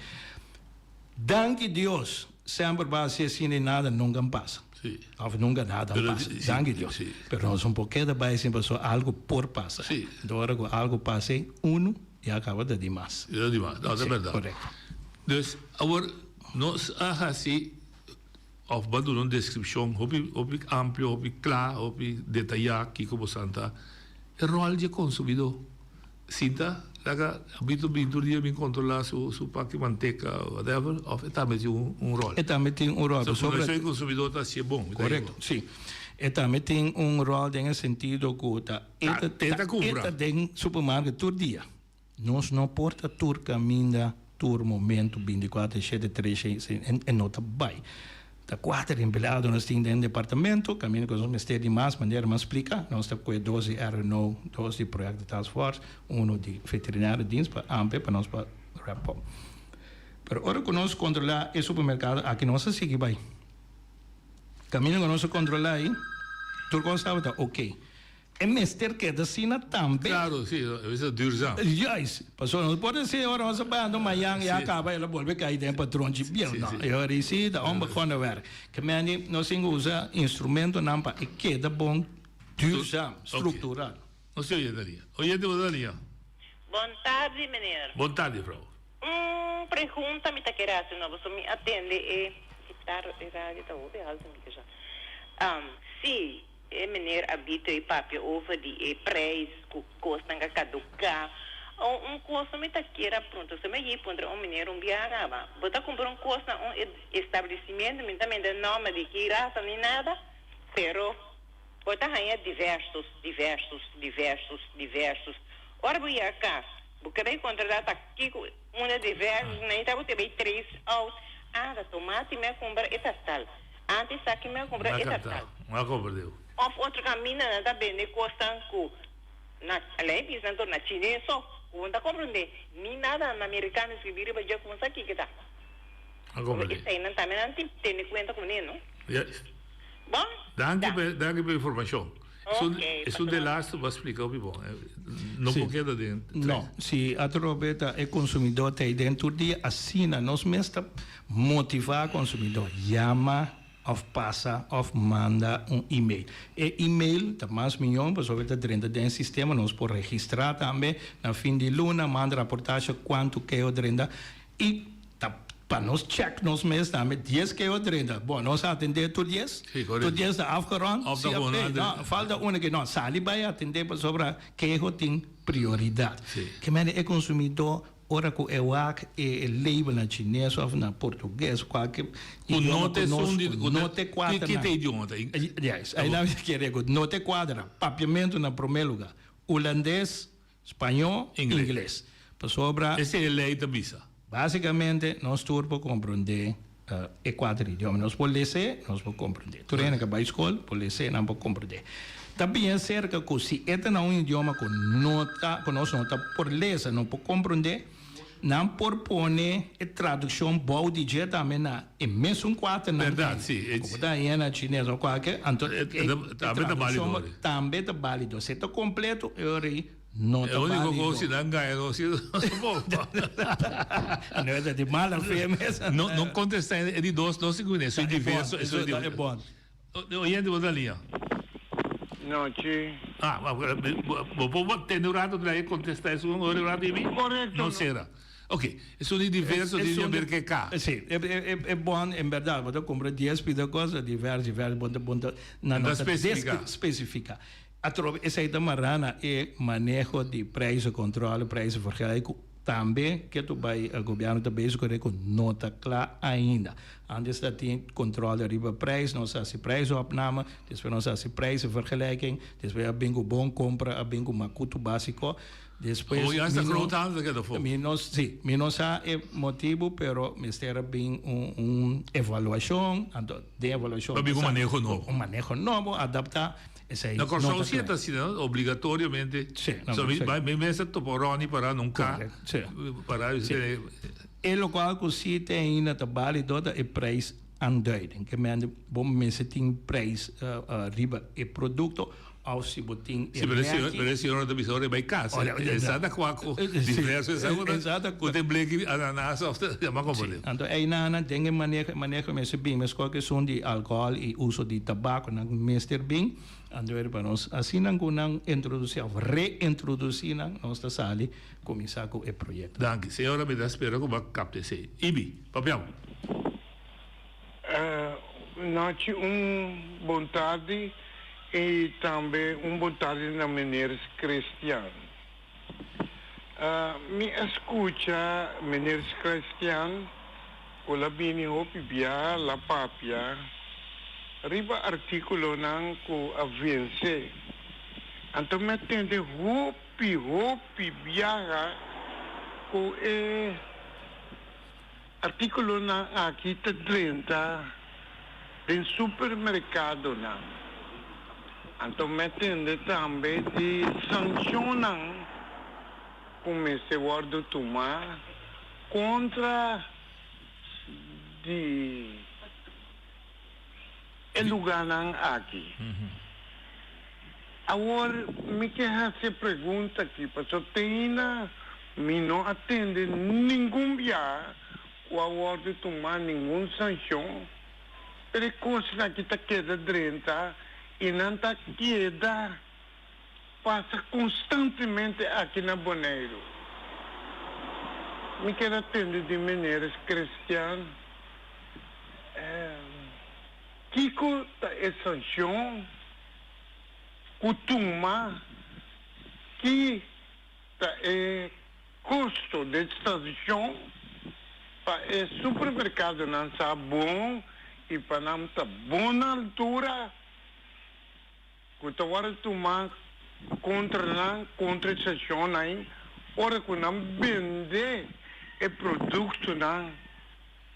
Danki Dios, semper bo a haci asina y nada nunca pasa. Sí. Of nunca nada Pero pasa. sí, Danki Dios. sí. Pero nos un por keda bay asina pasobra algo por pasa. Sí. Enton ora cu algo pasa ey, uno ya caba ta di mas. Ya di mas. No, ta Sí, berdad. correcto. Dus, awor, nos a haci of bo a duna un descripcion hopi, hopi amplio, hopi cla, hopi detaya kico bo san ta e rol di e consumidor. Sinta laga Abito bin tur dia bin controla su su paki manteca o whatever of e tambe tin un un rol. E tambe tin un rol So pasobra. Fundacion di Consumidor ta hacié bon. Correcto, si. E tambe tin un rol den e sentido cu ta e ta E ta cumpra. e ta den supermarket tur dia. Nos no por ta tur caminda tur momento binticuater shete tres shei e no ta bay. Ta kuater empleado nos tin den departamento, kaminda ku nos mester di mas, manera mas splika, nos ta kue dos di RNO, dos di Projecten Task Force, uno di Veterinario Dienst pa amplia pa nos pa wrap up. Pero ora ku nos kontrolá e supermerkado aki nos a sigui bai. Kaminda ku nos a kontrolá ei, tur kos tabata oke. E mester keda asina tambe. Claro, si, e mester duurzaam. Juist. Pasobra no por deci ora nos a banda mayan ya caba el a bolbe cay den patronchi bieu. No, e ora ei si ta onbegonnen werk. Ke mende nos tin cu usa instrumentonan pa e keda bon duurzaam, structural. Nos tin oyente liña. Oyente bo ta liña? Bon tardi meneer. Bon tardi mevrouw. Un pregunta mi ta kere haci no pasobra mi a tende e radio ta hopi alto mi ke sa. Si. E meneer a bito y papia over di e prijs cu cosnan a caduca. Un un cos no mi ta kier a puntra. So mi a yei puntra un meneer un biaha caba. Bo ta cumpra un cos na un establecimiento, mi no ta mende nomber di ki rasa ni nada, pero bo ta haya diversos, diversos, diversos, diversos. Ora bo yega cas, bo ke bay controla ta kico unda diversos, nan ta bo te bay trace out, ah ta tomati mi a cumpra e ta tal. Antes aki mi a cumpra e ta tal. Ma comprendeu. Òf otro kaminda nan ta bende kosnan ku na alei bisa nan tur na chines so ku bo no ta komprondé ni nada na merikano skribí riba dje ku bo no sa kiko ta. A komprendé. Eseinan tambe nan tin tene kuenta kuné no. Juist. Bon. Danki pa danki pa e informashon. Ok, Esun de laatste bo a splika hopi bon. No por keda den tres. No, si atrobe ta e konsumidó ta ei den tur dia asina nos mes ta motivá konsumidó yama òf pasa òf manda un email. E email ta mas mion pasobra e ta drenta den e sistema, nos por registrá tambe na fin di luna, manda raportashe kuantu keo drenta i ta pa nos check nos mes tambe dies keo drenta. Bon, nos a atendé tur dies? Sí, korekto. Tur dies ta afgerond? Òf ta Sí gewoon òf a no, falta unu ke no, sali bai atendé pasobra keho tin prioridat. Sí. Ke mende e konsumidó Ora ku e wak e label na chines of na portugues, kualke idioma ku nos ku no te kuadra Ki te idioma ta? Yes, ei nan mi kere ku no te kuadra. Papiamentu na prome luga. Hulandes, spañó, ingles. Pasobra. Esei e lei ta bisa. Basikamente nos tur por komprondé e kuater idioma. Nos por les'é, nos por komprondé. Tur hende ku a bai skol por les'é, nan por komprondé. Ta bien serka ku si e ta na un idioma ku no ta, ku nos no ta por lesa, no por komprondé, nan por pone e tradukshon bou di dje tambe na e mesun kuaternan. Bèrdat, si. Ku bo ta haña na chines òf kualke, anto e tradukshon tambe ta bálido. Si e ta kompleto, e ora ei No E ta único válido. cos si nan gaña nos si nos bo. No ta di mala fe mes. No no contesta e di dos no sigur eso e diverso eso e bon. Oyente bo ta liña. Nochi. Ah bo por tende un rato trae contesta esun ora un rato y mi Correcto. no cera. Ok esun di diverso di haber ke ka. Si e bon en berdad bo ta cumpra dies pida cosa diverso diverso bo ta bo ta nan no ta specifica. Atrobe esei ta mará na e maneho di prijzencontrole, prijzenvergelijk, ku tambe ke tu bai gobièrnu ta bezig ku ku no ta kla ainda. Antes ta tin controle riba prijs, nos a hasi prijsopname, despues nos a hasi prijzenvergelijking, despues a bin ku bon kompra, a bin ku makutu básiko, despues Oh, ya hasta groothandel ta keda afó. Mi no, si, mi no sa e motibu, pero mester a bin un un evaluashon, anto den evaluashon Pa bin ku maneho nobo. Un maneho nobo, adaptá. Esei Na no Kòrsou ta si e kla. ta asina, no? Obligatoriamente. Sí, na So mi sí. bai mi mester topa Ronnie para nun ka Correct, sí. para Sí. tene. E lokual ku si te ainda ta bálido ta e prijs aanduiding. Ke mende bo mester tin prijs riba e produkto òf si bo tin e Sí, pero e señor, merki. pero e señor no ta bisa ora e bai kas. Ora, E sa ta kua ku Sí, diverso e sa ku e sa ta ku tin bleki ananas òf ta yama Sí, komprendé. anto einan den e maneho, e maneho mester bin meskor ku esun di alkohòl i uso di tabako nan mester bin, anto wèr pa nos asina ku nan introdusí òf reintrodusí nan nos ta sali kuminsá ku e proyekto. Danki. Señora mi ta spera ku bo a kapta esei. Ibi, papiamo. Nochi un bon tardi i tambe un bon tardi na meneer Christian. Mi a skucha meneer Christian ku la bini hopi bia la papia riba artíkulonan ku a vense. Anto mi a tende hopi hopi biaha ku e artíkulonan aki ta drenta den supermerkadonan. Anto mi a tende tambe di sanshonnan ku mester wòrdu tumá kontra di e lugánan aki. Awor mi ke hasi e pregunta aki, pasobra te ainda mi no a tende ningun biaha ku a wòrdu tumá ningun sanshon. Pero e kosnan aki ta keda drenta i nan ta keda pasa konstantemente aki na Boneiru. Mi kier a tende di meneer Christian kiko ta e sanshon ku tuma ki ta e kosto di sanshon pa e supermerkadonan sa bon i pa nan ta bon na altura ku ta wòrdu tumá kontra nan kontra e sanshonnan ora ku nan bende e produktonan.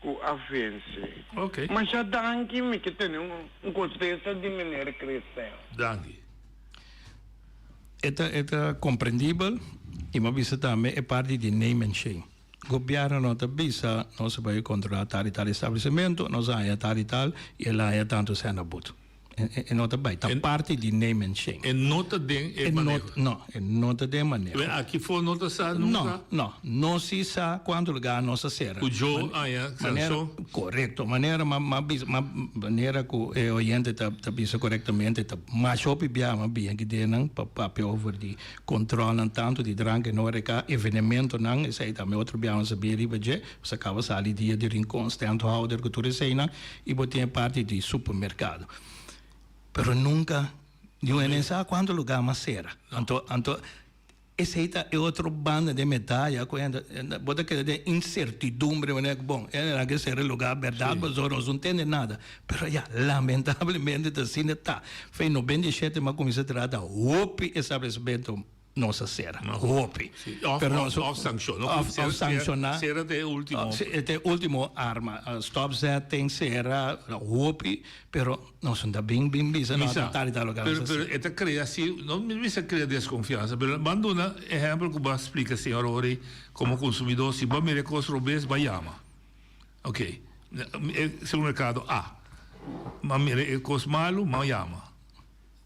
ku a vense. Masha danki mi ke tene un kontesta di meneer Christel. Danki. E ta e ta komprendibel i mi a bisa tambe e parti di name and shame. Gobièrnu no ta bisa nos a bai kontrolá tal i tal establesimentu, nos a haña tal i tal i el a haña tantu sèn na but. E no ta bai. Ta parti di name and shame. E no ta den e maneho. No, e no ta den maneho. Pero aki for no ta sa nunka? No, no. Nos si sa kuantu lugar nos a sera. Ku jo haña sanshon? Korekto. Manera m'a bisa, manera ku e oyente ta bisa korektamente ta masha hopi biaha m'a bia aki den nan pa papia over di Controlnan tanto di drank en horeca, evenementonan, esey tambe otro biaha nos a bin riba dje, nos a caba sali dia di Rincon, standhouder cu tur eseynan, y bo tin e parti di supermercado. Pero nunca niun hende sa cuanto lugar mas cera. Anto, anto esey ta e otro banda den medaya cu hende, bo ta keda den incertidumbre manera cu bon, hendenan ke cera e lugar berdad pasobra nos no tende nada. Pero ya, lamentablemente ta asina ta. Fe 97 mi a cuminsa traha ta hopi establecimento nos a cera. Hopi. Sí, of, Pero of, nos, of sanciona. Of, of sanciona. Cera ta e ultimo. Sí, e ta e ultimo arma. Stopzetting, cera, hopi. Pero nos no ta bin bin bisa no ta tal y tal loke Pero, nos a pero haci. e ta crea si, no mi bisa crea desconfiansa, pero ban duna ehempel cu bo a splica señor Ori como consumidor, si bo a mira e cos robes, bo a yama. Ok, e supermercado A. M'a mira e cos malu, m'a yama.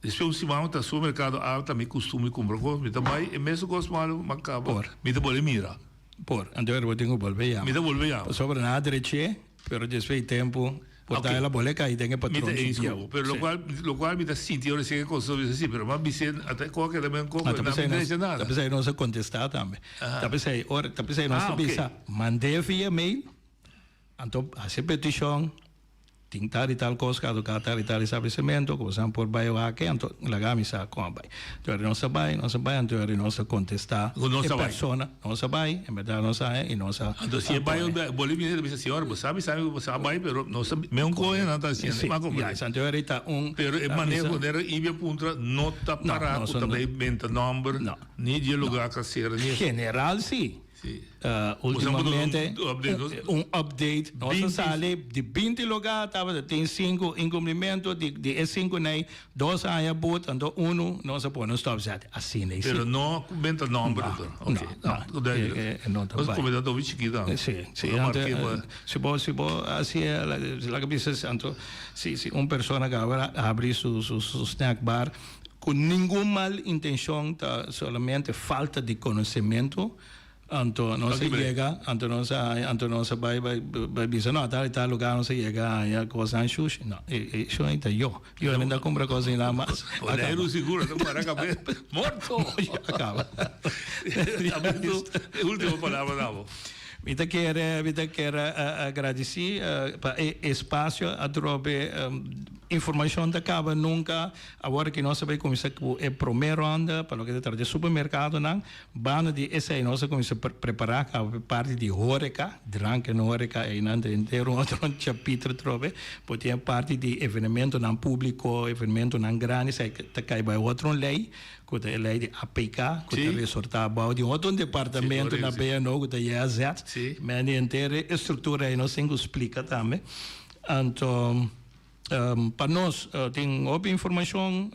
Despues un siman mi ta supermercado A, ta mi costumber cumpra cos, mi ta bay e mesun cos malu, m'a caba, Por. mi ta bolbe mira. Por, anto bo tin cu bolbe yama. Mi ta bolbe yama. Pasobra nan a dreché, pero despues di tempo, por ta Ok. el a bolbe cay den e Mi ta patronchi eens bieu. cu bo, pero Sí. locual, locual mi ta sinti ora si e cos ta bisa si, pero m'a bis'é, ata e coca keda men coco, Ah, ta nan pesey mi nos, drecha nada. ta pesey nos a contesta tambe. Aha. Ta pesey, ora, ta pesey nos Ah, ta ok. bisa, mand'é via mail, Anto hasi petishon, tin tal i tal kos ku a toká tal i tal establesimentu ku boso por bai wak, anto laga mi sa kon a bai. Anto ora nos a bai, nos a bai, anto ora nos a kontestá Nos e a bai. persona, nos a bai, en bèrdat nos a i nos a Anto si e bai, bolí mi ta bisa, señor, bo sa bisa mi ku bo sa bai, pero nos a meun kohe nan ta hasiendo, Sí, mi a komprendé. ya, anto ora ta un Pero e a maneho bisa ku nera Ibia puntra no ta No, pará nos ku ta no bai menta nòmber, No. ni di e lugá ka sera, ni. General sí. Sí. Ultimamente Un update. un update. Nos a sali di 20 lugar tabata tin 5 incumplimiento, di di e 5 nei dos a haña but, anto uno nos a pone un stopzet. Asina i si. Pero no cu benta nomber No, doctor. no, Ok. no. No, duidelijk. E, e no ta Nos bai. comida ta hopi chikito. Sí, sí. No Anto, marke pa. si bo, si bo hasi e, laga bisa anto, si, si un persona cu a habri su, su, su snack bar, Cu ningun mal intencion ta solamente falta di conocemento, anto nos a yega, anto nos a haña, anto nos a bay bay bisa no tal y tal lugar nos a yega a haña cosnan shushi, no e sho ta yo, yo no ta cumpra cos ni nada mas. Boneiru sigur ta para cabe morto. A caba. E ultimo palabra na bo. Mi ta kere, mi ta kere agradeci pa e espacio atrobe informacion ta caba nunca. Awor ki nos a bai kuminsá ku e promé ronda pa loke ta trata di supermerkadonan, banda di esei nos a kuminsá prepará kaba pa e parti di horeka, drank en horeka, einan ta henter un otro chapitro atrobe, por tin e parti di evenementonan públiko, evenementonan grandi, esei ta kai bai otro un lei, ku ta e lei di APK, ku ta resortá bou di un otro departamento na BNO ku ta JAZ. Men di henter e struktura ei nos tin ku splika tambe. Anto. Pa nos tin hopi informacion,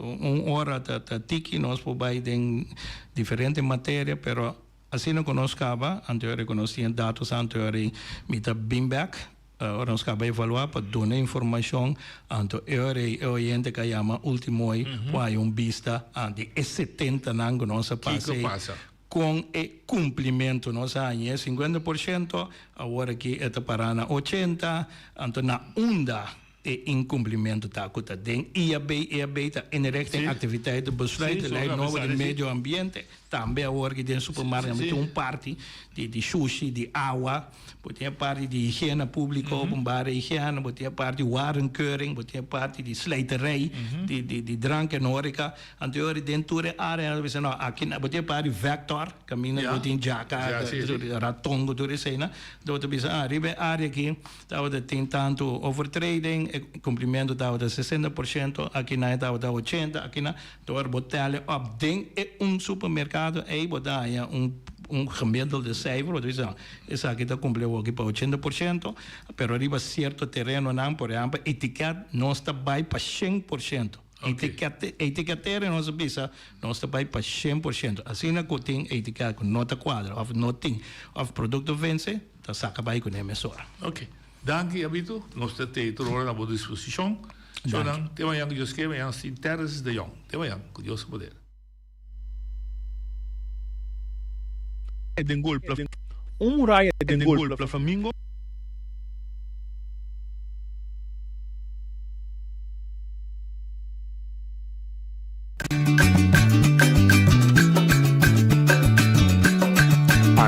un ora ta tiki, nos por bay den diferente materia, pero asina cu nos caba, anteori cu nos tin e datos anteori mi ta bin bek, ora nos caba evalua pa duna informacion, anto e ora e oyente ca yama ultimo hoy por haya un bista di e setenta nan cu nos a pasa Kico pasa? Con e cumplimento nos a haña e 50 por ciento, awor aki e ta para na 80, anto na unda e incumplimento ta cu ta den IAB, IAB ta inrichting activiteiten besluit, de ley nobo di medio ambiente, tambe awor aki den supermarkt nan tin un parti di shushi, di awa, bo tin e parti di higiena publico, openbare higiena, bo tin e parti warenkeuring, bo tin e parti di slijterij, di drank en horeca. Anterior den tur e area nan ta bisa no aki bo tin e par di vector kaminda bo tin djaka raton ku tur esei nan bo ta bisa ah riba e area aki tabata tin tantu overtreding e kumplimentu tabata 60 por shento aki nan e tabata 80 aki nan dor bo tèl e op den e un supermerkado. merkado ei bo ta haña un un gemiddelde cijfer, bo ta bisa esaki ta kumpli awoki pa 80%, pero riba sierto terenonan, por ehèmpel etiket nos ta bai pa 100%. Etiket etiketeren nos a bisa nos ta bai pa 100%. Asina ku tin etiket ku no ta kuadra òf no tin òf produkto vense, ta saka bai kuné mesora. Ok. Danki Abito, nos ta tei tur ora na bo disposishon. Shownan, te mañan ku Dios ke, mañan sin Terrence de Jong. Te mañan, ku Dios su poder. Den gol Un muraya den gol Flamingo.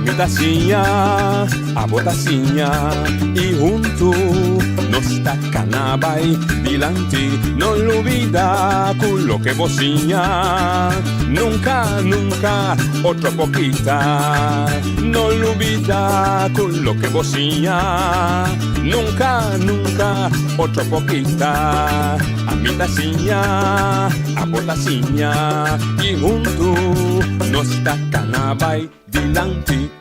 Ami ta siña, abo ta siña y huntu nos ta cana bay dilanti. No lubida cu loke bo siña nunca, nunca otro por kita. No lubida cu loke bo siña nunca, nunca otro por kita. Ami ta siña, abo ta siña y huntu nos ta cana bay dilanti.